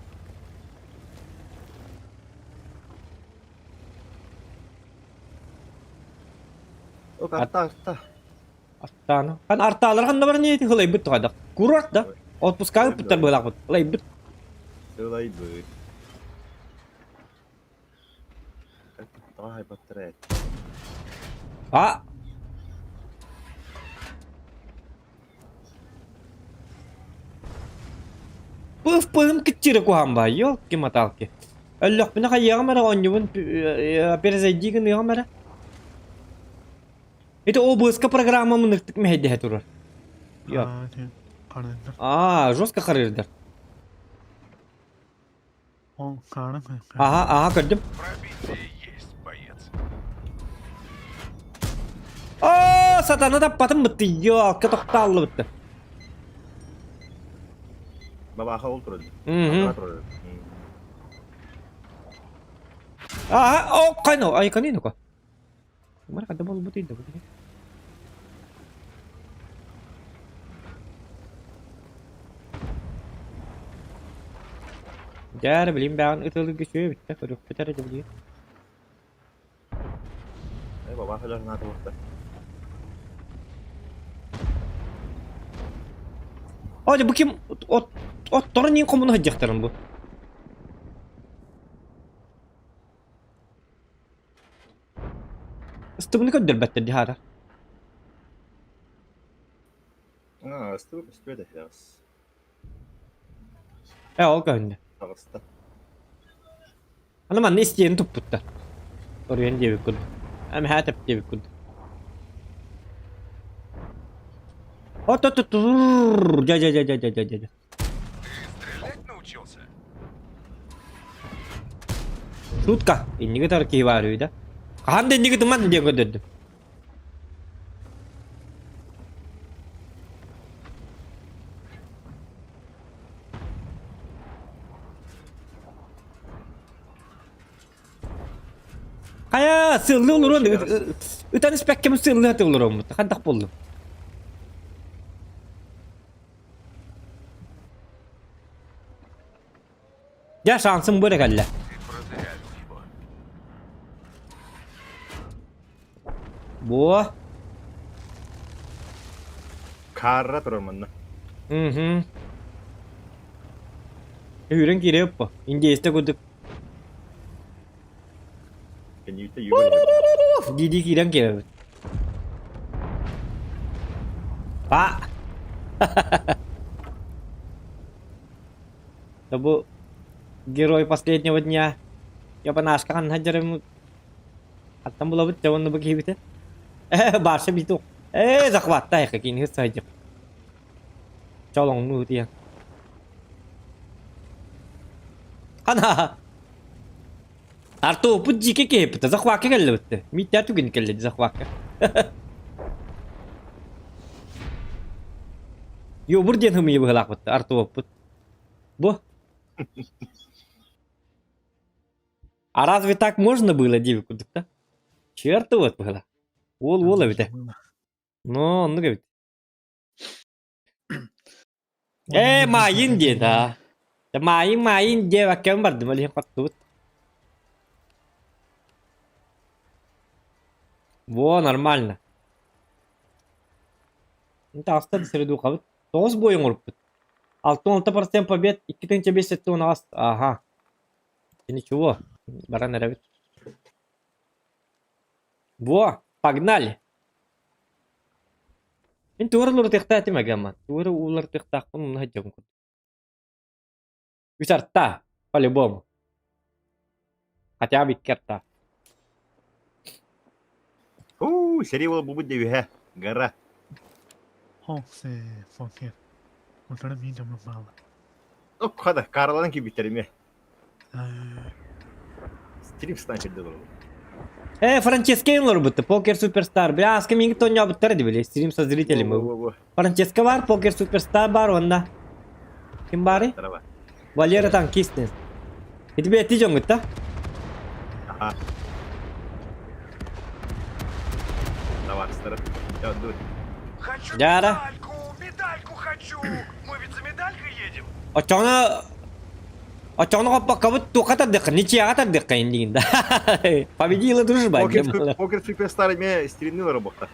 Ок, арта, арта. Артааны. Хан артаалар ханна баран иэти хылайбыт тухайдах. Курорт да. Отпускаҕа ыппыттар быһыылаахпыт. Ылайбыт. Ылайбыт. Тоҕо хайбаттар эт. А! Пыф-пыһым кыччыыры куһаан баа, ёлки-маталки. Өллөхпүнэ хайыаҕым эрэ оонньуубун перезайди гыныаҕым эрэ. Ити ОБС-ка программа мыныктык мэһэйдэһэ турар. Аа, жестко харыырдар. Аха, аха, көрдүм. Пробитие есть, боец. Оо, сатана таппатым бытты, ёлка тохтааллыбытты. Бабаха ол турар. Мгм. Аха, о, кайно, ай, канино-ка. Мара буолбутуй да бу Дьэ, билим бэҕин ытылыгы үчүгэй эбит да, көрүөхпүт эрэ дьэ билигин. Э, бабаха дьоһунаата буолта. О, дьэ бу ким от отторун иин хомуна сылдьыахтарын бу. Ыстыбыны көрдөрбөттөр дии хаара. Аа, ыстыбы көстүбэт эһэҕис. Э, ол көһүннэ. Таҕыста. Аны манна истиэни туппуттар. Оруйан диэбит курдук. Эмэһээ тэп диэбит курдук. От-от-от, дьэ дьэ дьэ дьэ дьэ дьэ дьэ. Ты стрелять научился? Шутка. Инники тар киһи баар үһү да. Хаһан да инники туман диэн көрдөрдүм. Хайа, сыллы олорон ытан испэккэм сыллы аты олороммут. Хантах боллум. Дьэ, шансым бу эрэ кэллэ. Ты продырявил его. Бу. Карра турар манна. Угу. Үүрэн киириэп бу. Индейстэ курдук. Кэнниитэ юбер. Дии-дии киирэн киирэбит. Па! Да бу герой последнего дня. Я банашка ханна дьарым Аттан булабыт дьэ уонна бу киһибитэ. Э, барса биту. Э, захваттай кини сайдып. Чолоҥнуу диэн. Ана! Артур, дьике киһиппит, захвакка кэллибит. Миттää түгэн кэллэ захвакка. Йобур диэн хымыйы быһылаахпыт, Артуоппут. Бу. А разве так можно было, диэбит курдук да? Черт вот было. Уол уол эбитэ. Ну, оннук эбит. Ээ, маайын диэн аа. Маайын маайын диэбэккэм бардым, ол иһин хоттубут. Во, нормально. Таҕыста да сири-духабыт. Тоҕус буойун оҥорбуппут. 66% побед, 2 578 Ага. Ничего, баран эрэбит. Во, погнали! Мин туора уларытыахтаах этим агама. Туора уларытыахтаахпын онно сылдьабын курдук. Үс арта, по-любому. Хотя бы икки арта. Уу, сэрии буола буолбут диэбиһэ. Гора. Хада, караланан киирбиттэр эмиэ. Стрим снайперде олорбут. Э, Франческо олорбут, Покер Суперстар. Бля, аска миигин тонньообуттар ди били, стрим со зрителем. Во-во-во. Франческо бар, Покер Суперстар бар, онна. Ким бары? Тарава. Валера танкист. И тебе ти дьоҥҥут да? Аха. Давай, Я дур. Хочу Дяра. медальку! Медальку хочу! Мы ведь за медалькой едем! Оччоҕуна оччоҕуна хоппоккобут туохха тардыахха, ничьяҕа тардыахха иннигин да. Победила дружба. Покер, покер суперстар эмиэ стримни работа.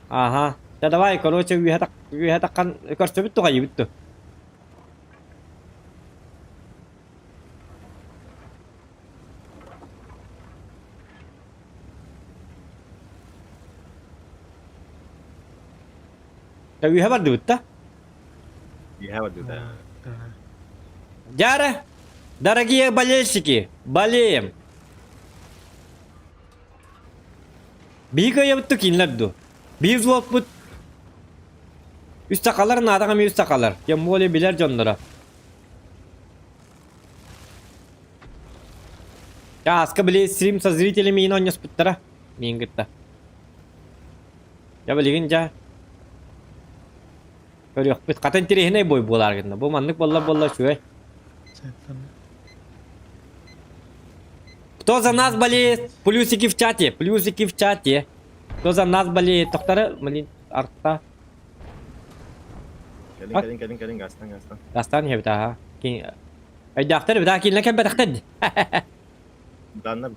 Ага. Да давай, короче, үөһэ таххан көрсөбүт туҕайыбыт ту. Да үөһэ бардыбыт да? Үөһэ бардыбыт да. Дяра, дорогие болельщики, болеем. Биһи кыайабыт кинилэр ду. Биир взводпут үс сахалар наадаҕа эмиэ үс сахалар. Тем более билэр дьонноро. Чааска били стрим со зрителями иин оонньоспуттара. Миин кытта. Дьэ билигин дьэ көрүөхпүт. Хата интэриэһинэй бой буолаар гынна. Бу маннык буолла буолла үчүгэй. Кто за нас болеет? Плюсики в чате, плюсики в чате. Кто за нас болеет? Тохтары, блин, арта. Кэлин, кэлин, кэлин, кэлин, гастан, гастан. Гастан иһэбит, аха. Өйдөөхтөр, битаа киинлэ кэлбэтэхтэр. Данна.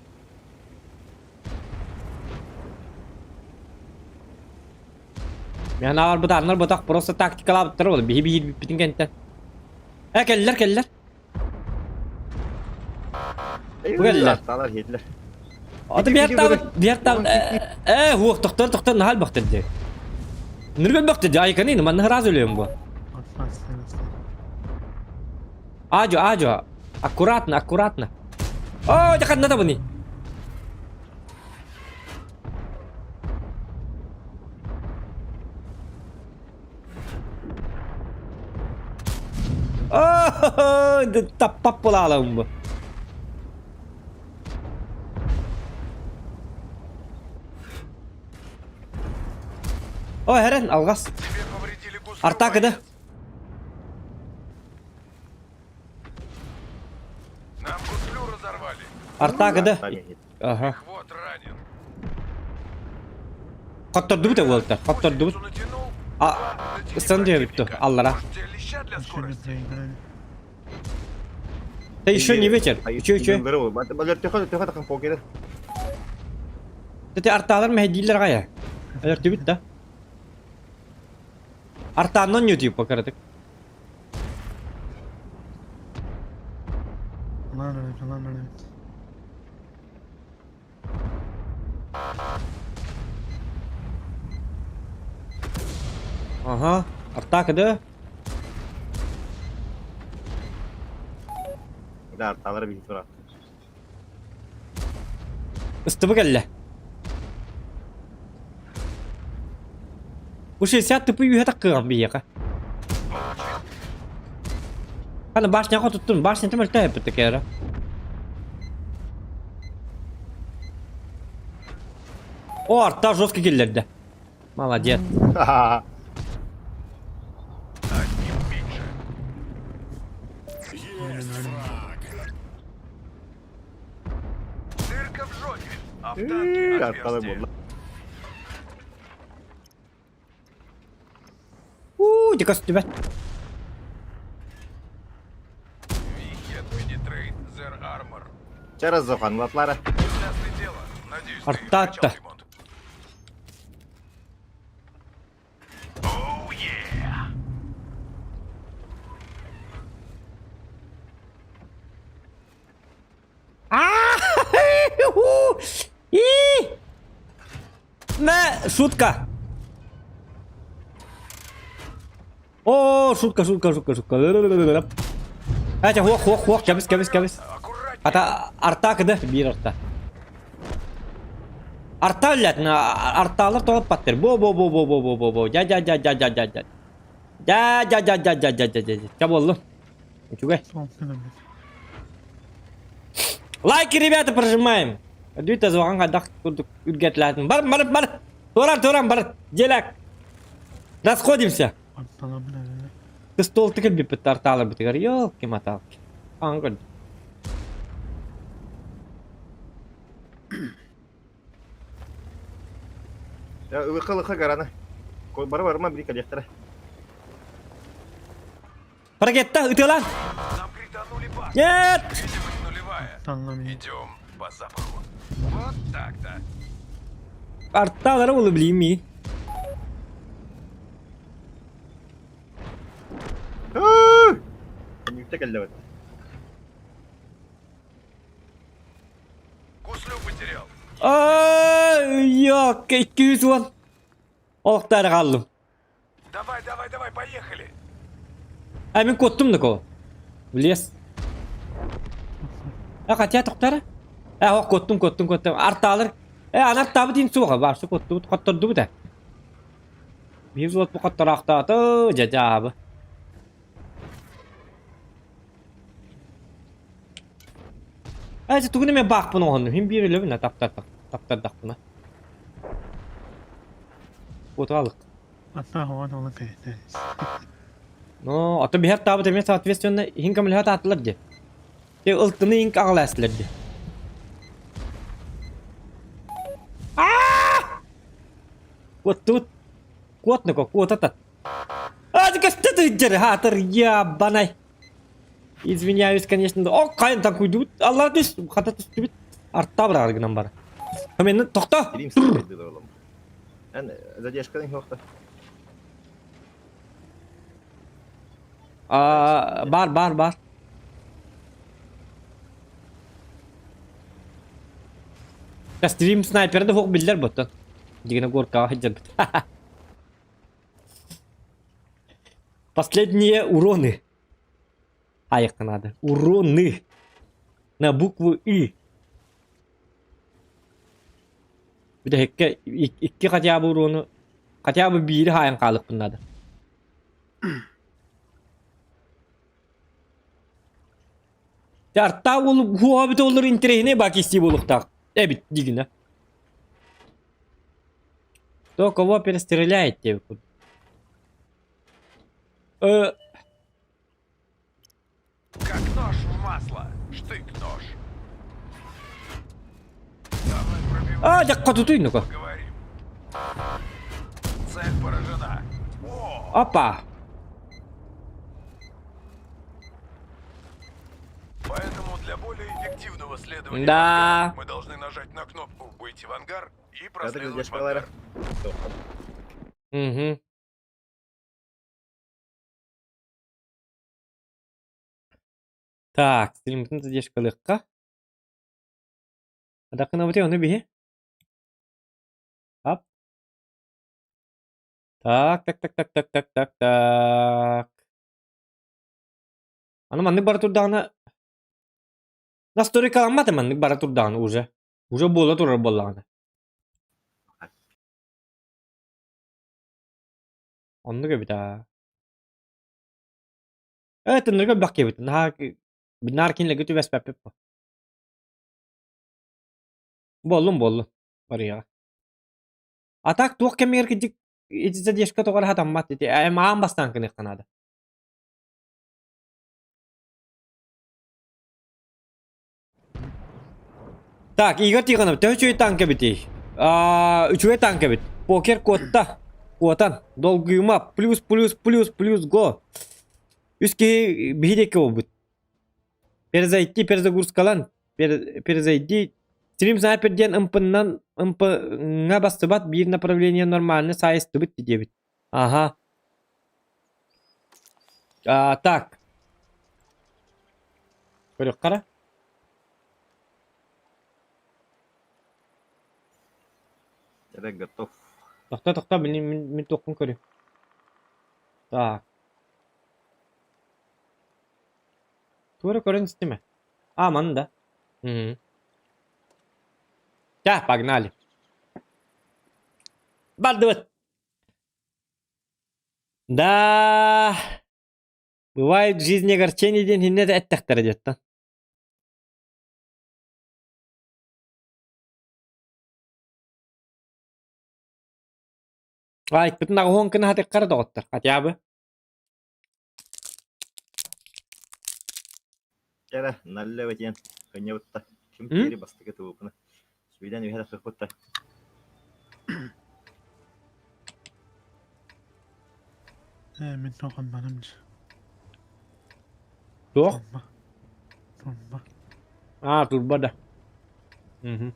Мен аҕарбыт аннар ботах просто тактикалаабыттар ол биһи биһи кэнтэн. Э кэллэр кэллэр. Бу кэллэр. Атталар хитлер. Аты биэртаабыт биэртаабыт э хуох тохтор тохтор наһал бахтыр дии. Ныргын бахтыр дии айканын манна сразу өлөм бу. Ажо ажо аккуратно аккуратно. О, дьэ ханна табыный. О, таппап буолаалым бу. О, Эрен, алҕас. Тебе повредили гуслю, Артакы да? боец. Нам гуслю. разорвали. Артака да? Ага. Вот ранен. Хоттордубут уолта, хоттордубут. Гусеницу натянул? А, Два, натяни ыстан диэбит противника. аллара. Может, тебе леща для скорости? Да еще не вечер. Үчү үчү. Тete артаалар мэһэйдииллэр аҕайа. Өлөртүбүт да. Артааннан ньутуйуп кыратык. Ага, артака да? Да, арталары биһи турар. Ыстыбы кэллэ. Бу 60 тыпы үһэ таккыган биһиэхэ. Аны башняға туттум, башня тым өлтө эппит кэра. О, арта жестко киллерді. Молодец. Одним меньше. Есть фраг! Дырка в жопе. А в танке Арталар отверстие. буолла. Уу, дикос түбэт. Вихет Пенетрейт Зер Армор. Через зохан латлара. Земля слетела. Надеюсь, ты Артата. качал ремонт. Оу, е! И! Мэ, шутка. О, шутка, шутка, шутка, шутка. Этя, хуох, хуох, хуох, кэбис, кэбис, кэбис. Аккуратнее. Ата арта кыды, биир арта. Арта үлләтин, арталар тоҕо паттыр. Бо бо бо бо бо бо бо бо. Дя дя дя дя дя дя дя. Дя дя дя дя дя дя дя дя. Ча буоллум. Үчүгэй. Лайки, ребята, прожимаем. Дүт азуған қадақ курдук үргәтләтин. Бар, бар, бар. Туран, туран, бар. Делак. Расходимся. Ты стол тыкып биппит тарталы битигер. Ёлки-маталки. Аңгыр. Ылыка-ылыка гараны. Бары барыма бiri кэлиэхтэрэ. Ракетта ытылан. Нам кританули башню. Нет! Видимость нулевая. Идем по запаху. Вот так-то. Арталары олы билейм Мүктэ кэллэбит. Гуслю потерял. Ай, ёк, 210. Олықтары қалдым. Давай, давай, давай, поехали. А мен коттум да В лес. А хотя тоқтары? А, ох, коттум, коттум, коттум. Арталар. Э, ана артабы дейін суға бар, су котту, коттырды бұда. Бір золот бұл коттыр ақтаты, жажабы. Әже түгіне мен бақпын оғын. Хим бір өлі таптардақ, таптардақ бұна. Отыралық. Но, аты бихер табы теме соответственно хин камлихат атылар де. Те ылтыны инк ағыласылар де. Вот тут. Кот на кот этот. А, ты что ты хатыр, ебаный. Извиняюсь, конечно. О, кайын танк уйдут. Алла түс, хата түс түбит. Артта бар аргынан бар. Мен тоқта. Эн задержкадан хуохта. А, бар, бар, бар. Стрим снайперді хоқ білдер бұттан. Дегені горкаға хаджар бит. Последние уроны. Аяққа надо. Уроны. На букву И. Bir de хекке икки хотя бы урону хотя бы бири хайын қалып надо. Артта ол хуабит олар интересіне бак исти болуқтақ. Эбит дигіне. Кто кого перестреляет тебе? Как нож в масло. Штык-нож. А, дьакка тутуй ну-ка. Поговорим. Цель поражена. О, Опа. Поэтому для более эффективного следования Да. в ангар мы должны нажать на кнопку «Выйти в ангар» и Это проследовать где в ангар. Угу. Так, стриммытын задержкалыахха. Адакынабытый ону биһи. Ап. Так, так, так, так, так, так, так, так. Аны маннык бара турдаҕына настройкаламмата маннык бара турдаҕына уже. Уже буола турар буоллаҕына. Оннук эбит аа. Ээ, тыннарга элбэх киһибит. Наһаа наар кинилэргэ түбэспэппит бу. Буоллун буоллун. Барыаҕа. А так туох кэмигэр кырдьык ити задержка тоҕо эрэ хатаммат ити аан бастаан гыныахха наада. Так, Игорь Тихонов, төһө үчүгэй танк эбитий? Аа, үчүгэй танк эбит. Покер куотта. Куотан. Долгуйума. Плюс, плюс, плюс, плюс, го. Үс киһи биһи диэки буолбут. Перезайти, перезагрузкалан. Перезайди. Стрим снайпер диэн ымпыннан ымпыҥҥа бастыбат биир направление нормально сайыстыбыт диэбит. Ага. А, так. Көрүөххэ Это готов. Тохто, тохто, мин, мин, мин туохпун көрү. Так. Туора көрөн истимэ. А, маны да. Мгм. Ча, погнали. Бардыбыт. Да, бывает в жизни огорчение диэн иннэ да эттэхтэрэ диэттэн. Айппытын аҕыһуон гына хатыккара доҕоттор, хотя бы. Кэрэ, наллева диэн хынньабытта. Ким М? кири бастакы тубупуна. Сүүдэн үһэ тахсыппытта. Ээ, мин тоҕонноном дии. Туох? Турба. Турба. Аа, турба да. Мгм.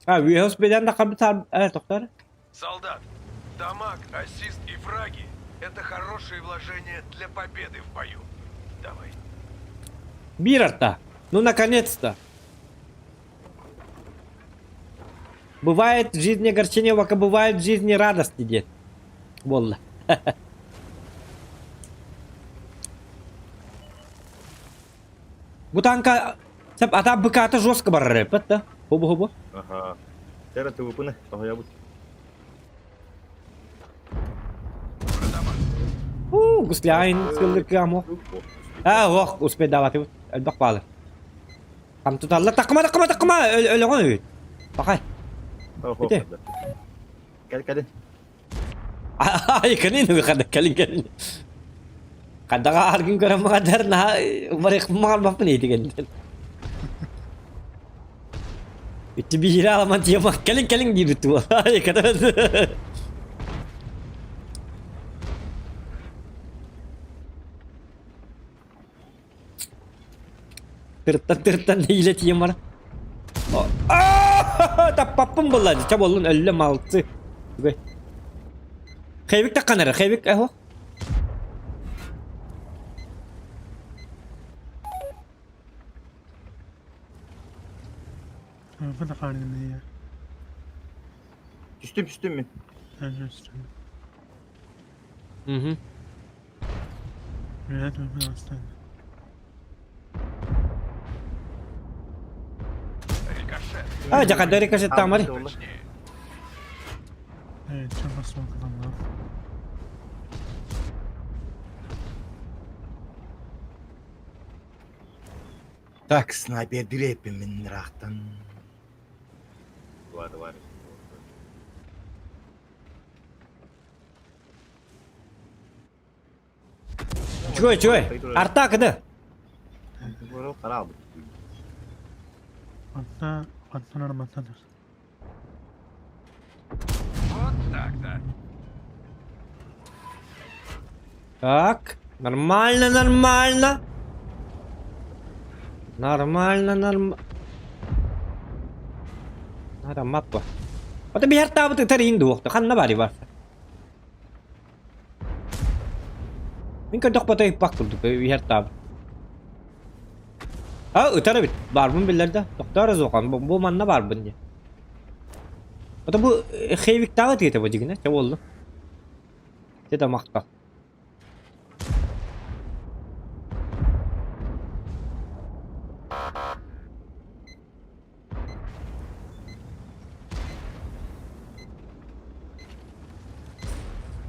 А, үөһэ да хабытар э, тохтор. Солдат, дамаг, ассист и фраги – это хорошие вложения для победы в бою. Давай. Биир арта. Ну, наконец-то. Бывает в жизни огорчение, пока бывает в жизни радости, дед. Буолла. Бу танка сеп ата быката жестко барар эппэт да. Хобу-хобу. Аха. Тера тубупуна. Тоһоябыт. Уу, гусляйын сыллыкамо. А, ох, успейдаабатыбыт. Элбэх баалы. Хам туталлар. Такыма, такыма, такыма! Өлөҕөн үт. Бакай. Ити. Кэл кэлин. Ай, кэлин, кэлин, кэлин. Хадаҕа аргын көрөн маҕадар наһаа барыахпын итигэнтэн. Ити биир аламан тема кэлин кэлин диир туо. Ай, ката. Тыртан тыртан нэһиилэ тиийэн баран. Таппаппын буолла ча буоллун өллө малцы. Хэвик таккан эрэ, хэвик эһо. Түстүм түстүм мин. Мгм. Рикошет. А, дьэ ханна рикошеттаамарый? Точнее. Так, снайпер дирэппин мин ыраахтан. Бар, бар. Үчүгэй, үчүгэй. Арта кыды. Бу хараабыт. Манна, манна, манна. Вот так-то. Так, нормально, нормально. Нормально, нормально. Нара маппа. Ото биһэр таабыт ытар иин дуохта. Ханна бари бар. Мин көрдөх бото ыппак курдук биһэр таабыт. А ытар эбит. Баарбын биллэр да. Тохтоор азохан. Бу манна баарбын диye. Ото бу хейвиктааҕы тиэтэ бу дьигинэ. Чэ буоллу. Дьэ да махтал.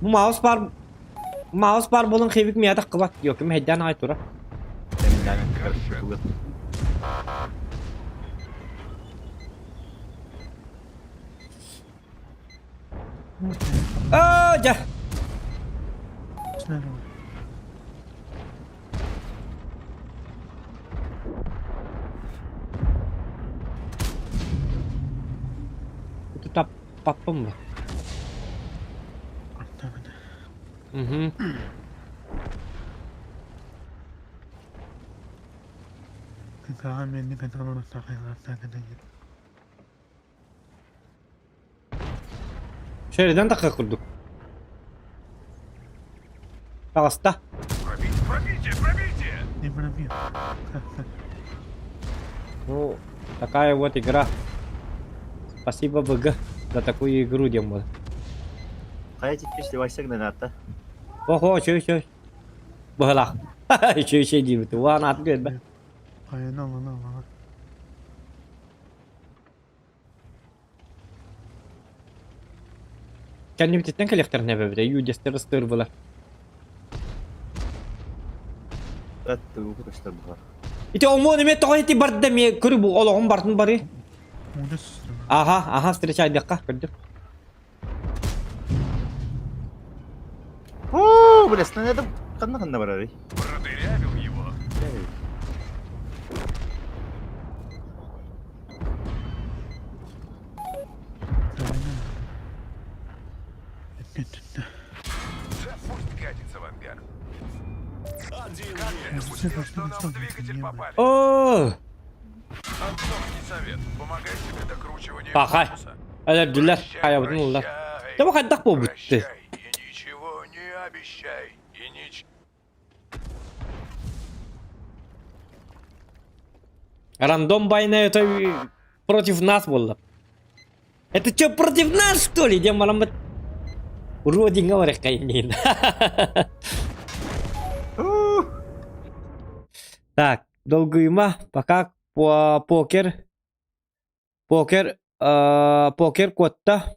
Бу маус баар маус баар буолан хейвик миэхэ таххыбат. Yok ким хэйдээн аҕай турар. Аа, дьэ. Это таппаппын ба? Угу. Шериден тахха курдук. Таҕыста. Пробить, пробитие, пробитие! Не пробил. Ну, такая вот игра. Спасибо БГ за такую игру, Димон. Хайа тиккис Васек наната. Охо, чё, чё. Быһылаах. Чё, чё диибит. Уан ат биэрбэ. Хайа, на, на, на. Кэннибититтэн кэлиэхтэрин эбэбитэ, юдестер ыстыырбылар. Ити омуон эмиэ тоҕо ити барда эмиэ көрү бу олоҕум бартын бары. Аха, аха встречайдахха көрдүм. О, бля, снарядом ханна ханна барарый? Продырявил его. Да пусть катится в ангар. Один Как ты допустил, что нам в двигатель попали? О, Отцовский совет. Помогай себе докручиванием Пахай. корпуса. Өлөрдүлэр, Прощай, хайабытын ыллар. прощай. Дьэ бу хайдах буолбут Прощай и ничего не обещай. И нич... Рандом война это против нас было. Это что, против нас, что ли? Диэн бараммыт Родиҥҥа барыаххайын Так, долгуйма, пока покер покер покер куотта.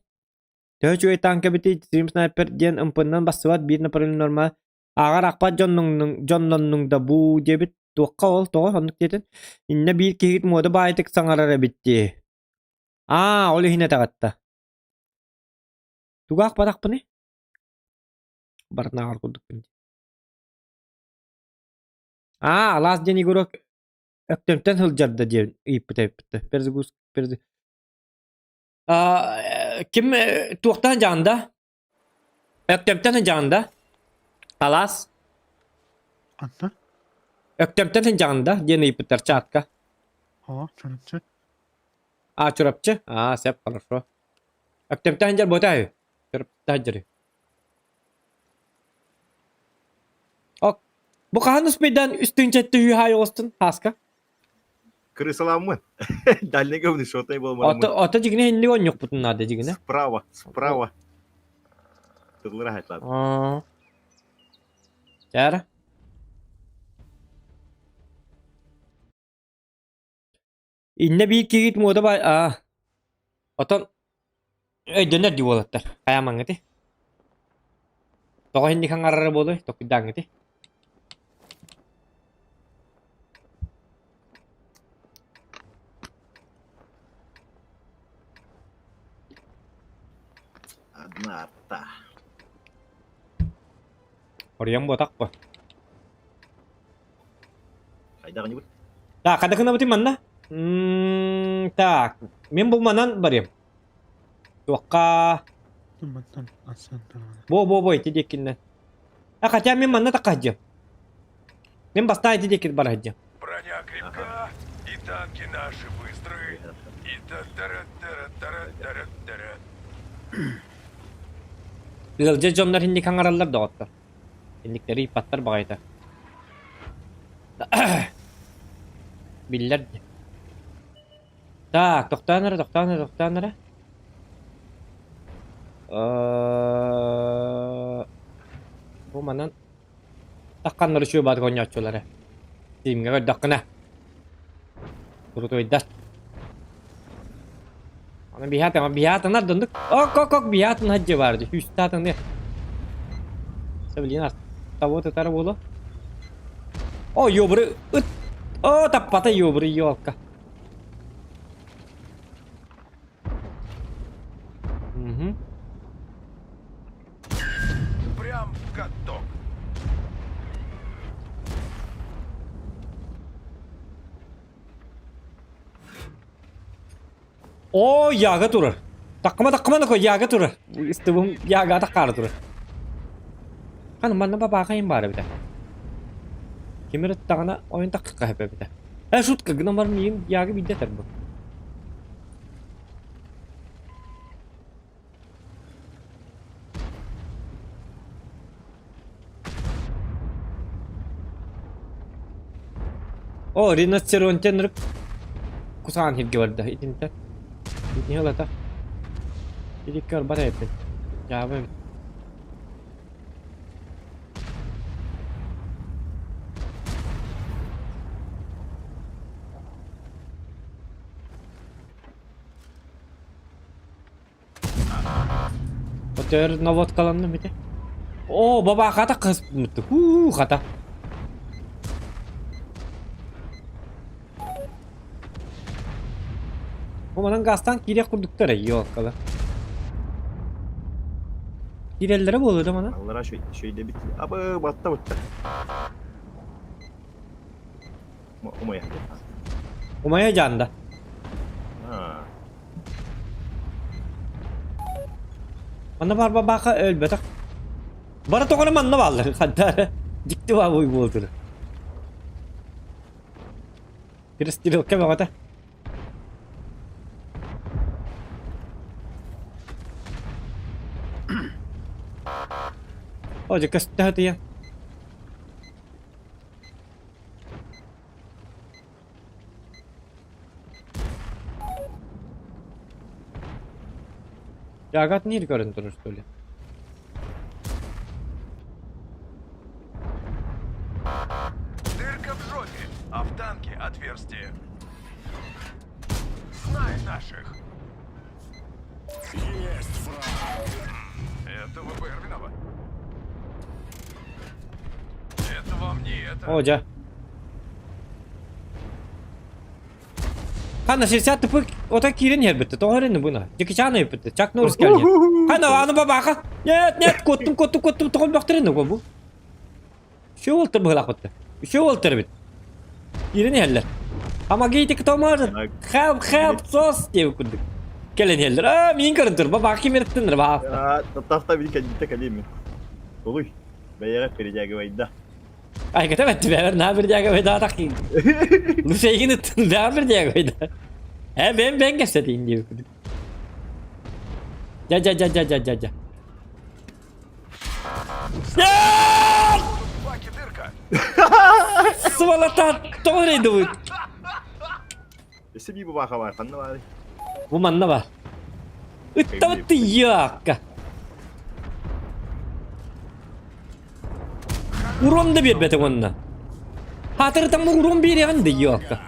Төһө үчүгэй танка эбитий Dream Sniper диэн ымпыннан бассыбат биир направление норма ааҕар аахпат дьонноннуҥ да бу диэбит туохха ол тоҕо оннук диэтин иннэ биир киһигит муода баайытык саҥарар эбит дии аа ол иһин этэҕэтта тугу аахпатахпыный барытын ааҕар курдукпун дии аа алаас диэн игрок Өктөмтөн сылдьар да диэн ыйыппыта эбиппит перезагруз перез ким туохтан дьаанда? Өктөмтөн дьаанда? Алаас? Ханна? Өктөмтөн дьаанда диэн ыйыппыттар чатка. О, Чурапчы. А, Чурапчы? А, сеп, хорошо. Өктөмтөн дьэр буота үһү. Чурапчы дьэри. Ок. Бу хаһан успейдаан үстүнчэтти үһү оҕустун Хааска? Крысаламмын. Дальний говны шотай буолмарыммын. Ото ото дьигинэ инник онньукпутун наада дьигинэ. Справа, справа. Тыллара хайтлаат. Аа. Чара. Иннэ биир киһит муода бай аа. Отон өйдөнөр дии уолаттар. Хайаамаҥҥыты. Тоҕо инник хаҥарара буолуой токуйдааҥҥыты. Одна арта. Оруйан буотах буо. Хайдах ньыбыт? Так, хада гынабытый манна? М, Так, мин бу манан барыам. Туохха? Бо-бо-бо ити диэкиннэн. А хотя мин манна такаһдьым. Мин бастаан ити диэки бараһдьым. Броня крепка, и танки наши быстры, и та-тара-тара-тара-тара-тара. Ыалдьа дьоннор инник хаҥараллар доҕоттор. Инниктэри ыйпаттар баҕайыта. Биллэр дии. Так, тохтоон эрэ, тохтоон эрэ, тохтоон эрэ. Бу манан тахханнар үчүгэй баатык оонньооччулар ээ. Тиимҥэ көрдөххүнэ. Курутуйдар. Аны биһаатан биһаатанар дындык. Ок ок ок биһаатан хаджы бар дии. Хүстаатан Сабылин того тытара буолуо. О, ёбры ыт. О, таппата ёбры ёлка. Угу. Прям в каток. О, яга турар. Таккыма таккыма нако яга турар. Истыбым яга таккары турар. Ханы манна бабаакайым баар эбитэ. Кимир ыттаҕына ойун таккыкка хэп эбитэ. Э шутка гынан баран миигин яга биирдэ этэр бу. О, риносцеронтен ырып кусаан хирге барда итинтэн. Итини ылата. Итикке барбат эбиппин. Дьаабы эбит. Өтөр наводкаланным ити. О, баба хата кыспыт. Хуу, хата. Бу манан газтан киириэх курдуктар ёлкала. Киирэллэрэ буолуо да манан? Аллара шөйдөбүт. Абы батта бутта. Умайа. Умайа дьаанда. Аа. Манна баар бабааха өлбөтөх. Бары тоҕоно манна бааллар. Ханта дьикти баабый буолтур. Перестрелка бөҕөтө. О, дьэ көстө сытыйа. Жагат не көрөн турар что ли? Дырка в жопе, а в танке отверстие. Знай наших. Есть фраг! Это ВБР виноват. Это вам не это. О, дьэ. Ханна 60 тыпы ота киирэн иһэрбитте. Тоҕо эрэнни буна? Дикичаан өйпүттэ. Чак Норрис кэлиэ. Ханна аны бабаха. Нет, нет, куоттум, куоттум, куоттум. Тоҕо бөхтөрүн бу? Үчүгэй уолтар быһыылаахпыт. Үчүгэй уолтар эбит. Киирэн иһэллэр. Помогите, кто может? Help, help, сос диэбит курдук. Кэлэн иһэллэр. Аа, миин көрөн тур. Бабаах ким эрттиннэр баҕа. Таста били кэлбитэ кэлиим. Толуй. Бэйэҕэ передягивайда. Айгата бэтти бэбэр наа передягивайда так. Лусейгин ыттын бэҕэ передягивайда. Э, бэм бэм кэпсэтиин диэбит курдук. Дьа дьа дьа дьа дьа дьа дьа. В баке дырка. Сволота, тоҕо эрэй Өссө биир бабааха баар, ханна баарый? Бу манна бар. Ыттабыт яакка. Урон да биэрбэтэ уонна. Хаатырытаммы урон биэриэҕин да ёлка.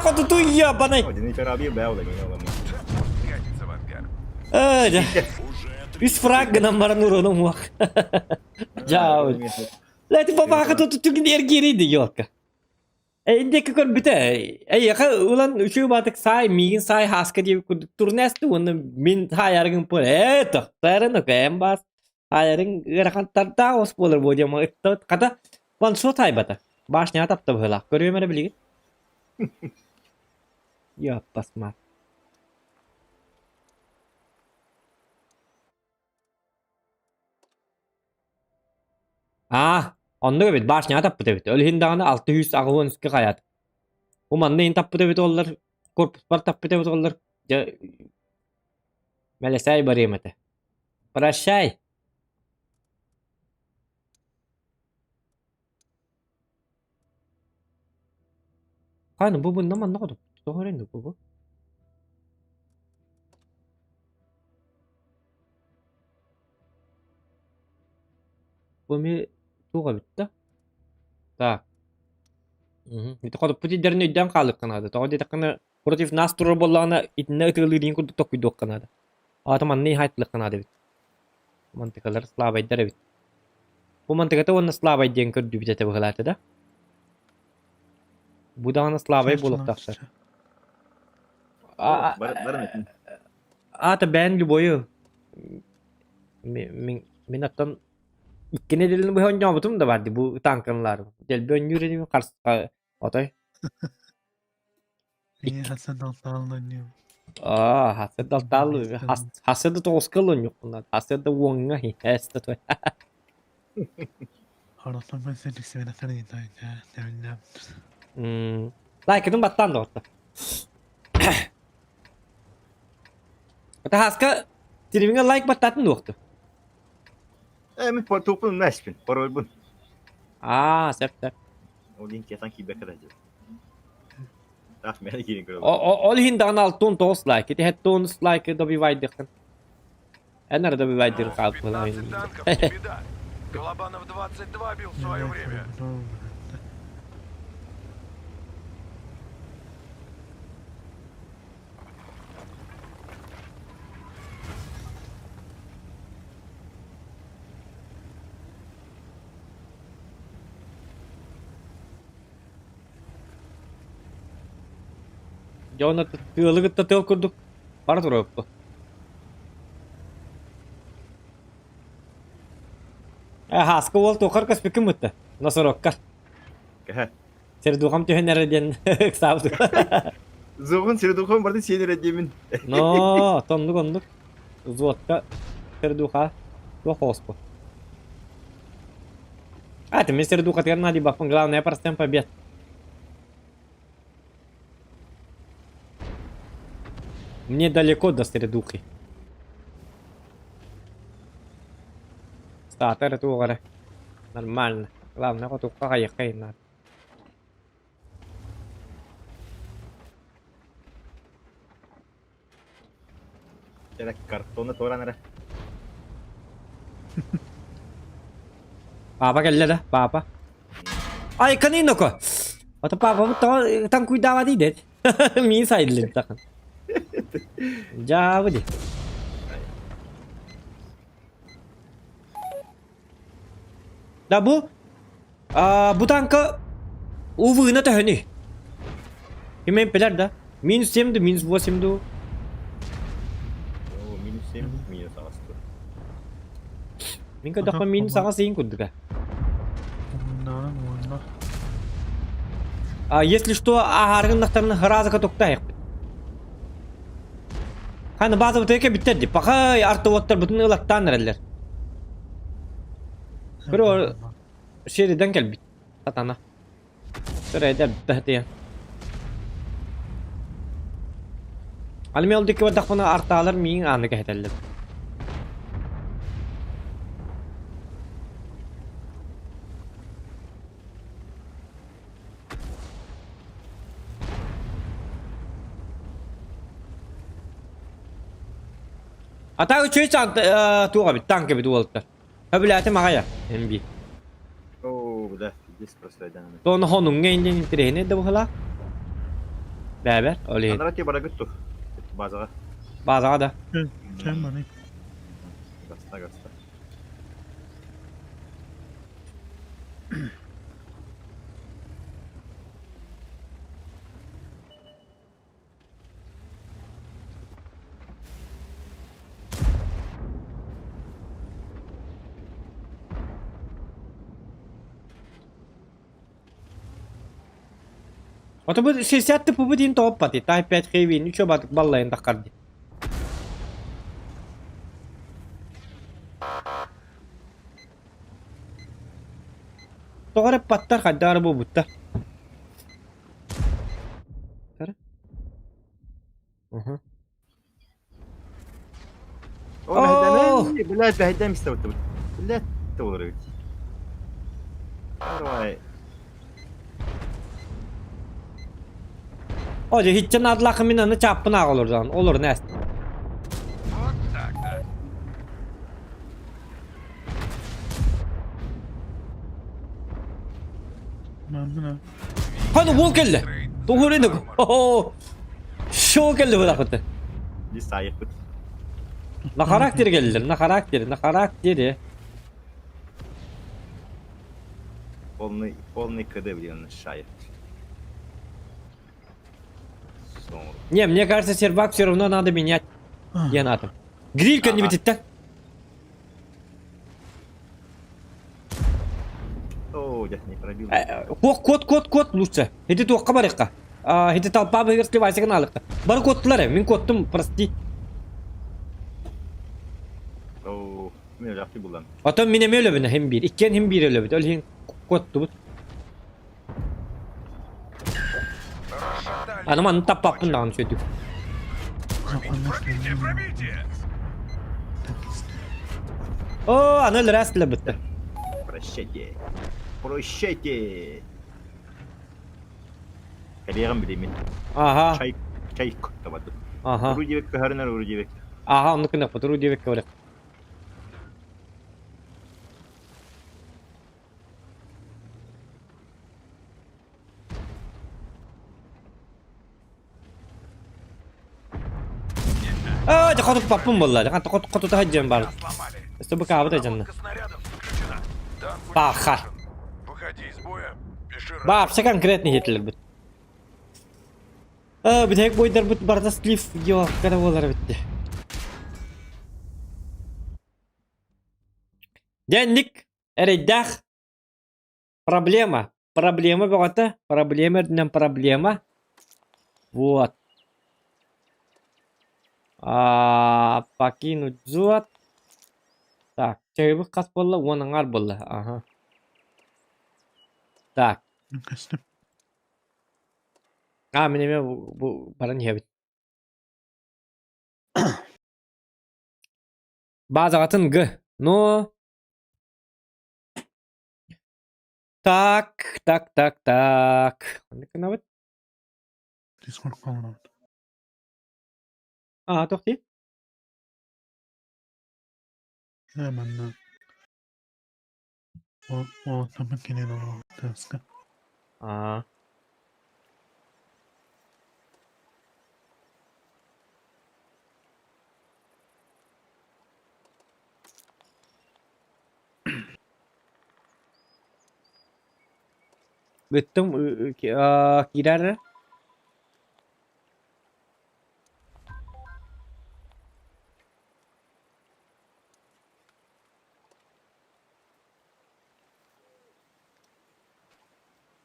Хотутуйя, банай! Үс фраг гынан баран уроном уох. Дьаа. Лэти бабаха тут түгін эргириди ёлка. Эйдиэки көрбүтэ, эйиэхэ ылан үчүгэй баатык саай, миигин саай хааска диэбит курдук турнеста уонна мин хаайарыгын пур ээ тохтоорун окээн баас хаайарыҥ ыарахаттардаах ос буолар буо диэн ыттабыт хата ваншот хаайбата башняҕа тапта быһыылаах көрүөм эрэ билигин Ёппасмат. Аа, оннук эбит, башняҕа таппыт эбит. Ол иһин даҕаны 683 хайаат. Бу манна иһин таппыт эбит оллар, корпуспар таппыт эбит оллар. Дьэ, мэлэсээй барыам этэ. Прощай! Хааны бу бунна манна хоту. Тоҕо эрэ бу бу? Бу эмиэ туох эбит да? Так. Ити хотуппут идэрин өйдөөн хаалыахха наада. Тоҕо диэтэххинэ против нас турар буоллаҕына итиннэ ытыалыырын курдук токкуйдуохха наада. Аата манна иһаайтылыахха наада эбит. Мантыкалар слабайдар эбит. Бу мантыката уонна слабай диэн көрдүүбүт этэ быһылаата да? Бу даҕаны слабай буолуохтаахтар. Аата бэйэн любойу мин мин оттон икки нэдиэлэни быһа оонньообутум да баар дии бу танканлаарым. Дэлби оонньуур инибин харс отой. Миигин хасса да алтаалын оонньуум. Аа, хасса да алтаалын хасса да тоҕуска оонньуохпун хасса да уоҥҥа эс да той. Хоротон Лайкытын баттаан доҕотто. Таһааска телевиҥҥэ лайк баттаатын дуохту? Э, мин туохпун умнаспын, парольбун. Аа, сөп сөп. Ол иһин киэтан киирбэккэ да Таах мээнэ киирэн көрөбүн. Ол иһин даҕаны 69 лайк. Ити 79 лайкы добивайдыххын. Эн эрэ добивайдыыр хаалбын. 15 танков не беда. Голобанов 22 бил в свое время. Дьэ уонна тыалы кытта тыал курдук бара туруохпут. Э, Һааска уол туоххар көспүккүн бытта? Носорогка. Кэһэ. Сердухам түһэн эрэ диэн ыксаабыт. Зоҕун сердухам барды сиэн эрэ диэмин. Но, оннук оннук. Взводка сердуха туох ооспу. А, ты мне сердуха надо бахпын, главное простым побед. Мне далеко до средухи. Статер туоҕара. Нормально. Главное, хотукка хайыхха надо. Эрэ картоны туоран эрэ. Папа кэллэ да, папа. Ай, каниноко! Ото папа тоҕо таҥкуйдаабат идэт. Миин сайдылын тахан. Дьаабы ди. Да бу бу танка УВ-на төһөнүй? Ким билэр да? Минус 7 ду, минус 8 ду. О, минус 7, минус 8 ду. Мин көрдөхпө минус 8 сыйын курдуга. Уонна А если что, ааһаргыннахтарына хыраазака туктаайықпыт. Ханы база бытыка биттер ди. Пахай артовоттар бутун ылаттаан эрэллэр. Көрө Шериден кэлбит. Сатана. Көрө бэхтиэн. Аны мен ол дикки бардахпына артаалар миин ааны кэһэтэллэр. А так үчүгэй туох эбит, танк эбит уолаттар. Хөбүлээтим аҕай МБ. Оо, да, пиздец просто айдан. Тону хонуҥҥа индиэн интэриэһинэй да быһылаах. Бээбэр, ол иһин. Анара те барагыт ту. Базаҕа. Базаҕа да. Чем маны? Гаста, гаста. Ото бу 60 тыппы диин тооппати. Type 5 хейвин үчө батык баллайын таххар ди. Тоҕо эрэ паттар хайдаары буолбуттар. Уһу. О, бэһэйдэмэ, блядь, бэһэйдэм истэбит. Блядь, болар эбит. Давай. О, дьэ, һиччэ наадалааххын мин аны чааппын ааҕа олордоҕун. Олор нээс. Вот так-то. Манна. Ханы уол кэллэ. Туһурин О, шоу кэллэ быраахыты. Biz sahip. На характере кэллилэр, на характере, на характере. Полный, полный КД, блин, шайх. Не, мне кажется, сервак все равно надо менять. Диэн аатым. Гриль кэннибититтэн. О, я не пробил. Куох, куот, куот, куот лучше. Ити туохха барыахха. Ити толпа быһыгар сливайсыгын аалыкта. Бары куоттулар э, мин куоттум, прости. О, мин өлөөхтүү булан. Отон мин эмиэ өлөбүнэ хим биир. Иккиэн хим биир өлөбүт. Ол иһин куоттубут. Расшатали. Аны манны таппаппын даҕаны сүөдүк. Пробитие, пробитие! О, аны өлөрөөс бүттэ. Прощайте. Прощайте. Кэлиэҕим билимин. Аха. Чай, чай табады. Аха. Уру диэбэккэ көһөрүнэр уру диэбэккэ. Аха, оннук гыныахпыт, уру диэбэккэ барыах. Аа, дьэ хотуппаппын буолла. Дьэ, хотута сылдьан бар. Сломали. СТБК-быт дьонно. Наводка снарядов включена. Танк Баха. уничтожен. Выходи из боя. Пиши рапорт. Вообще конкретно иһитилэрбит. Аа, бүтэһик бойдарбыт барыта слив елкада буолар эбит. Дьэ, эрэйдээх Проблема. Проблема бөҕөтө. Проблема үрдүнэн проблема. Вот. Аа, покинуть взвод. Так, чайыбыт хас буолла? Уон аҥаар буолла. Аха. Так. Көстүм. Аа, мин эмиэ бу, бу баран иһэбин. Базаҕатын Г. Но Так, так, так, так. Ханнык гынабыт? Дискорд хаалабыт. Аа, туох дии? Ээ манна уолаттарбыт кэлэн олорор тыаска. Аа. Бүттүм киирэр эрэ.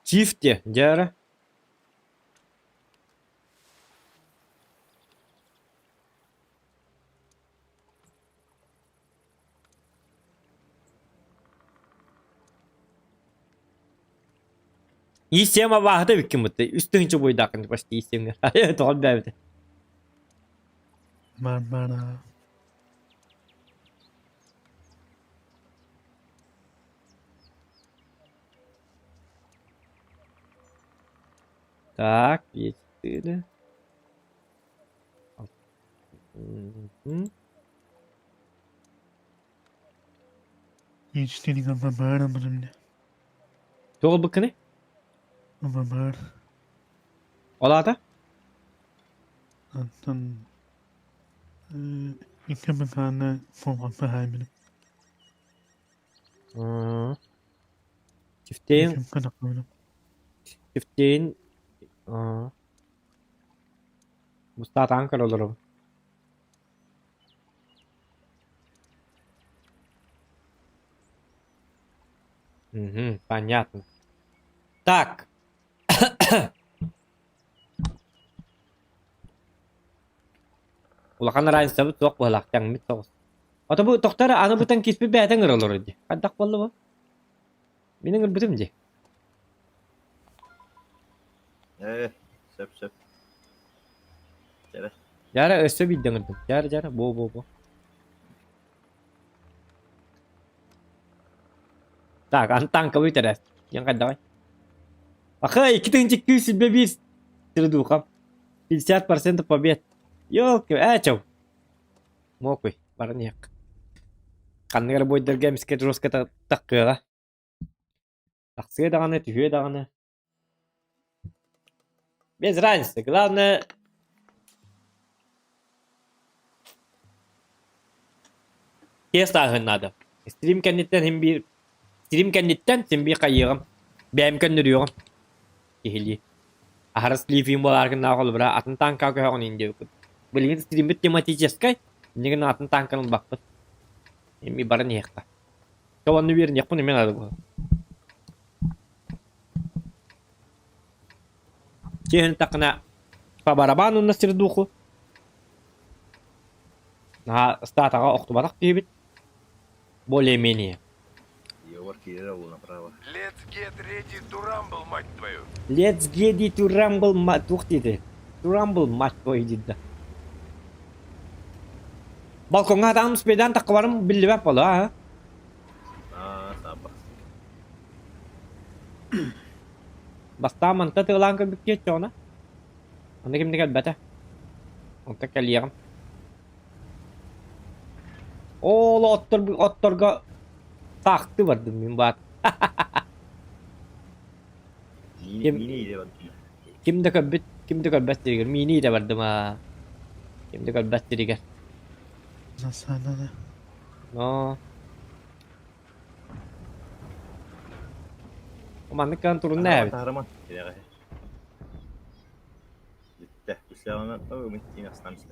Чиф диэ, дьэ эрэ. Иис-сиэм абааһыта эбиккин бытты. Үс тыһыынча буойдааххын почти иис-сиэмҥэр. Тоҕо элбээбитэ. Барбара. Так, 4. Мгм. Иичтиник баар бырымня. Туох ылбыккыный? Баар. Ол аата? Оттон икки бакааны болҕомто хаайбыным. Чифтейн, Кынакыбыным. чифтейн, Мустаатаан көрө олоробун. Мгм, понятно. Так. Улахан разницабыт суох быһалаах тэҥмит соҕус. Ото бу тохтор аны бутан киспит бэйэтэ ыҥыра олорор дии. Хайдах буолла бу? Мин ыҥырбытым дии. Ээ, сөп сөп. Дьэрэ. Дьара өссө биирдэ ыҥырдым. Дьара дьара бу бу бу. Так, аны танковый тэрээс. Диэн хайдаҕай? Аха, 2221 сирдухам. 50% побед. Ёлки, ээ чау. Мокуй, баран иһэх. Ханнык эрэ буойдарга эмискэ жестко таххыаҕа. Тахсыа даҕаны, түһүө даҕаны. Без разницы. Главное, тиэс тааһын наада. Стрим кэнниттэн син биир стрим кэнниттэн син биир хайыаҕым. Бэйэм көннөрүөҕүм. Киһилии. Аһара сливиим буолааргыннаах холобура атын тааҥкаҕа көһөҕүн иин диэбиккит. Билигин стриммит тематическай, иннигин атын тааҥканы ылбаппыт. Эми баран иһиэххэ. Онно биэриниэхпин эмиэ наада буолар. Чиэһин эттэххинэ, по барабану на сердуху. Наһаа статаҕа охтубатах киһибит. Более-менее. Егор киирэр ол направо. Let's get ready to rumble, мать твою. Let's get it to rumble, мать... Туох диэтэй? To rumble, мать твою диир да. Балкоҥҥа хатаан успейдаан таххыбарым биллибэт буолуо, а? Аа, саабах. Бастаан манта тыалаан көрбүт киһи Аны ким да кэлбэтэ. Онтон кэлиэҕим. Ол оттор отторго таахты бардым мин баат. Ким Миини иде бардым. ким да көрбүт, ким да көрбөт сиригэр миини иде бардым аа. Ким да көрбөт сиригэр. Засада. Но Маннык гынан турунна Таһарама, эбит. таһарама. Кирэҕэ. Бүттэ. Үсэҕинэн ымыттыын останься.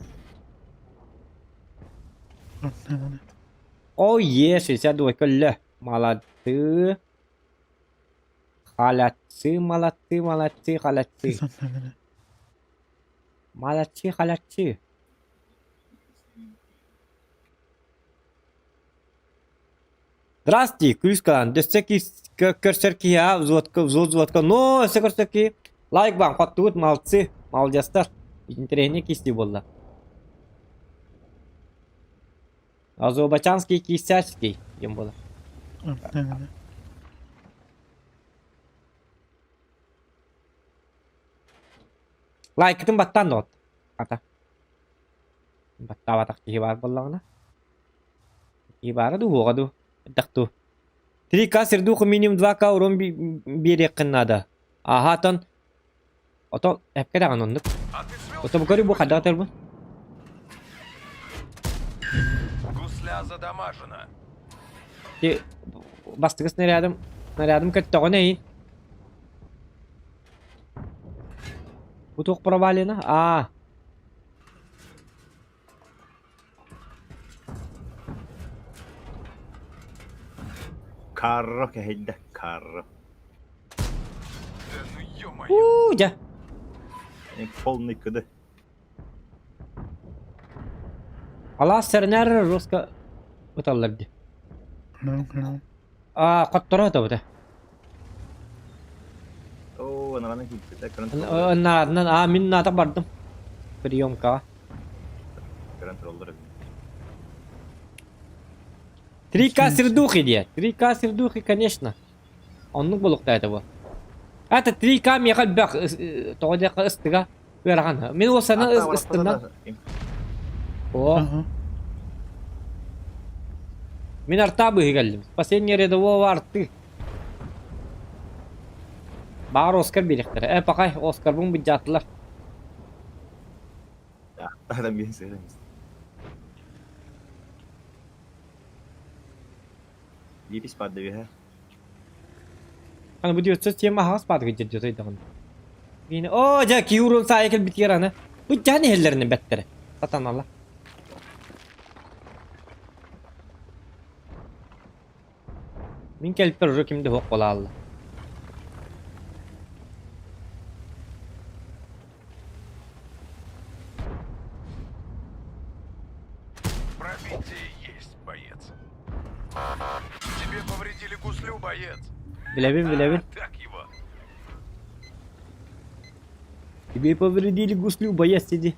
О, е, 62 көллө. Молодцы. Холодцы, молодцы, молодцы, холодцы. Молодцы, холодцы. Здравствуйте, күлүс кылаан. Дөссө көрсөр киһи а взводка, взвод взводка, но өссө көрсөр киһи. Лайк баан, хоттугут, молодцы, молодецтар. Интэриэһинэй киистии буолла. Азербайджанский кистячский диэн буолар. Лайкытын баттаан доҕот. Ата. Баттаабатах киһи баар буоллаҕына. Киһи баара дуу, уоҕа дуу? Элбэх дуу? 3К сердуху минимум 2К урон биэриэххин наада. Аха, отон Ото эпкэ даҕаны оннук. А ты свел Ото бу көрү бу хайдах атарбын? Гусля задамажена. Ти бастакы снарядым снарядым көттөҕүнэ иин. Бу туох провалена? Аа. Карро кэһэйдэ, карро. Да ну ё-моё. Уу, дьэ. Полный кыды. Алаас сэрэнээр жестко ыталлар дии. Аа, хотторо ытабыта. Оо, анаҕана киирбитэ, көрөн тураллар. Наадынан, аа, мин наата бардым. Приемкаҕа. Көрөн тураллар эбит. 3К сердухи диэ. 3К сердухи, конечно. Оннук булуктаа этэ бу. Это 3К миэхэ элбэх тоҕо диэххэ ыстыга ыарахан. Мин ол сана ыстынан. О. Мин арта быһы кэллим. Последний рядового арты. Баар Оскар биэриэхтэрэ. Э, пакай, Оскарбын быдьаатылар. Тахтан биэн сыһын. Биирис баада үһэ. Аны бу 907 аһаҕас баадыгы дьэрдьэ даҕаны. Миини оо дьэ киурун саайа кэлбитигэр аны бу дьаан иһэллэринэн бэттэрэ. Сатаналар. Мин кэлпэр уже ким да суох буолаалла. Билэбин, билэбин. Так его. Тебе повредили гуслю, боец сиди.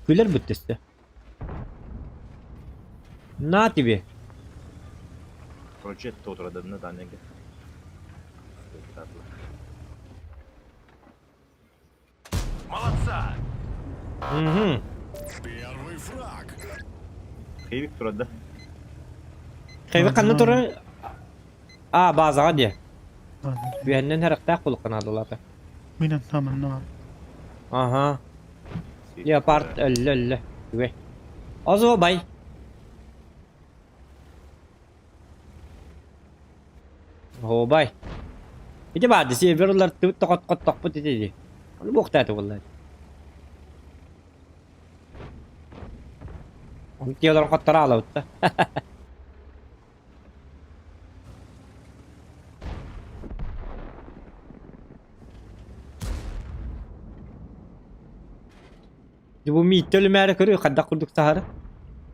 Күлэр бүттүстэ. На тебе. Progetto турар данеге. Молодца! Угу. Первый фраг. Хейвик турар да. Хейвик ханна турар? А, базаҕа диэ. Үөһэннэн харахтаах кулукка наадалаата. Мин антаманна. Аха. Леопард өллө өллө. Үгүй. Озо бай. Оһуобай. Ити баарды сервер уларыттыбыт тохот-хоттохпут ити дии. Ону буохтаата буолла. Ону тиэлэр хотторо аалабыт да. Бу мииттэ өлүмээрэ көрүү хайдах курдук саһары.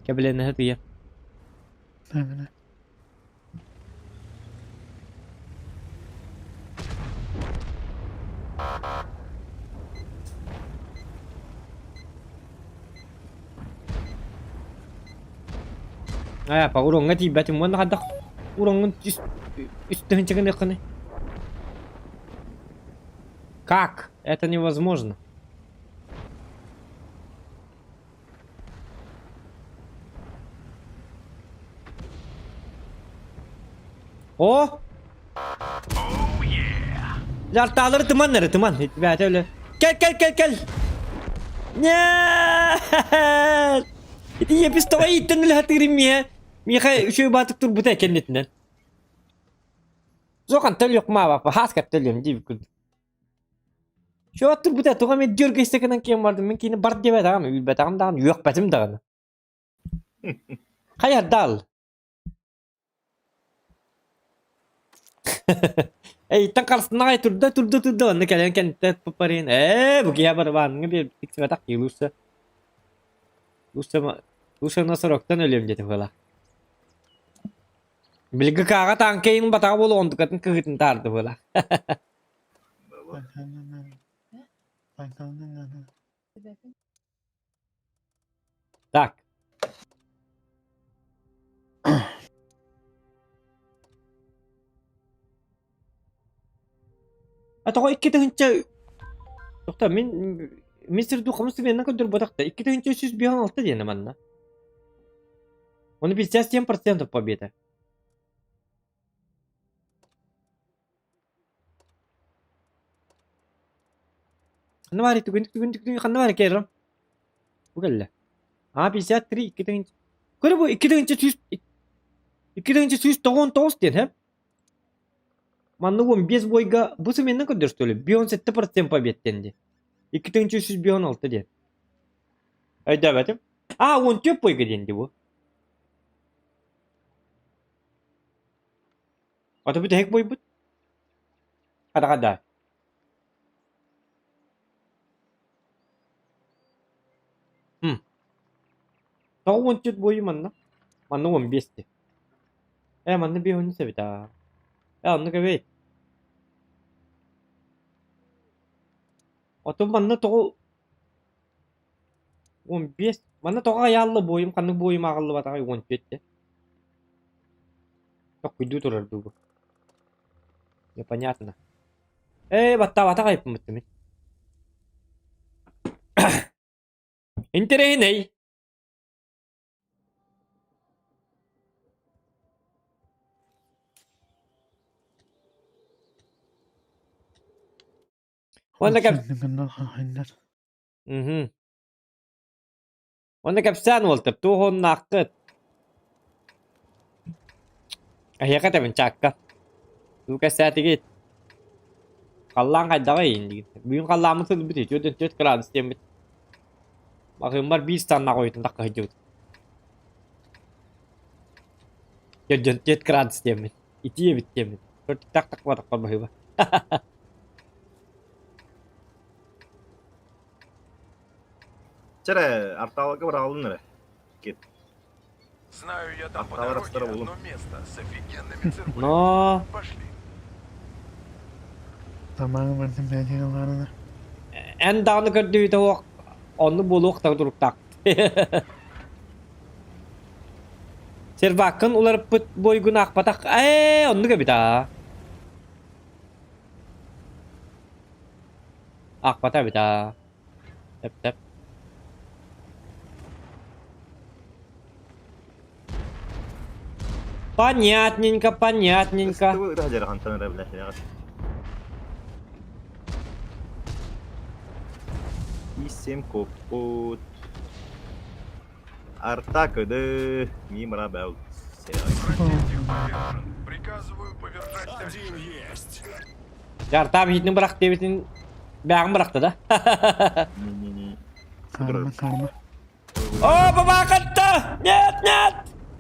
Кэбилэнэһэ тыйа. Ээ, па уроҥҥа тиийбэтим уонна хайдах уроҥҥун үс үс тыһыынча гыныаххыный? Как? Это невозможно. О! Жартаалары тыман эрэ тыман. Бээтэ өлө. Кэл кэл кэл кэл. Нет! Ити епис тоҕо ииттэн үлэһэтиирим миэ. Миэхэ үчүгэй баатык турбута кэннитинэн. Суох антан өлүөхмаабаппа хаас кэптэлиэм диэбит курдук. Чуот турбута туга эмэ дьүргэстэ гынан киэн бардым мин кини бар диэбэтэҕим үүрбэтэҕим даҕаны үөхпэтим даҕаны. Хайардаал. Эйиттэн харсынаҕай турда турда турда онно кэлэн кэнниттэн парин ээ бу киһи барабааҥҥа биэрбит тиксибэтэх киһи лучше лучше лучше носорогтан өлүөм диэтэ буола. Билги кааҕа тааҥка батаҕа буолуо онтукатын кыһыытын таарды буола. Так. А тоҕо икки тыһыынча Тохтоо мин мин сирдуу хомус сымыйанан көрдөрбөтөх да 2356 диэнэ манна. Ону 57% победа. Ханна баарый түгэн түгэн түгэн ханна баарый кэлэрим? Бу кэллэ. А 53 2 Көрө бу 2 2199 диэн һэ? Манна 15 бойга бу сымыйанан көрдөрстөлө 57% побед диэн дии. 2356 диэн. Өйдөөбөтүм. А 14 бойга диэн дии бу. Ата бүтэһик буойбут. Хадаҕа да. Хм. Тоҕо 14 буойу манна? Манна 15 дии. Ээ манна 5 эбит аа. Ээ оннук эбит. Отон манна тоҕо 15 манна тоҕо айаалла буойум ханнык буойум ааҕыллыбатаҕай 14 дии. Токкуйдуу турар дуу бу. Непонятно. Ээ баттаабатах айыппыммыт мин. Интэриэһинэй. Уонна кэп... Мгм. Уонна кэпсээн уолтар, туох уоннааххыт? Эһиэхэ этэбин чаакка. Тугу кэпсээтигит? Халлаан хайдаҕый иннигит? Бүгүн халлааммыт сылдьыбыт 4 градус диэммит. Маҕыыммар биир станнаах ойутун тахха сылдьыбыт. 4 градус диэммит. Итии эбит диэммит. Төртүктээх тахпатахпар баһыыба. Чэ эрэ, артааларга быраҕылын эрэ. Кит. Знаю я там по Атталар дороге астара булун. одно место с офигенными циркулями. Но Пошли. Тамаҕы барытын бэйэтигэр ылаарына. эн даҕаны көрдүүтэ суох онну буолуох да туруктаах. Серваккын уларыппыт буойгун аахпатах ээ оннук эбит аа. Аахпата эбит аа. Тэп-тэп. Понятненько, понятненько. И 7 коппут. Арта кыды. Мимо бэл. Противник повержен. Приказываю повержать дальше. Один есть. Жартаам иһитин бырах диэбитин бэҕин бырахта да. Карма, карма. О, бабаакатта! Нет, нет!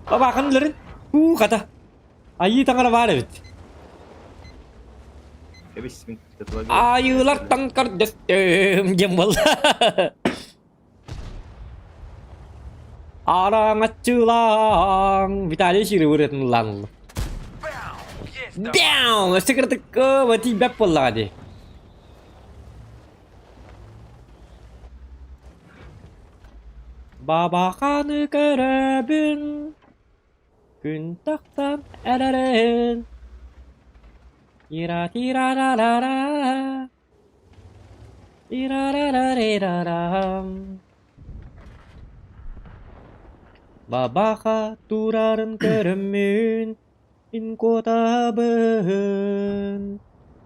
Бабаакан өлөрүн. Уу, хата. Айыы таҥара баар эбит. Айыылартан көрдөстүм диэн буолла. Араҥаччылааҥ Виталий Ширыбырытын ыллаан ылла. Бяу! Өссө кыратык тиийбэт буоллаҕа дии. Бабаханы көрөбүн, күн тахсан эрэрин. Тира-тира-ра-ра-ра. Тира-ра-ра-ра-рам. Бабаха турарын көрөммүн, мин куотабын.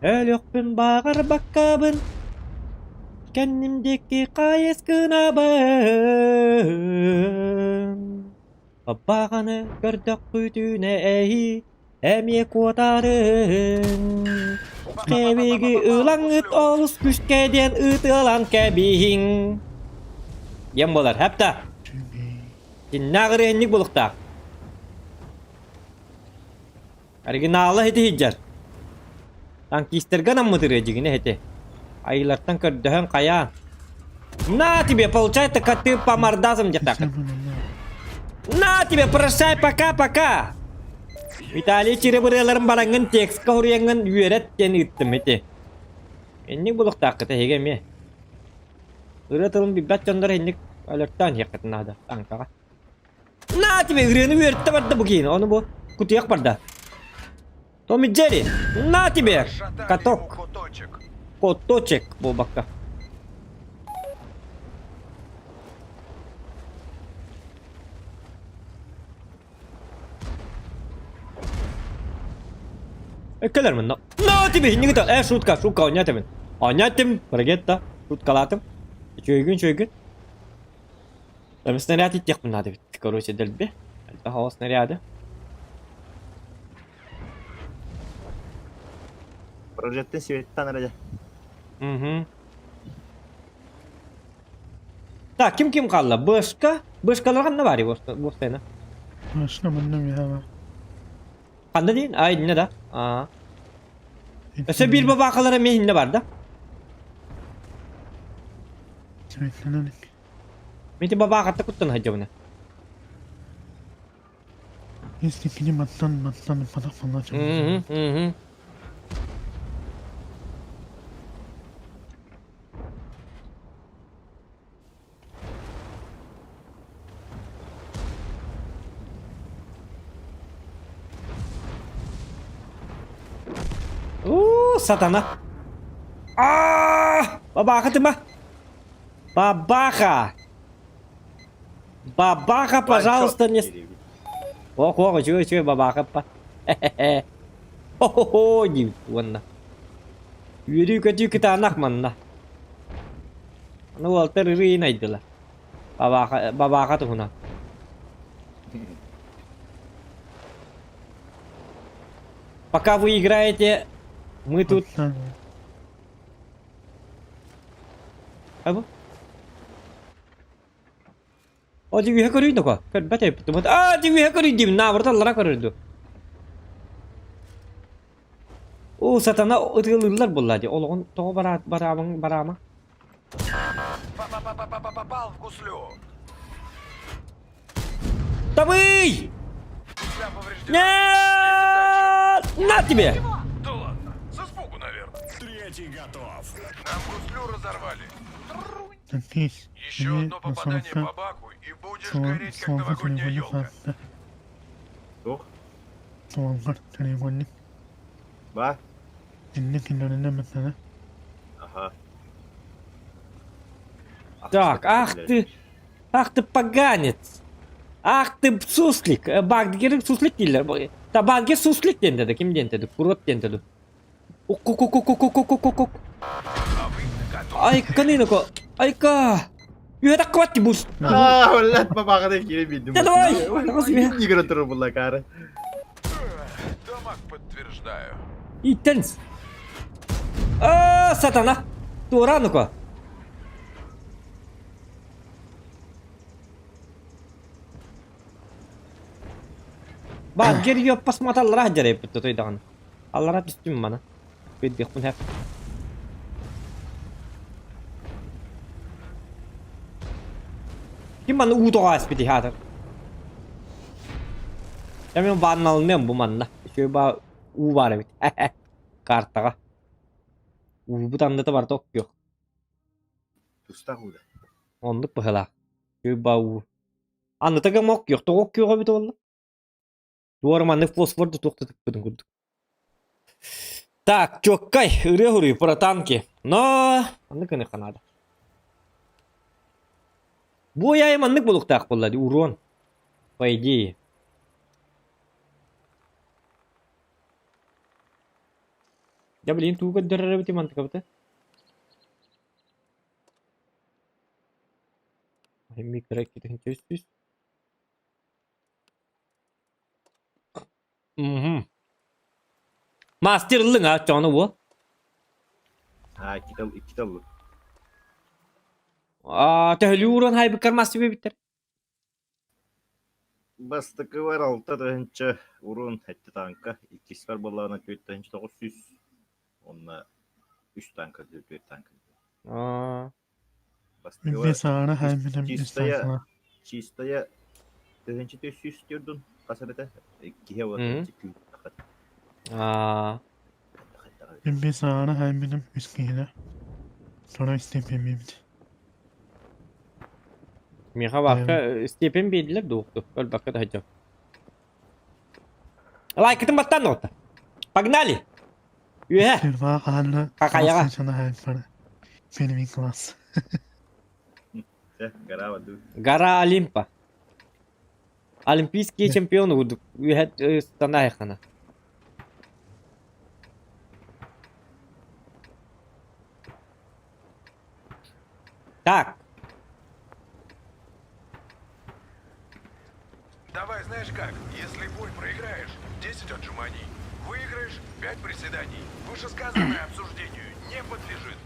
Өлүөхпүн баҕарбаккабын, кэнним диэки хайыс гынабын. Бабаҕаны көрдөххүтүнэ эһи эмиэ куотарын. Кэбиги ылаҥҥыт олус күүскэ диэн ыытыалаан кэбиһиҥ. Диэн буолар, хэпта. Киннээх ырыанньык булуктаах. Оригинала ити сылдьар. Танкистарга анаммыт ырыа дьигинэ ити. Айыылартан көрдөһөн хайаан. На тебе, получай так ты по мордасам где-то. На тебе, прощай, пока-пока. Виталий чиребырыаларын бараҥҥын текстка хоруйаҥҥын үөрэт диэн ыыттым ити. Инник булуктааххыт эһиги эмиэ. Ырыа тылын билбэт дьоннор инник өлөртөөн иһиэххитин наада таҥкаҕа. На тебе ырыаны үөртэ барда бу киин, ону бу кутуйах барда. Томми Джерри, на тебе каток. Коточек буолбакка. Кэлэр мынна. На тебе хиннигита. Э, шутка, шутка, оонньоотум. Оонньоотум, ракета, шуткалаатым. Үчүгүн, үчүгүн. Там снаряд иттиэхпин наада эбит. Короче, дэлби. Элбэх оҕо снаряды. Прожектын светтан эрэ. Угу. Так, ким ким хаалла? Бышка? Бышкалар ханна баарый буостайна? Машина манна миэхэ баар. Ханна диин? А, иннэ да. Аа. Өссө биир бабаакалара эмиэ иннэ бар да? Светлана илик. Мин ити бабаакатта куттана сылдьабын. Если кини мантан мантан мана мана Мгм, мгм. Уу, сатана. Аа! Бабаахатыма. Бабаха! Бабаха, пожалуйста, не... Ох, ох, үчүгэй, үчүгэй бабаха па. Хо-хо-хо, диибит уонна. Үөрүү-көтүү кытаанах манна. Аны уолтар ырыын айдылар. Бабаха, бабаха туһунан. Пока вы играете, мы тут... Абы? О, дьиҥ үһэ көрүй доко. Көрбөт эбиппит. Аа, дьиҥ үһэ көрүй диибин. Наоборот, аллара көрөрдү. Оо, сатана ытыалыыллар буолла дии. Олоҕун тоҕо бара бараамаҥ бараама. Попал в гуслю. Таптабый! Нет! На тебе! Да ладно, со испугу, наверное. Третий готов. Нам гуслю разорвали. Надпись. Еще одно попадание по баку, и будешь гореть, как новогодняя елка. Туох? Ба? Аха. Так, ах ты, ах ты поганец. Ах ты суслик. Багдгер суслик дииллэр. Та Багдгер суслик диэн деді. Ким диэн деді? Курот диэн деді. Уккукукукукукукукук. Айка нинако. Айка. Үөтак кватти бус. Аа, блядь, бабаҕа киирэн биэрдим. Да давай! Игра турар буолла каары. Дамаг подтверждаю. Иттенс. А, сатана. Туора ну-ка. Баар гер посмоталлара дьэрэ тойдаҕын. Аллара түстүм мана. Көйдүөхпүн хэп. Ким манна уу тоҕо ааспыт хаатар. Я мен баанналыныам бу манна. Үчүгэй баа уу баар эбит. Картаҕа. Уубут анныта барыта оккуох. Тустаах уута. Оннук быһыылаах. Үчүгэй баа уу. Анныта гам оккуох. Тоҕо оккуох эбит буолла? Туора маннык фосфор да туох да тыкпытын курдук. Так, чуоккай, ырыа хуруй, про танки. Но маннык гыныахха наада. Бу айы маннык буолуохтаах буолла дии, урон. По идее. Дьэ, блин, тугу көрдөрөр эбитий мантыкабыты? Микро 2 Мгм. Мастер ыллыҥ а оччоҕуна уо? Аа, иккитэ иккитэ ыллым. Аа, төһөлүү ууран хаайбыккар мастер биэрбиттэр? Бастакыбар 6 тыһыынча уруун сэттэ тааҥка, иккиспэр буоллаҕына 4 900 уонна үс тааҥка, түөрт тааҥка. Аа. Бастакыбар чистая, чистая 1404 хас эбэтэ иккиһэ уон тыһыынча Аа. Миэхэ баакка степень биэрдилэр дуохту, өлбөккө да сылдьан. Лайкытын баттаан оҕотто. Погнали! Үөһэ! Хахайаҕа. Гора Олимпа. Олимпийский чемпион курдук үөһэ станаайхана. Так. Давай, знаешь как, если бой проиграешь, 10 отжиманий. Выиграешь 5 приседаний. Вышесказанное обсуждению не подлежит.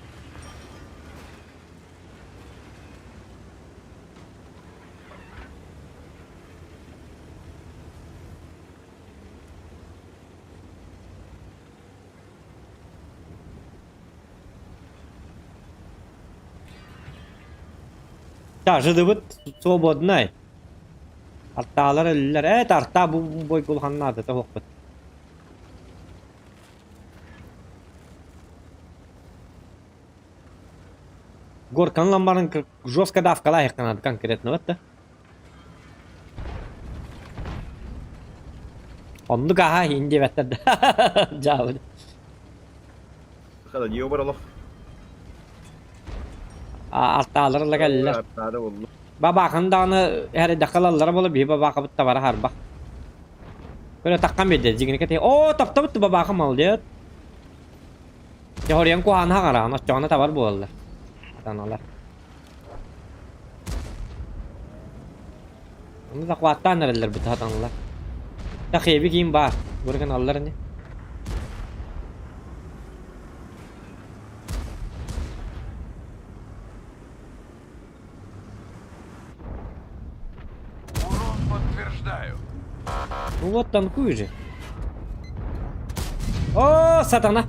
Так, жыдыбыт свободнай. Артаалар өллөр. Ээ, артаа бу бойгулханнаата тоһуохпут. Горканы ламбарын жестко давкалаахтанаат конкретно вот да. Оннук аха иһин диэбэттэр да. Дьаабы. Хада не бар олох. Артаалар ыла кэллилэр. Артаада боллу. Бабаахын даҕаны эрэдэххэ ылаллара буола биһи бабаахабыт табара харбах. Көрө таххан биэрдэ дьиҥинэ кэтэ оо таптабыт бабааха молодец. Дьэ хоруйан куһаҕаны хаҥараҕын оччоҕуна табар буолаллар. Атаналар. Ону захваттаан эрэллэр бу сатаналар. Тахеби киин баар. Бу гыналлар ини. Урон подтверждаю. Ну вот танкуй же. О, сатана!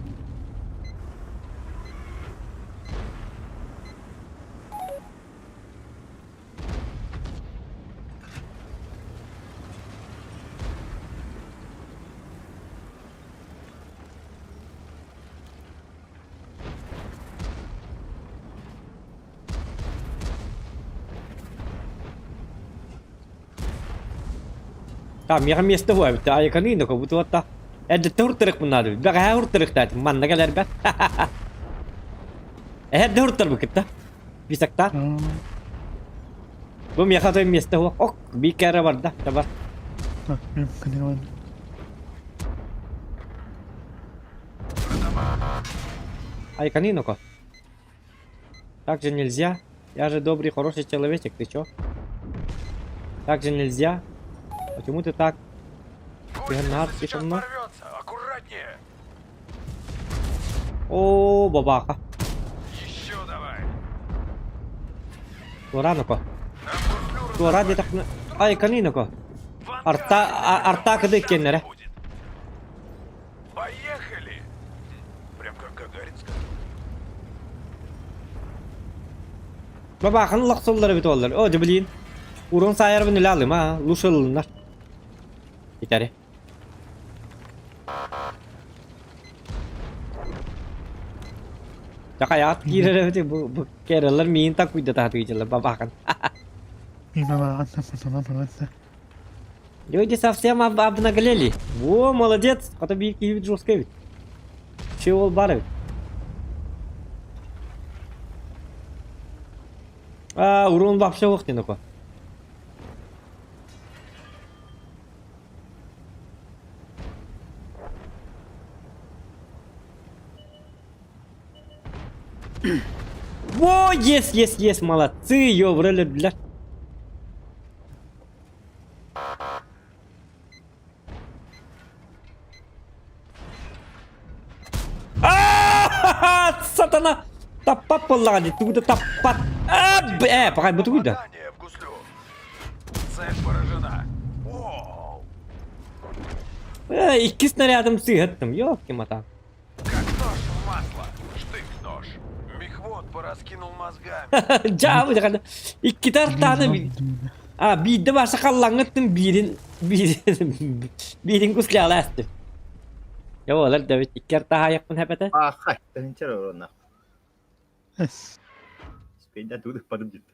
Та миэхэ миэстэ буо эбит. Айыканы иноко бу туотта. Эрдэттэ хуртарык наада. Бэҕэһээ хуртарыктаатым. Манна кэлэрбэт. Эһэрдэ хуртарбыккытта. Бисакта. Бу миэхэ той миэстэ хуох. Ок, бии кэрэ барда. Табар. Айканы иноко. Так же нельзя. Я же добрый, хороший человечек, ты чё? Так же нельзя. Почему ты так? Ты Гусеница ты со сейчас мной? порвется. Аккуратнее. О, бабаха. Еще давай. Туораноко. Нам гуслю Туора разорвали. диэтэхпинэ Айканиноко. В ангар Арта теперь арта кыды сейчас иккиэннэрэ. будет. Поехали. Прям как Гагарин сказал. Бабахан лохсоллар эбит уоллар. О, дьэ блин. Урон саайарбын үлэ алыма, а. Лучше ылыннар. Итари. Дьэ киирэр эбит бу бу кереллер миин такуйда таһатыйдылар бабахан. Люди совсем об обнаглели. Во, молодец. Хата биир киһибит жесткий эбит. Чего ол бар эбит. А, урон вообще ох такой. Во, есть, есть, есть, молодцы, ёбрали, бля. А, сатана! Таппат буоллаҕа дии, тугу да таппат. А, э, пока бу тугуй да. Попадание в гуслю. Цель поражена. Воу! Э, икки снарядом сыһыттым, ёлки-мотан. Как нож в масло. Штык-нож. Мехвод пораскинул мозгами. Дьаабы дьаҕаны иккитэ артааны а биирдэ барса халлаҥҥыттын биирин биирин биирин кусляла астым. Дьэ буолар да эбит икки артаһаайахпын хэпэтэ. Аахай, тыһыынча урона. Спейда тугу ыппатым диэт.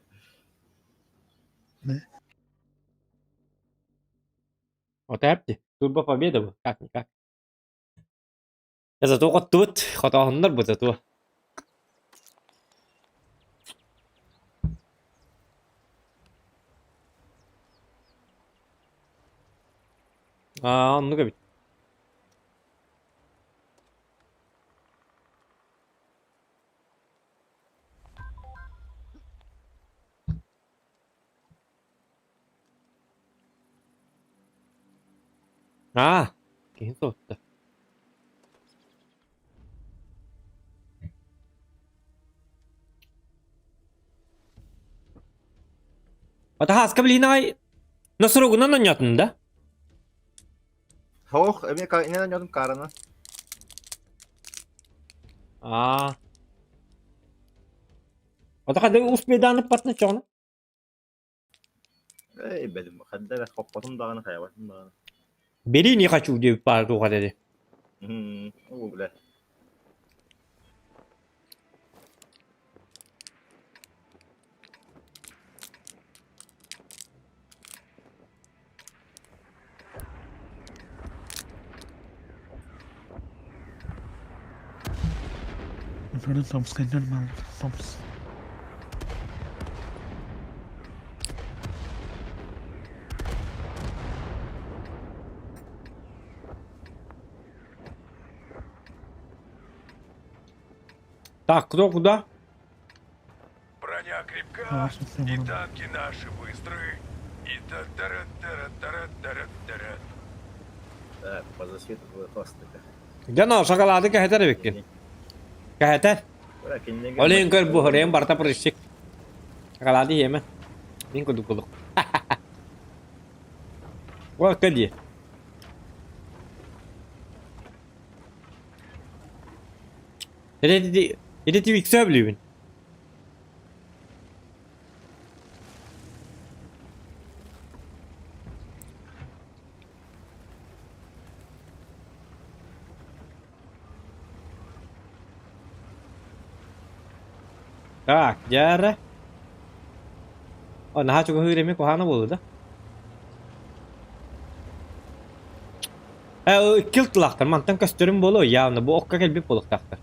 Вот эпти. Турбо победа бу. Как-никак. Зато хоттубут, хотооһуннар бу зато. Аа, оннук эбит. Аа, киһи суотта. Атаһааска билиһин аҕай носорогунан оонньоотун да? Ох, эмиэ инэн оонньоотум каарана. Аа. Ото хадыы успейдаан ыппатына чоҕуна? Эй, бэлим, ханна эрэ хоппотум даҕаны, хайабатым даҕаны. Бери не хочу диэбит баар туох этэ Оо, бля. Так, кто куда? Броня крепка, и танки наши быстры. И та тара тара тара тара тара Так, по засвету хвастыка. Дьэ, шоколады кэһэтэр эбиккин. Кэһэтэр. Ол иһин көр буһарыйан барыта прыщик. Шоколады иһиэмэ. Мин курдук кулук. Ол дии. Ити ити иксэ билибин. Так, дьэ О, наһаа чугаһыыр эмиэ куһаҕана буолуо да? Э, кил тылаахтар, мантан көстөрүм буолуо, явно бу окко кэлбит буолуохтаахтар.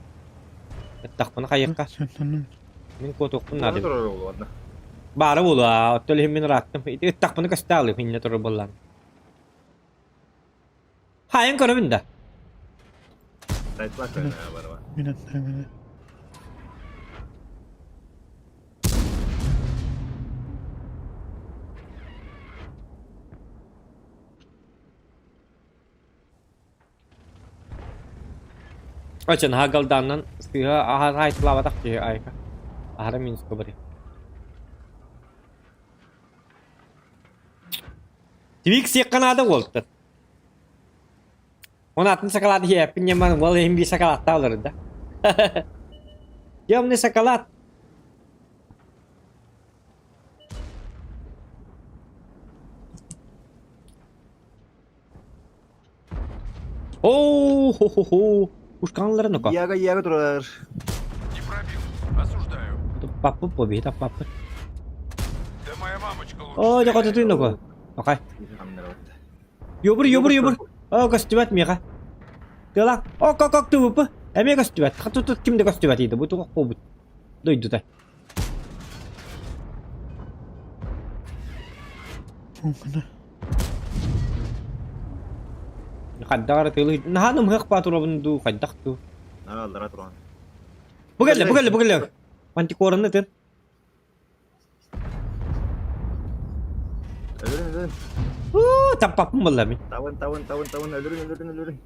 Ыттахпына хайыахха. Мин куотуохпун наада. Турар буолуо Баара буолуо, оттон иһин мин ырааттым. Ити ыттахпына көстө аалыым, иннэ турар буоллаан. Хайан көрөбүн да. Оччо наһаа галдааннан сыыһа аһара хаайтылаабатах киһи айка. Аһара минуска барыа. Твик сиэххэ наада уолтар. Он атын шоколад иһээппин ньаман уол иһин биир шоколадтаах олордо. Темный шоколад. Оо, хо-хо-хо. Ушкаанлара ну-ка. Яга яга турар. Не пробил. Осуждаю. Паппыт победа, таппаппыт. Да моя мамочка лучше. Оо, дьэ хотутуй ну-ка. Окей. Юбур, юбур, юбур. Оо, көстүбэт миэхэ. Тыала. Ок, ок, ок, тубуппу. Эмиэ көстүбэт. Хатутут ким да көстүбэт дейді. Бу туох буолбут. Дойдута. Хайдах эрэ тыылый. Наһаа намыһах баатырабын дуу, хайдах дуу. Аллара туран. Бу кэллэ, бу кэллэ, бу кэллэ. Мантикораны ытын. Өлөрүн, өлөрүн. Уу, таппаппын буолла мин. Тавын, тавын, тавын, тавын, өлөрүн, өлөрүн, өлөрүн.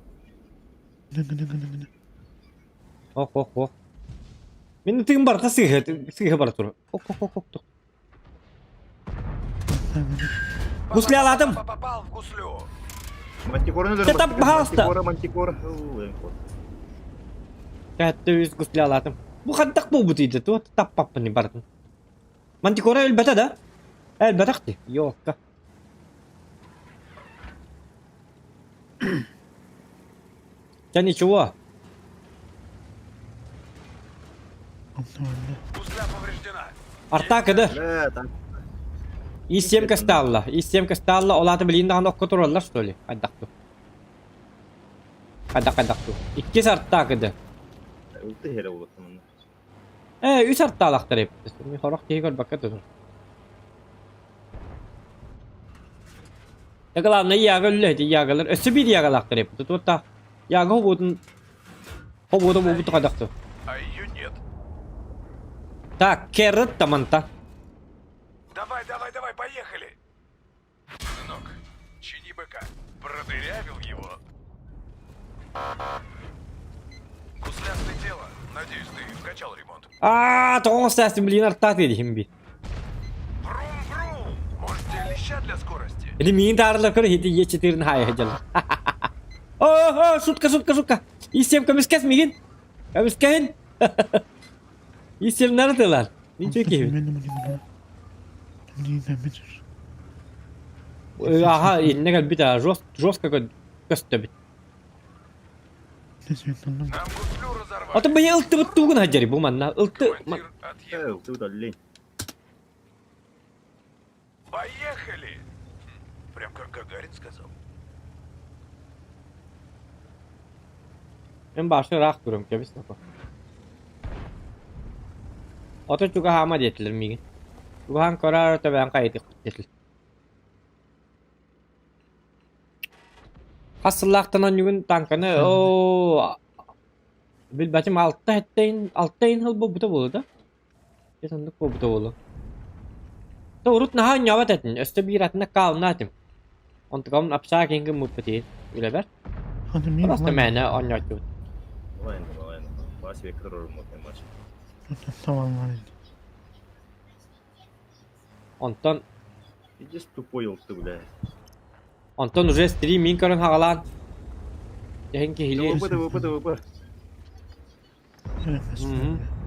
Ох, ох, ох. Мин ытыгым барыта сыыһа, сыыһа бара турар. Ох, ох, ох, ох. Гуслялаатым. Попал в гуслю. Мантикораны Ты там, пожалуйста. Мантикора, мантикора. Кәттүүс гуслялаатым. Бу хантак буолбут иде, туох таппаппын бардым. Мантикора өлбөтө да? Өлбөтөх дии. Ёлка. Да ничего. Гусля повреждена. Артака да. Бля, там. И семка сталла. И семка сталла. Ол аата билигин даҕаны окко тураллар что ли? Хайдах ту. Хайдах хайдах ту. Иккис артака да. Ылты хере болуттум. Ээ, үс артаалахтар эбит. Мин хорох киһи көрбөккө турар. Да главное яга өллө ити ягалар. Өссө биир ягалаахтар эбит. Туотта яга хобуутун хобуута буолбут хайдах ту. А ее нет. Так, керрит таманта. Давай, давай, давай, поехали. Сынок, чини быка. Продырявил его. Гусля слетела. Надеюсь, ты вкачал ремонт. Аа, тоҕо саас блин артаат диһим би. Врум-врум! Может, тебе леща для скорости? Или миин таарла көр хити е четырын хая хадьал. О, шутка, шутка, шутка. Исем көмүскэс мигин. Көмүскэһин. Исем нардылар. Ничего киһи. Аха, инне кэлбит а жестко көстөбүт. Нам гуслю разорвали. Ото быйа ылтыбыт тугун хадьари бу манна. Ылты Командир отъехал. Э, ты удалень. Поехали! Прям как Гагарин сказал. Мен башы ыраах турам кэбис нако. Ото чугаһаама диэтилэр миигин. Чугаһаан көрөөрү төбөөн хайытыахпыт диэтилэр. Хас сыллаахтан онньугун таҥканы оо билбэтим алта сэттэ алта иһин сыл буолбута буолуо да? Дьэ соннук буолбута буолуо. Да урут наһаа онньообот этим, өссө биир атын аккаунна этим. Онтукабын апсаа киһин гыммыппыт иһин үлэбэр. Просто мээнэ оонньооччубут. Бас Онтон Иди тупой ты, бля. Онтон уже стрим көрөн хаҕалаан дьэһин киһилии ТВП, ТВП, ТВП.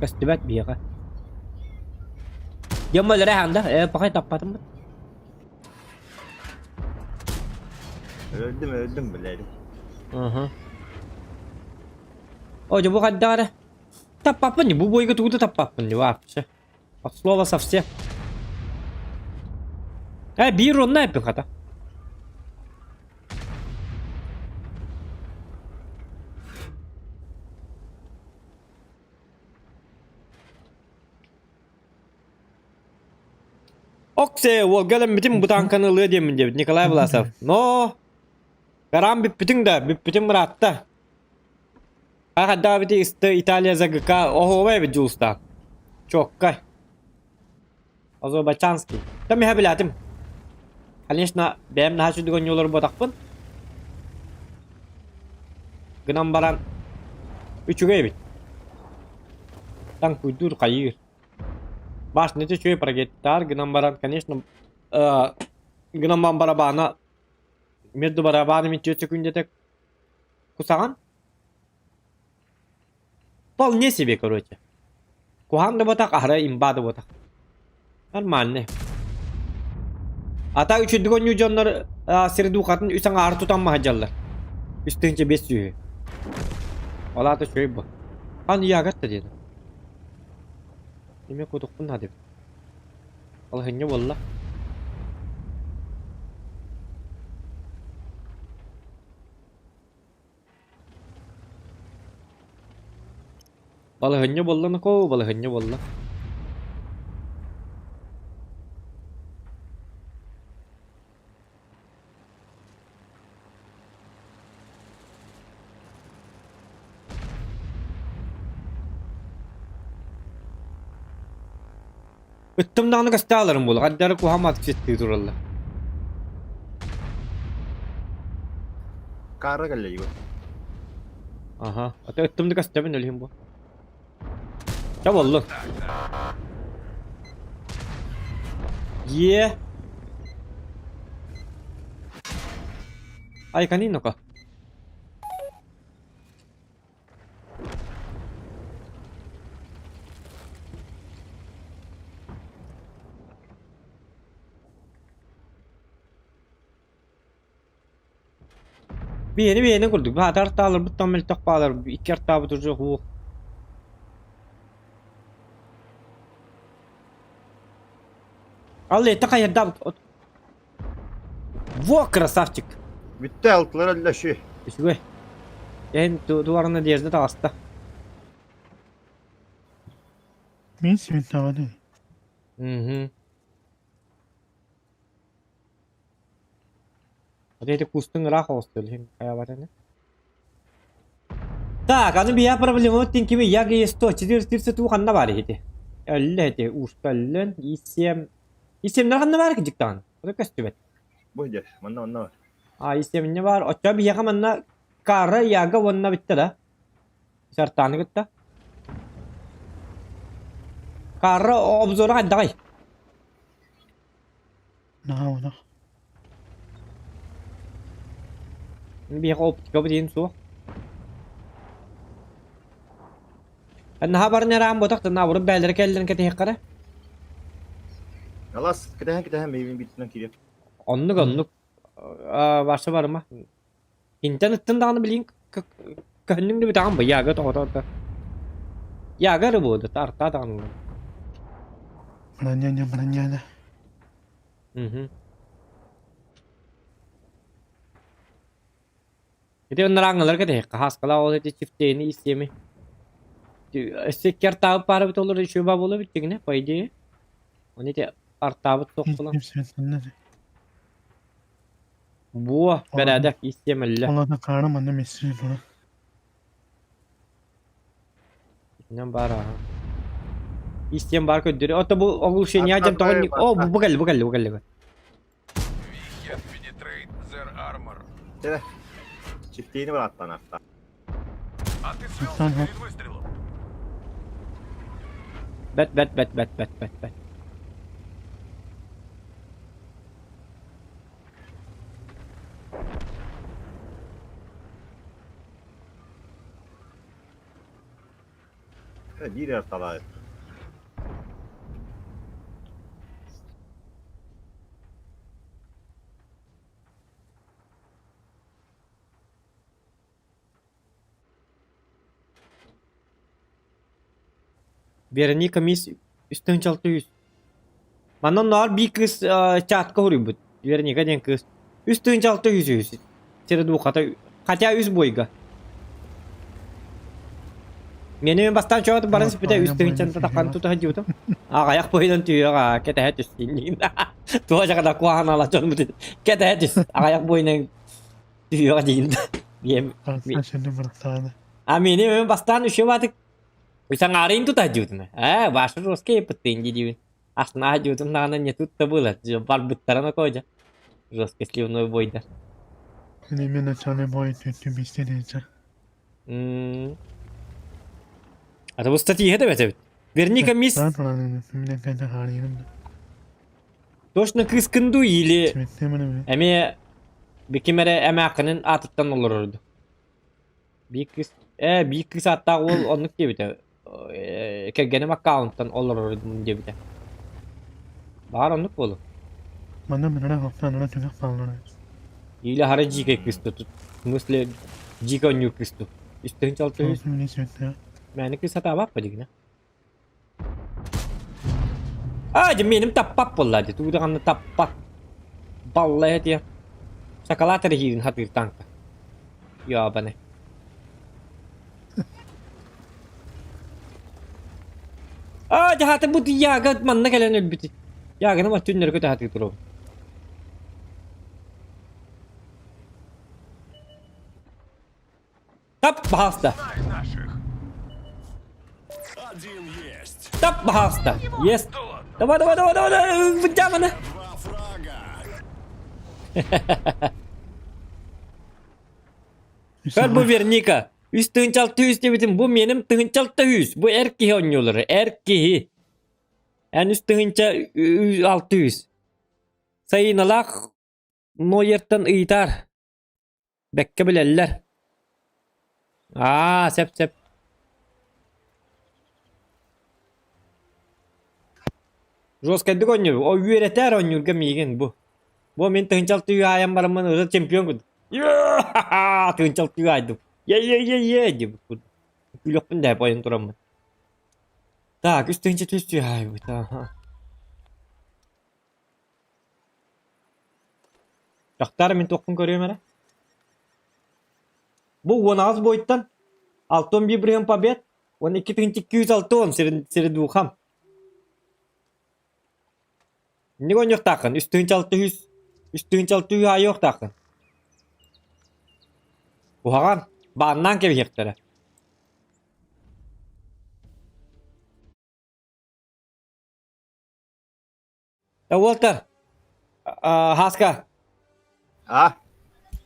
Көстүбэт биһиэхэ. Дьон өлөрө хаанда, ээ пахай таппатым. Өлдүм, өлдүм, блядь. Аха. О, дьэ бу хайдах эрэ таппаппын бу бойга тугу да таппаппын вообще. От слова совсем. Э, биир онно эппин хата. Оксе, уолга элэммитим бу тааҥканы ылыа диэммин диэбит Николай Власов. Но Гарам бүппүтүҥ да, бүппүтүм ыраатта. Хайдах эбити истэ Италия ЗГК оһуобай эбит дьулустаах. Чоккай. Азербайджанский. Там я билятим. Конечно, бэйэм наһаа сүдүг оонньуулар буотахпын. Гынан баран үчүгэй эбит. Таҥкуйдуур хайыыр. Башня үчүгэй прогеттаар гынан баран, конечно, э, гынан баран барабаана между барабанами 4 секундете кусаҕан. Вполне себе, короче. Куһаҕан да буотах, аһара имба да буотах. Нормальный. Ата үчүрдүк оонньуу дьоннор средухатын үс аҥаары тутан маһадьаллар. Үс тыһыынча биэс сүүһү. Ол аата үчүгэй бу. Хан иягат да диэтэ. Эмиэ кутукпун наада эбит. Балаһынньа буолла. Балаһынньа буолла нокоо, балаһынньа буолла. Ыттым даҕаны көстө буолуо, хардары куһаҕан ситтии тураллар. Каара кэллэ Егор. Аха, ата ыттым да көстөбүн өлүһүм бу. Чэ буоллун. Е. Ай, канинока. Биэни биэни курдук баатар тааларбыттан мөлтөх баалар икки артаабыт уже һуох. Аллета хайырдаабыт. Во, красавчик! Бүттэ алтылар өллө ши. Үчүгэй. Эн туара надежда таҕыста. Мин светаҕын. Мгм. Вот эти кустун ыраах оҕусту илин хайабатаны. Так, аны биһиэхэ проблема тин кими яг 100 432 ханна баар ити? Өллө ити, ууска өллөн, ИСМ ИСМнэр ханна баар кыдьыктаҕын? Ону көстүбэт. Бу дьэ, манна манна бар. А, ИСМне баар. Оччо биһиэхэ манна Кара, Яга уонна бүттэ да. Сартааны кытта. Кара обзора хайдаҕай? Наһаа уонах. Биһиэхэ оптика диэн суох. Наһаа баран эраан буотах да наоборот бээлэрэ кэллэрин кэтэһиэххэ Алас, кэтэһэн кэтэһэн бэйбин бииртэн киириэм. Оннук оннук. Ваша барыма. Интэн ыттын даҕаны билигин көһүннүҥ да бүтэҕин бу Яга тоҕото да. Яга эрэ буолуо артаа даҕаны. Броня, броня. Мгм. Ити ынырааҥҥылар кэтэһиэххэ, хааскалаах ол ити чифтээни истиэми. Өссө икки артаабыт паара эбит олор еще ба буола эбит по идее. Оны ити артаабыт суох буолан. Буо, бэрээдэк истиэм өллө. Олата хаара манна мессири була. Итинэн баар аха. Истиэм баар көрдөрү. Ото бу оглушение дьэн тоҕо О, бу бу кэлли, бу кэлли, бу кэлли. Вихет Penetrate their armor. Чэ, чифтиини барааттан арта. А ты свелся перед выстрелом. Бэт, бэт, бэт, бэт, бэт, бэт, бэт. Биир арталаайык. Вероника мисс үстэн чалтыйыс. Манна наар биир кыыс чатка суруйбут. Вероника диэн кыыс. Үс тыһыынча алта үс үс. Сири дуу хата хотя үс бойга. Мени бастаан чоҕот баран сиппитэ үс тыһыынчан таххан тута сылдьыбытым. Аҕайах быһыынан түһүөх кэтэһэ түс диин. Туох дьаҕана куһаҕан ала дьонмут кэтэһэ түс. Аҕайах быһыынан түһүөх диин. Биэм. А мени бастаан үчүгэй баатык Саҥаарыйын тута сылдьыбытым. Ээ, ваши жесткие пыттыын диибин. Астына сылдьыбытым даҕаны не тут-то было. Барбыттара нокоодьо. Жесткий сливной бойдар. А бу статья да эбит. Верника мисс Точно кыыскын дуу или эмиэ биким эрэ эмээххинин аатыттан олорорду. Биир кыыс ээ биир кыыс ааттаах уол оннук диэбитэ. Кэргэним аккаунтан олорор диэбитэ. Баҕар оннук буолуо. Или хара дьиикэй кыыс тут. В смысле дьиикэй оонньуур кыыс тут. Үстүһүн чалтыһы. Мээнэ кыыс сатаабаппа дигинэ. Аа, дьэ миэним таппат буолла дии. Тугу даҕаны таппат. Балла этиэ. Шоколад эрэһиирин хатыыр танка. Ёбаны. Аа, дьаһаата бу яга манна кэлэн өлбүт. Яганы ма түннэри көтө хатыы туруом. Тап, пожалуйста. Тап, пожалуйста. Есть. Давай, давай, давай, давай, давай, быдьаманы. Көр бу Верника. Үс тыһынчалты үс диэбитим. Бу меним тыһынчалта үс. Бу эр киһи оонньуулары. Эр киһи. Эн үс тыһынча алты үс. Сайыналаах Нойертан ыйытаар. Бэккэ билэллэр. Аа, сөп-сөп. Жесткайдык оонньуур. О, үөрэтээр оонньуурга миигин бу. Бу мин тыһыынча алта айан бараммын ырыа чемпион курдук. Тыһыынча алта айдым. Е-е-е-е диэбит курдук. Күлүөхпүн да ойон тураммын. Так, үс тыһыынча түс түһэ аха. Дьахтар мин туохпун көрүөм эрэ. Бу 18 бойтан 61 бырыһыан побед, 12 тыһыынча 260 сирин сиридухам. Инник оонньуохтааххын, 3 тыһыынча 600, 3 тыһыынча 600 аайыахтааххын. Куһаҕан, бааннаан кэбиһиэхтэрэ. Уолтар, Хаска. А?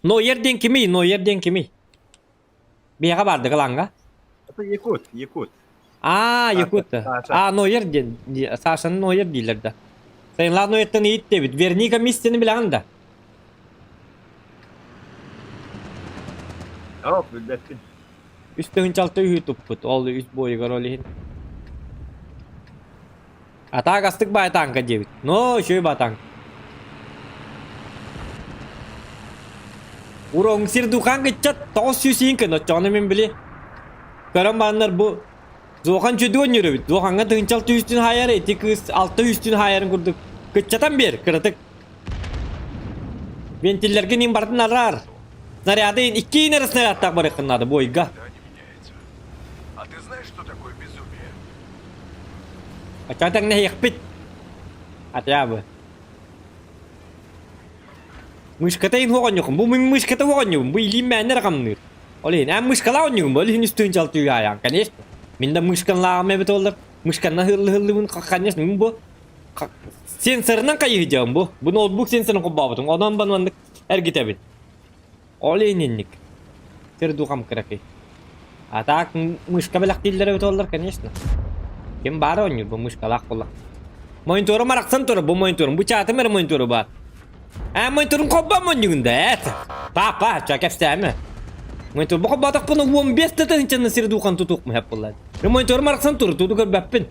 Нойер диэн кимий? Нойер диэн кимий? Биһиэхэ баардык ылаҥҥа. Это Якут, Якут. А, Якут. А, Нойер диэн, Сашаны Нойер дииллэр да. Сайынлаах Нойертан иит диэбит. Верника миссияны билэҕин да? Оо, билбэппин. Үс тыһыынча алта үһү туппут. Ол үс буойугар ол иһин. Атаак астык баай тааҥка диэбит. Но үчүгэй баа тааҥка. Уроҥ сир духаан кыччат 900 иин кын оччоҕуна мин били көрөн бааннар бу Зохан чөдү оонньуур эбит. Зохаҥҥа тыһыынча алта үстүн хаайар, ити кыыс алта үстүн хаайарын курдук кыччатан биэр кыратык. Вентиллэргин иин барытын араар. Снаряды икки иин эрэ снарядтаах барыаххын наада бойга. А ты знаешь, что такое безумие? Оччоҕо тэҥнэһиэхпит. Хотя бы. Мышката иһин оҕонньукум. Бу мин мышката оҕонньугум. Бу илиим мээнэ эрэ хамныыр. Ол иһин эн мышкалаах оонньугум. Ол иһин үстүүн чалтыы аайаан. Конечно. Мин да мышканлааҕым эбит оллар. Мышканна ыһыллы-ыһыллыбын. Конечно, мин бу сенсорынан хайыһыдьаҕым бу. Бу ноутбук сенсорын холбообутум. Онон бан маннык эргитэбин. Ол иһин инник. Сир духам кыракый. А так мышка бэлэхтииллэр эбит оллар, конечно. Ким баар оонньуур бу мышкалаах буолла. Мониторум арахсан турар бу мониторум. Бу чаатым эрэ монитору баар. Ээ мониторум холбоон монньугун да эт. Папа, ча кэпсээмэ. Монитор бу холбоотохпуна 15 да тыһынчанан сир дуухан тутуох мыһап буолла. Мониторум арахсан турар, туту көрбөппүн.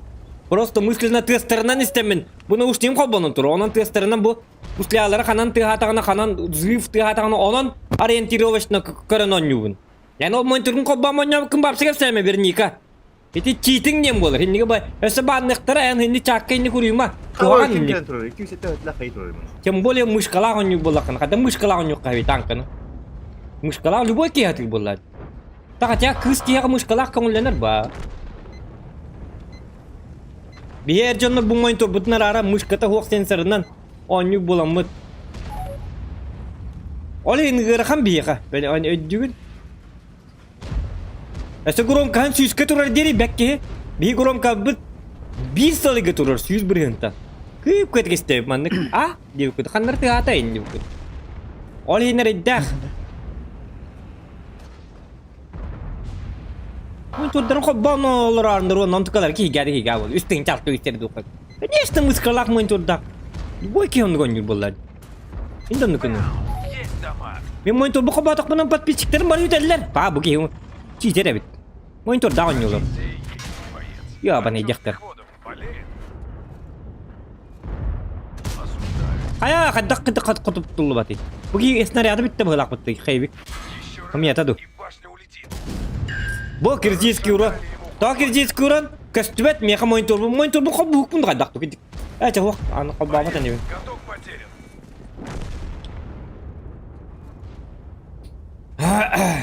Просто мысленно тыастарынан истэммин. Бу наушнигым холбонон турар. Онон тыастарынан бу Услялары ханан тыаһаатаҕына ханан взрыв тыаһаатаҕына онон ориентировочно көрөн оонньуубун. Эн ол мониторгун холбоон оонньообуккун бапсы кэпсээмэ Верника. Ити читинг диэн буолар. Иннигэ ба өссө баанныктара эн инни чаакка инни куруйма. Куһаҕан инник. Тем более мышкалаах оонньуур буоллаххына. Хата мышкалаах оонньуохха эбит танканы. Мышкалаах любой киһи атыыр буоллаа. Хотя кыыс киһиэхэ мышкалаах көҥүллэнэр баа. Биһи эр дьоннор бу мониторбутун араара мышката суох сенсорынан оонньуур буоламмыт. Ол иһин ыарахан биһиэхэ. Били өйдүүгүн? Өссө громкаһын сүүскэ турар диэри бэк киһи. Биһи громкабыт биир сылыга турар сүүс бырыһыантан. Кыып кэтгистэбит маннык а диэбиккит ханнар тыаата ин диэбиккит. Ол иһин эрэйдээх. Турдарын холбоон олорор онтукалар киһигээри киһигээ буол. Үс тыһыынча алта үстэр дуукка. Конечно, мыскалаах мын турда. Любой киһи оннук оонньуур буоллар. Мин да оннук гынным. Есть дома. Мин мониторбу холбоотохпунан подписчиктарым бары үтэллэр. Паа, бу киһи чиитер эбит. Монитордаах оонньуулар. Боец. Ёбаный Артём дьахтар. Приходов болеет? Осуждаю. Хайа, хайдах кытык хотуптуллубатый? Бу киһи снаряды бүтте быһылаахпыттый, хайбик. Еще раз, Хомията ду. и башня улетит. Бу кирдииски уран. Тоҕо кирдииски уран? Көстүбэт миэхэ мониторбун, мониторбун холбуһукпун хайдах ту Ээ, чэ, аны холбообот инибин. Каток потерян.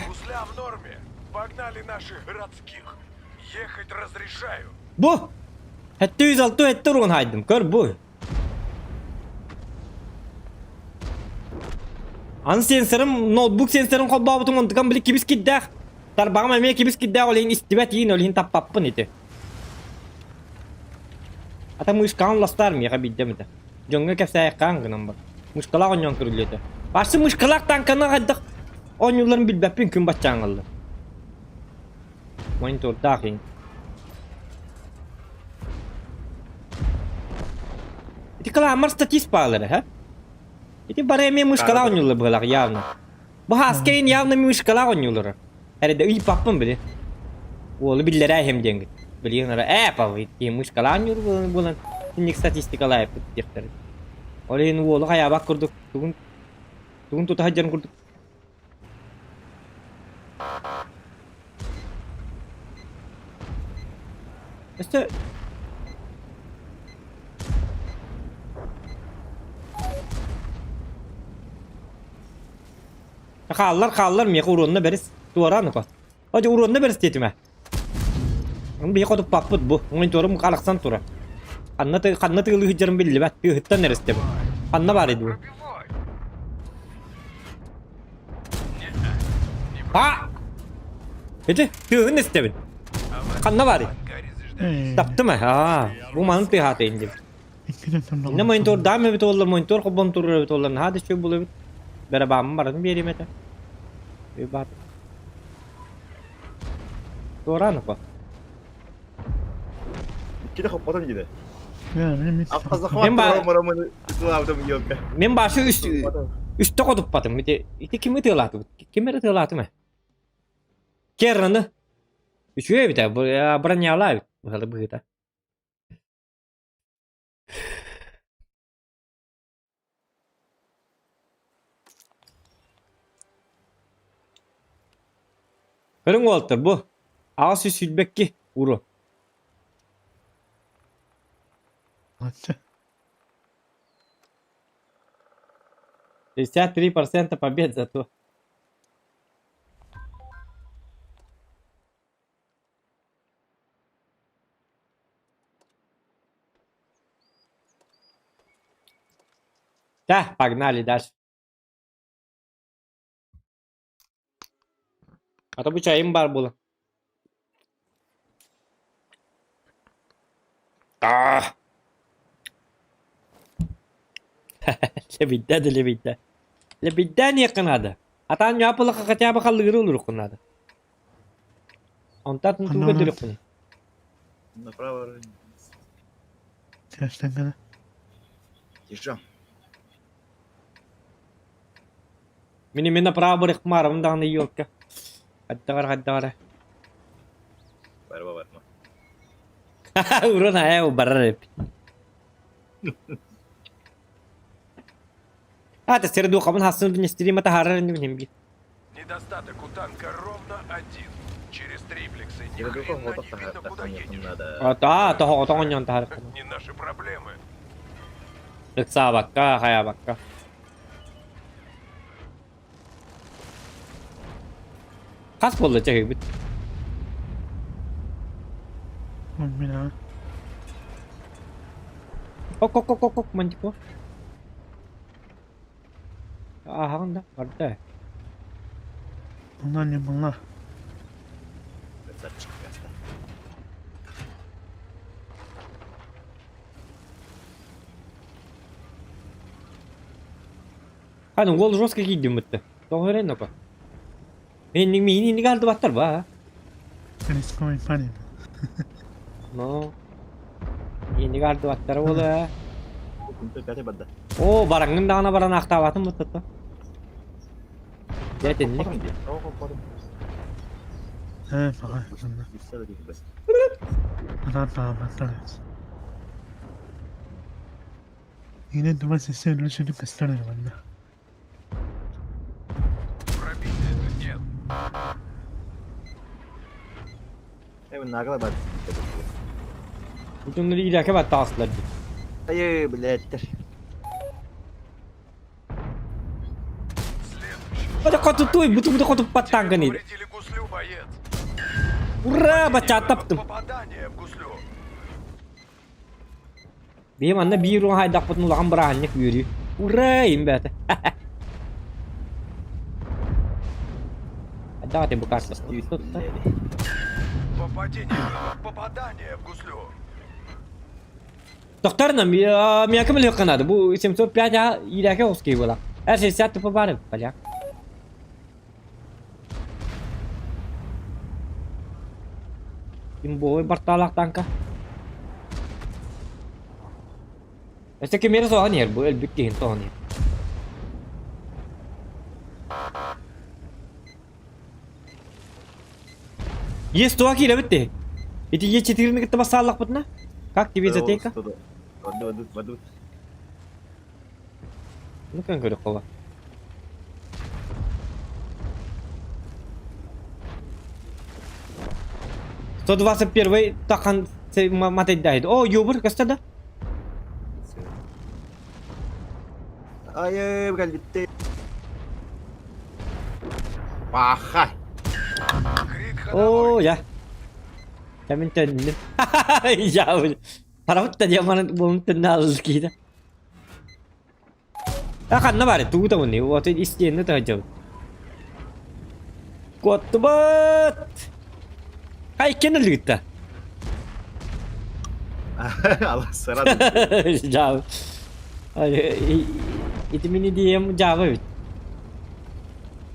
Гусля в норме. Погнали наших городских. Ехать разрешаю. Бу! 706 сэттэ уруон хаайдым. Көр бу. Аны сенсорым, ноутбук сенсорын холбообутум онтукам били кибис кирдээх. Тарбаҕым эмиэ кибис кирдээх ол иһин истибэт иин ол иһин таппаппын ити. Ата мышкаҕын ластаар миэхэ биирдэ эмитэ. Дьоҥҥо кэпсээйэххэ гынан бар. Мышкалаах оонньоон көрүллүө этэ. Барсы мышкалаах танканы хайдах оонньуулларын билбэппин күн баччааҥҥаллар. Монитордаах иһин. Ити кыламмар статист баалар ха? Ити бары эмиэ мышкалаах оонньууллар быһалаах явно. Бу Хаскейн явно мышкалаах оонньууллара. Эрэдэ ыйпаппын били. Уолу биллэрээ иһим диэҥҥит. Билигин ара ээ павы ити мышкалаах оонньуур буолан буолан инник статистикалаайыппыт диэхтэрин. Ол иһин уолу хайаабат курдук тугун тугун тута сылдьарын курдук Өссө Хааллар, хааллар, миэхэ уруонна бэрис. Туораан ука. Одь уруонна бэрис диэтим ээ. Биһи хотуппаппыт бу. Мониторум арахсан тура. Ханна ханна тыылыы сылдьарым биллибэт. Тыаһыттан эрэстэбин. Ханна баар edi бу? А! Ити тыаһын истэбин. Ханна баарый? Таптым ээ. Аа, бу манын тыаһаатайын диэбит. Иннэ монитордаам эбит уоллар, монитор холбон турар эбит уоллар, наһаа да үчүгэй буолуо эбит. Бэрабааммын барытын биэриэм этэ. Өй баат. Туораан опа. Иккитэ хоппотом диде. Мен ба Мен башы үс үстэ хотуппатым. Ити ити кими тыалаатыбыт? Ким эрэ тыалаатым ээ? Керраны. Үчүгэй эбит ээ, бронялаа эбит быһалы быһыыта. Көрүҥ уолаттар бу 822 уру. 63% побед зато. Да, погнали дальше. А то бу чайым бар була. А! Лебидде да лебидде. Лебидде не надо. А там япылы хотя бы халлыгыры олурук надо. Онтон атын тугу көрдөрүөхпүнүй? Направо. Тиэстэҥҥэ Тише. Мин именно право барыхмаарабын даҕаны елка. Хайдаҕар хайдаҕара. Барба барма. Урун аа барар эбит. Аата сири дуухабын хассын внестирима таһаарар иннибин химби. Недостаток у танка ровно один. Через триплексы ни хрена не видно, куда едешь. А, тоһоҕотоҕон таһаарар. Не наши проблемы. Ыксаабакка, хайаабакка. Хас буолла чаһыыбыт? Мин Ок ок ок ок ок мантико. Ааһаҕын да барда. Bunlar ne bunlar? Красавчик, красавчик. Ханы уол жестко киирдим бытты. Тоҕо эрэн око. Мин миин иннигэ ардыбаттар ба. Рисковый парень. Но. Иннигэ ардыбаттар буола. Кунта пятый барда. Оо, бараҥҥын даҕаны баран ахтаабатым быттатта. Дьэ итинник. Э, пока. Yine duvar sesi ölçülü gösterir bende. Пробитие нет. Эми нагла бар. Бүтүннэр иирээкэ баттаҕастылар дии. Айы, блядь. Следующий. Бата хотутуй, буту буту хотуппат Тебе танканы. повредили гуслю, боец. Ура, бачааттаптым. Попадание в гуслю. Биһи манна биир уон хайдахпытын улахан бырааһынньык үөрүү. Ура, им бээтэ. Хайдах ати бу карта? Попадение, попадание в гуслю. Тохторна, мияка мөлүөх канады. Бу 705 а иирээкэ оскей буола. Р60 тупа баар поляк. Имбовый бартаалаах танка. Өссө кимиэрэ соһон иһэр бу өлбүт киһин соһон иһэр. Есть туа киирэбит дии. Ити Е4-ни кытта бассааллахпытына? Как тебе затейка? Воду, воду, воду. Ну көн көрүөх 121 тахан матайдайд. О, юбыр көстө да? Айы, кэлбитте. Паха. Крик ходовой. О, я. Я мин төннүм. Я Парабыт да диаман болун төннө алыл киһитэ. А ханна баар тугу табыны, вот истиэнне таһдьабыт. Куоттубат! Хай иккиэн өллүгүттэ. Алла сразу. Дьаабы. Ити мин идеям дьаабы эбит.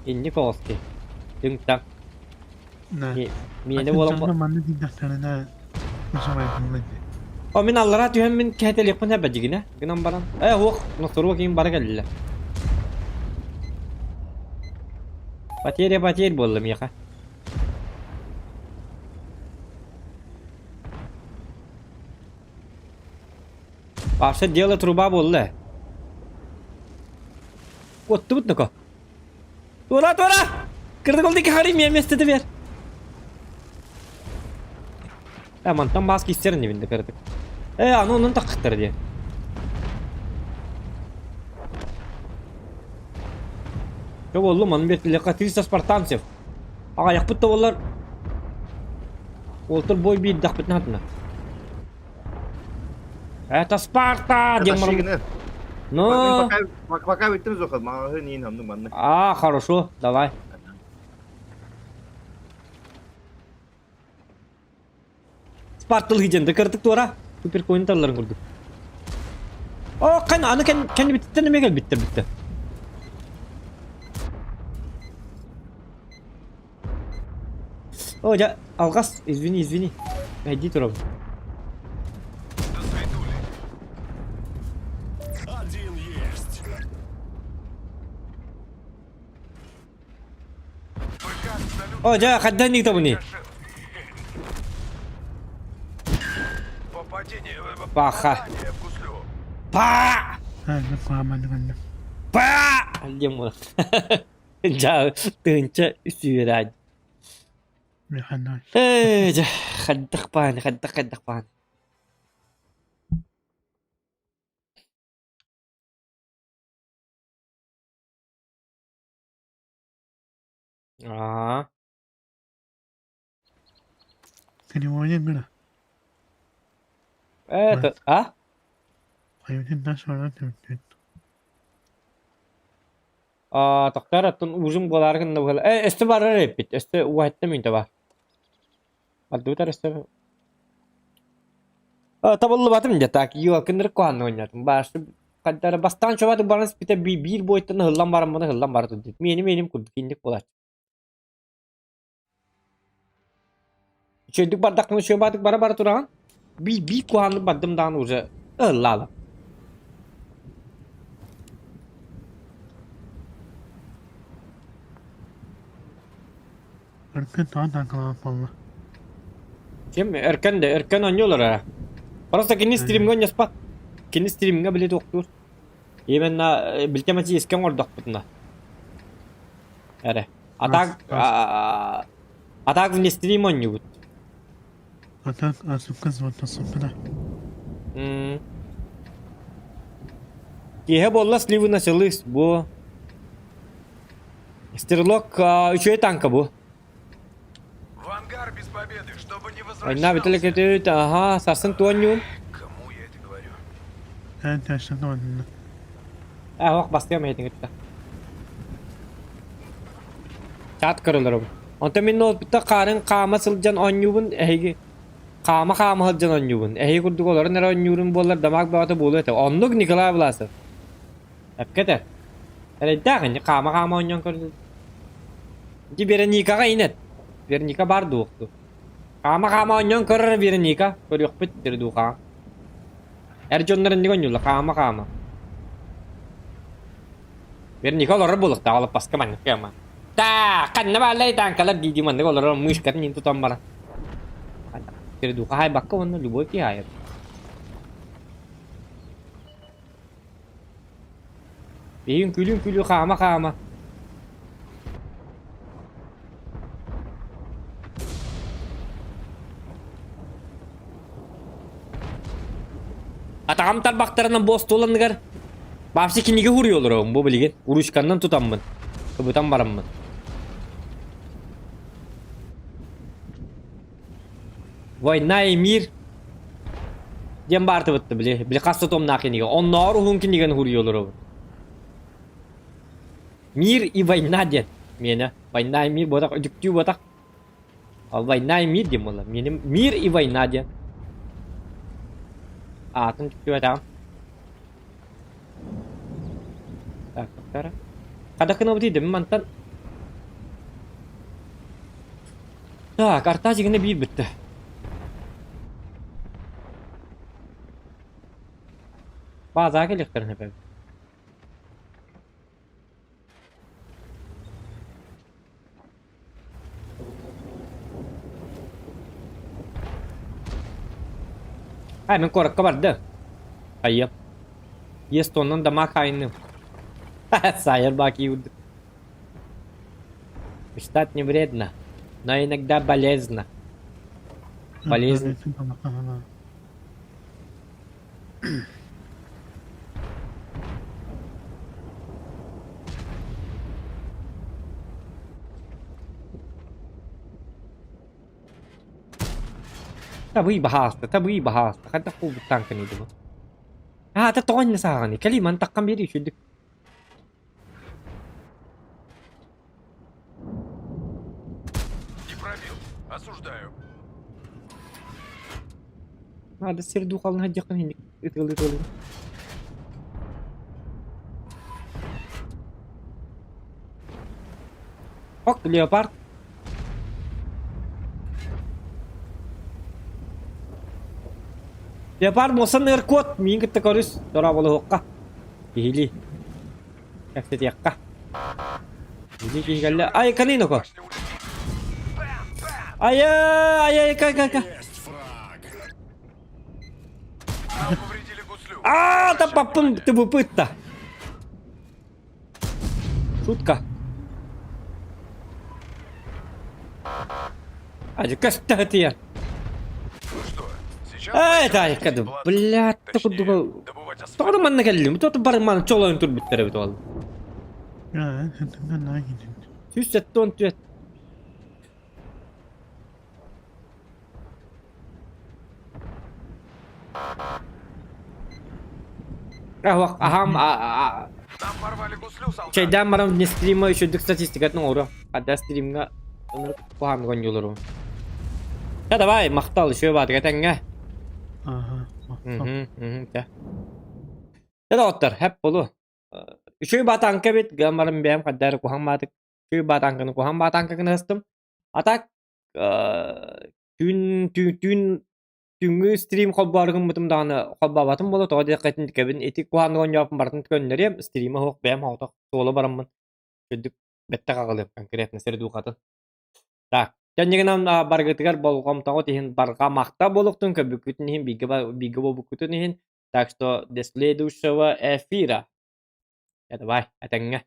Инник оҕус Түҥ-таҥ. Да. Миэнэ буолан Манна дидэхтэринэ О, мин аллараа түһэн мин кэһэтэлиэхпин эбэдьигинэ гынан баран. Э, уох, носоруок иин бары кэллилэр. Потеря потерь буолла миэхэ. Вообще дело труба буолла. Куоттубут ноко. Тура, тура! Кырдык ол диэки хари миэ миэстэтэ биэр. Э, мантан баас кистерин дибин кырдык. Э, аны онон таххыттар диye. Чо буоллум, аны бертилэххэ 300 спартанцев. Аҕайахпыт да буоллар Уолтар бой биирдэхпитин хатына. Это Спарта! диэн баран- Ну, Пока пока бүттүм зохал, мага нин хамны манны. а, хорошо, давай. Спартал гиден, кырдык туора. Супер коин талларын курдук. О, кан, аны кен, кен биттен неме кел битте битте. О, я, алгас, извини, извини. Иди турабын. До свидули. Один есть. ПК абсолютно О, жа, хаддан ник табыни. Попадение, Паха. попадание в гуслю. Па! Па! Диэн буолар. Дьа, тыынча үсүүрään. Ээ, дьэ, хайдах бааны, хайдах хайдах бааны. Аа. Переводит гына. Это, а? Тохтор оттон ужин буолаары гынна буолла. Э, өстө барар эппит. Өстө уһатта мүнтэ бар. Бардыбытар өстө. Табыллыбатым дьэ так елкиннер куһанна ойнатым. Башты хаддара бастаан чобаты баран спите биир бойтан ыһыллан баран маны ыһыллан бара турдут. Миэним миэним курдук инник буолааччы. Үчүгэйдик бардаххына үчүгэй баатык бара-бара тураҕын. Биир биир куһаҕаннык бардым даҕаны уже ыһыллаалам. Өркөн тоҕо таҥкалаах буолла? Ким Өркөн да Өркөн оонньуулар эрэ. Просто кини стримҥэ оонньоспот. Кини стримҥэ били туохтуур. Именно билтэмэти искэ оҥордохпутуна. Эрэ. А так, а так вне стрим оонньуубут. А так ошибка звонка Киэһэ буолла сливы началыс бу. Стрелок үчүгэй танка бу. В ангар без победы, чтобы не Война возвращался. бүтэлэ ага, сарсын туонньуун. Кому я это говорю? Ах, бастыам этиҥитта. Чат көрөлөрүм. Онтон мин ноутбукта хаарын хаама сылдьан оонньуубун эһиги хаама-хаама сылдьан оонньуубун. Эһиги курдук олорон эрэ оонньуурум буоллар дамаак бөҕөтө буолуо этэ. Оннук Николай Власов. Эпкэ этэр. Эрэйдээх ини хаама-хаама оонньоон көрдүм. Ити Вероникаҕа инэт. Вероника баар дуохту. Хаама-хаама оонньоон көрөр Вероника. Көрүөхпүт дуу Эр дьоннор инник оонньууллар хаама-хаама. Вероника олорор буолуохтаах олоппоско маннык ама. Таа, ханна бааллай таанкалар дии-дии маннык олорор мышкатын иин тутан баран. Передуха хаайбакка уонна любой киһи хаайар. Биһиги үҥкүүлүү-үҥкүүлүү хаама-хаама. Атаҕым тарбахтарынан бу остуол анныгар вообще кинигэ уруйа олоробун бу билигин ручканнан тутаммын кыбытан бараммын. Война и мир диэн баартыбытты били били хас да томнаах кинигэ оннооҕор уһун кинигэни уруйа олоробун. Мир и война диэн миэнэ война и мир буотах үтүктүү буотах Ал война и мир диэн буолла. Миэним мир и война диэн. Аатын түктүбэтэҕим. Так, тохтара. Хада кынабыт идем мантан. Так, арта дьигинэ биир бүттэ. Базаға келиэхтэрин эбэбит. А, мин куоракка барды. Хайыам. Иэс туоннан дамаак хаайынным. Саайар баки курдук. Мечтать не вредно, но иногда полезно. Полезно. Табый баһаалта, табый баһаалта, хайдах буолбут тааҥканый дуу? Аата тоҕо иннэ сааҕыный? Кэлиий маны таххан биэрии үчүгдүк. Не пробил. Осуждаю. Надо сир духалын сылдьыаххын инник ытыалыы-ытыалыы. Ок, леопард. Леопард буолсан ыр куот, миин кытта көрүс, дорооболоһуохха. Киһилии. Кэпсэтиэххэ. Киһилии киһи кэллэ. Ай, Калиноко! Башня улетит. Бам! Бам! Ай, ай, ай, кай, кай, кай. Есть фраг. Нам повредили гуслю. Аа, Обращай таппаппын внимание. ТВП-та. Шутка. Адьы көстө Ну что, сейчас Эй, пойдем дай, чистить каду, плацу. блядь, Точнее, курдук. добывать асфальт. Тоҕо манна кэллим? Тот бар маны чолойун турбуттар эбит ол. 174. Аһам Нам порвали гуслю, солдат. чэйдээн баран не стрима үчүгдүк статистикатын оҥоруом. Хадда стримҥа ынырык куһаҕан оонньууларым. Чэ давай, махтал, үчүгэй баатыга этэҥҥэ. Ага, махтал. Мгм, мгм, чэ. Чэ доҕоттор, хэп буолуо. Үчүгэй баатаҥка эбит, гынан баран бэйэм хайда эрэ куһаҕан баатык үчүгэй баатаҥканы куһаҕан баатаҥка гына сыстым. А так, түүн түүн түүн түүҥҥү стрим холбоору гыммытым даҕаны холбообатым буолуо, тоҕо диэххэ итинникэбин ити куһаҕаннык оонньообуппун барытын көннөрүөм, стрима суох бэйэм соҕотох суола бараммын үрдүк бэттэх аҕалыам конкретно сирдуухатын. Так, кэннигинэн барыгытыгар болҕомтоҕут иһин барҕа махтал буолуохтун, көрбүккүтүн иһин, бииргэ бииргэ буолбуккутун иһин. Так что до следующего эфира. Давай, этэҥҥэ.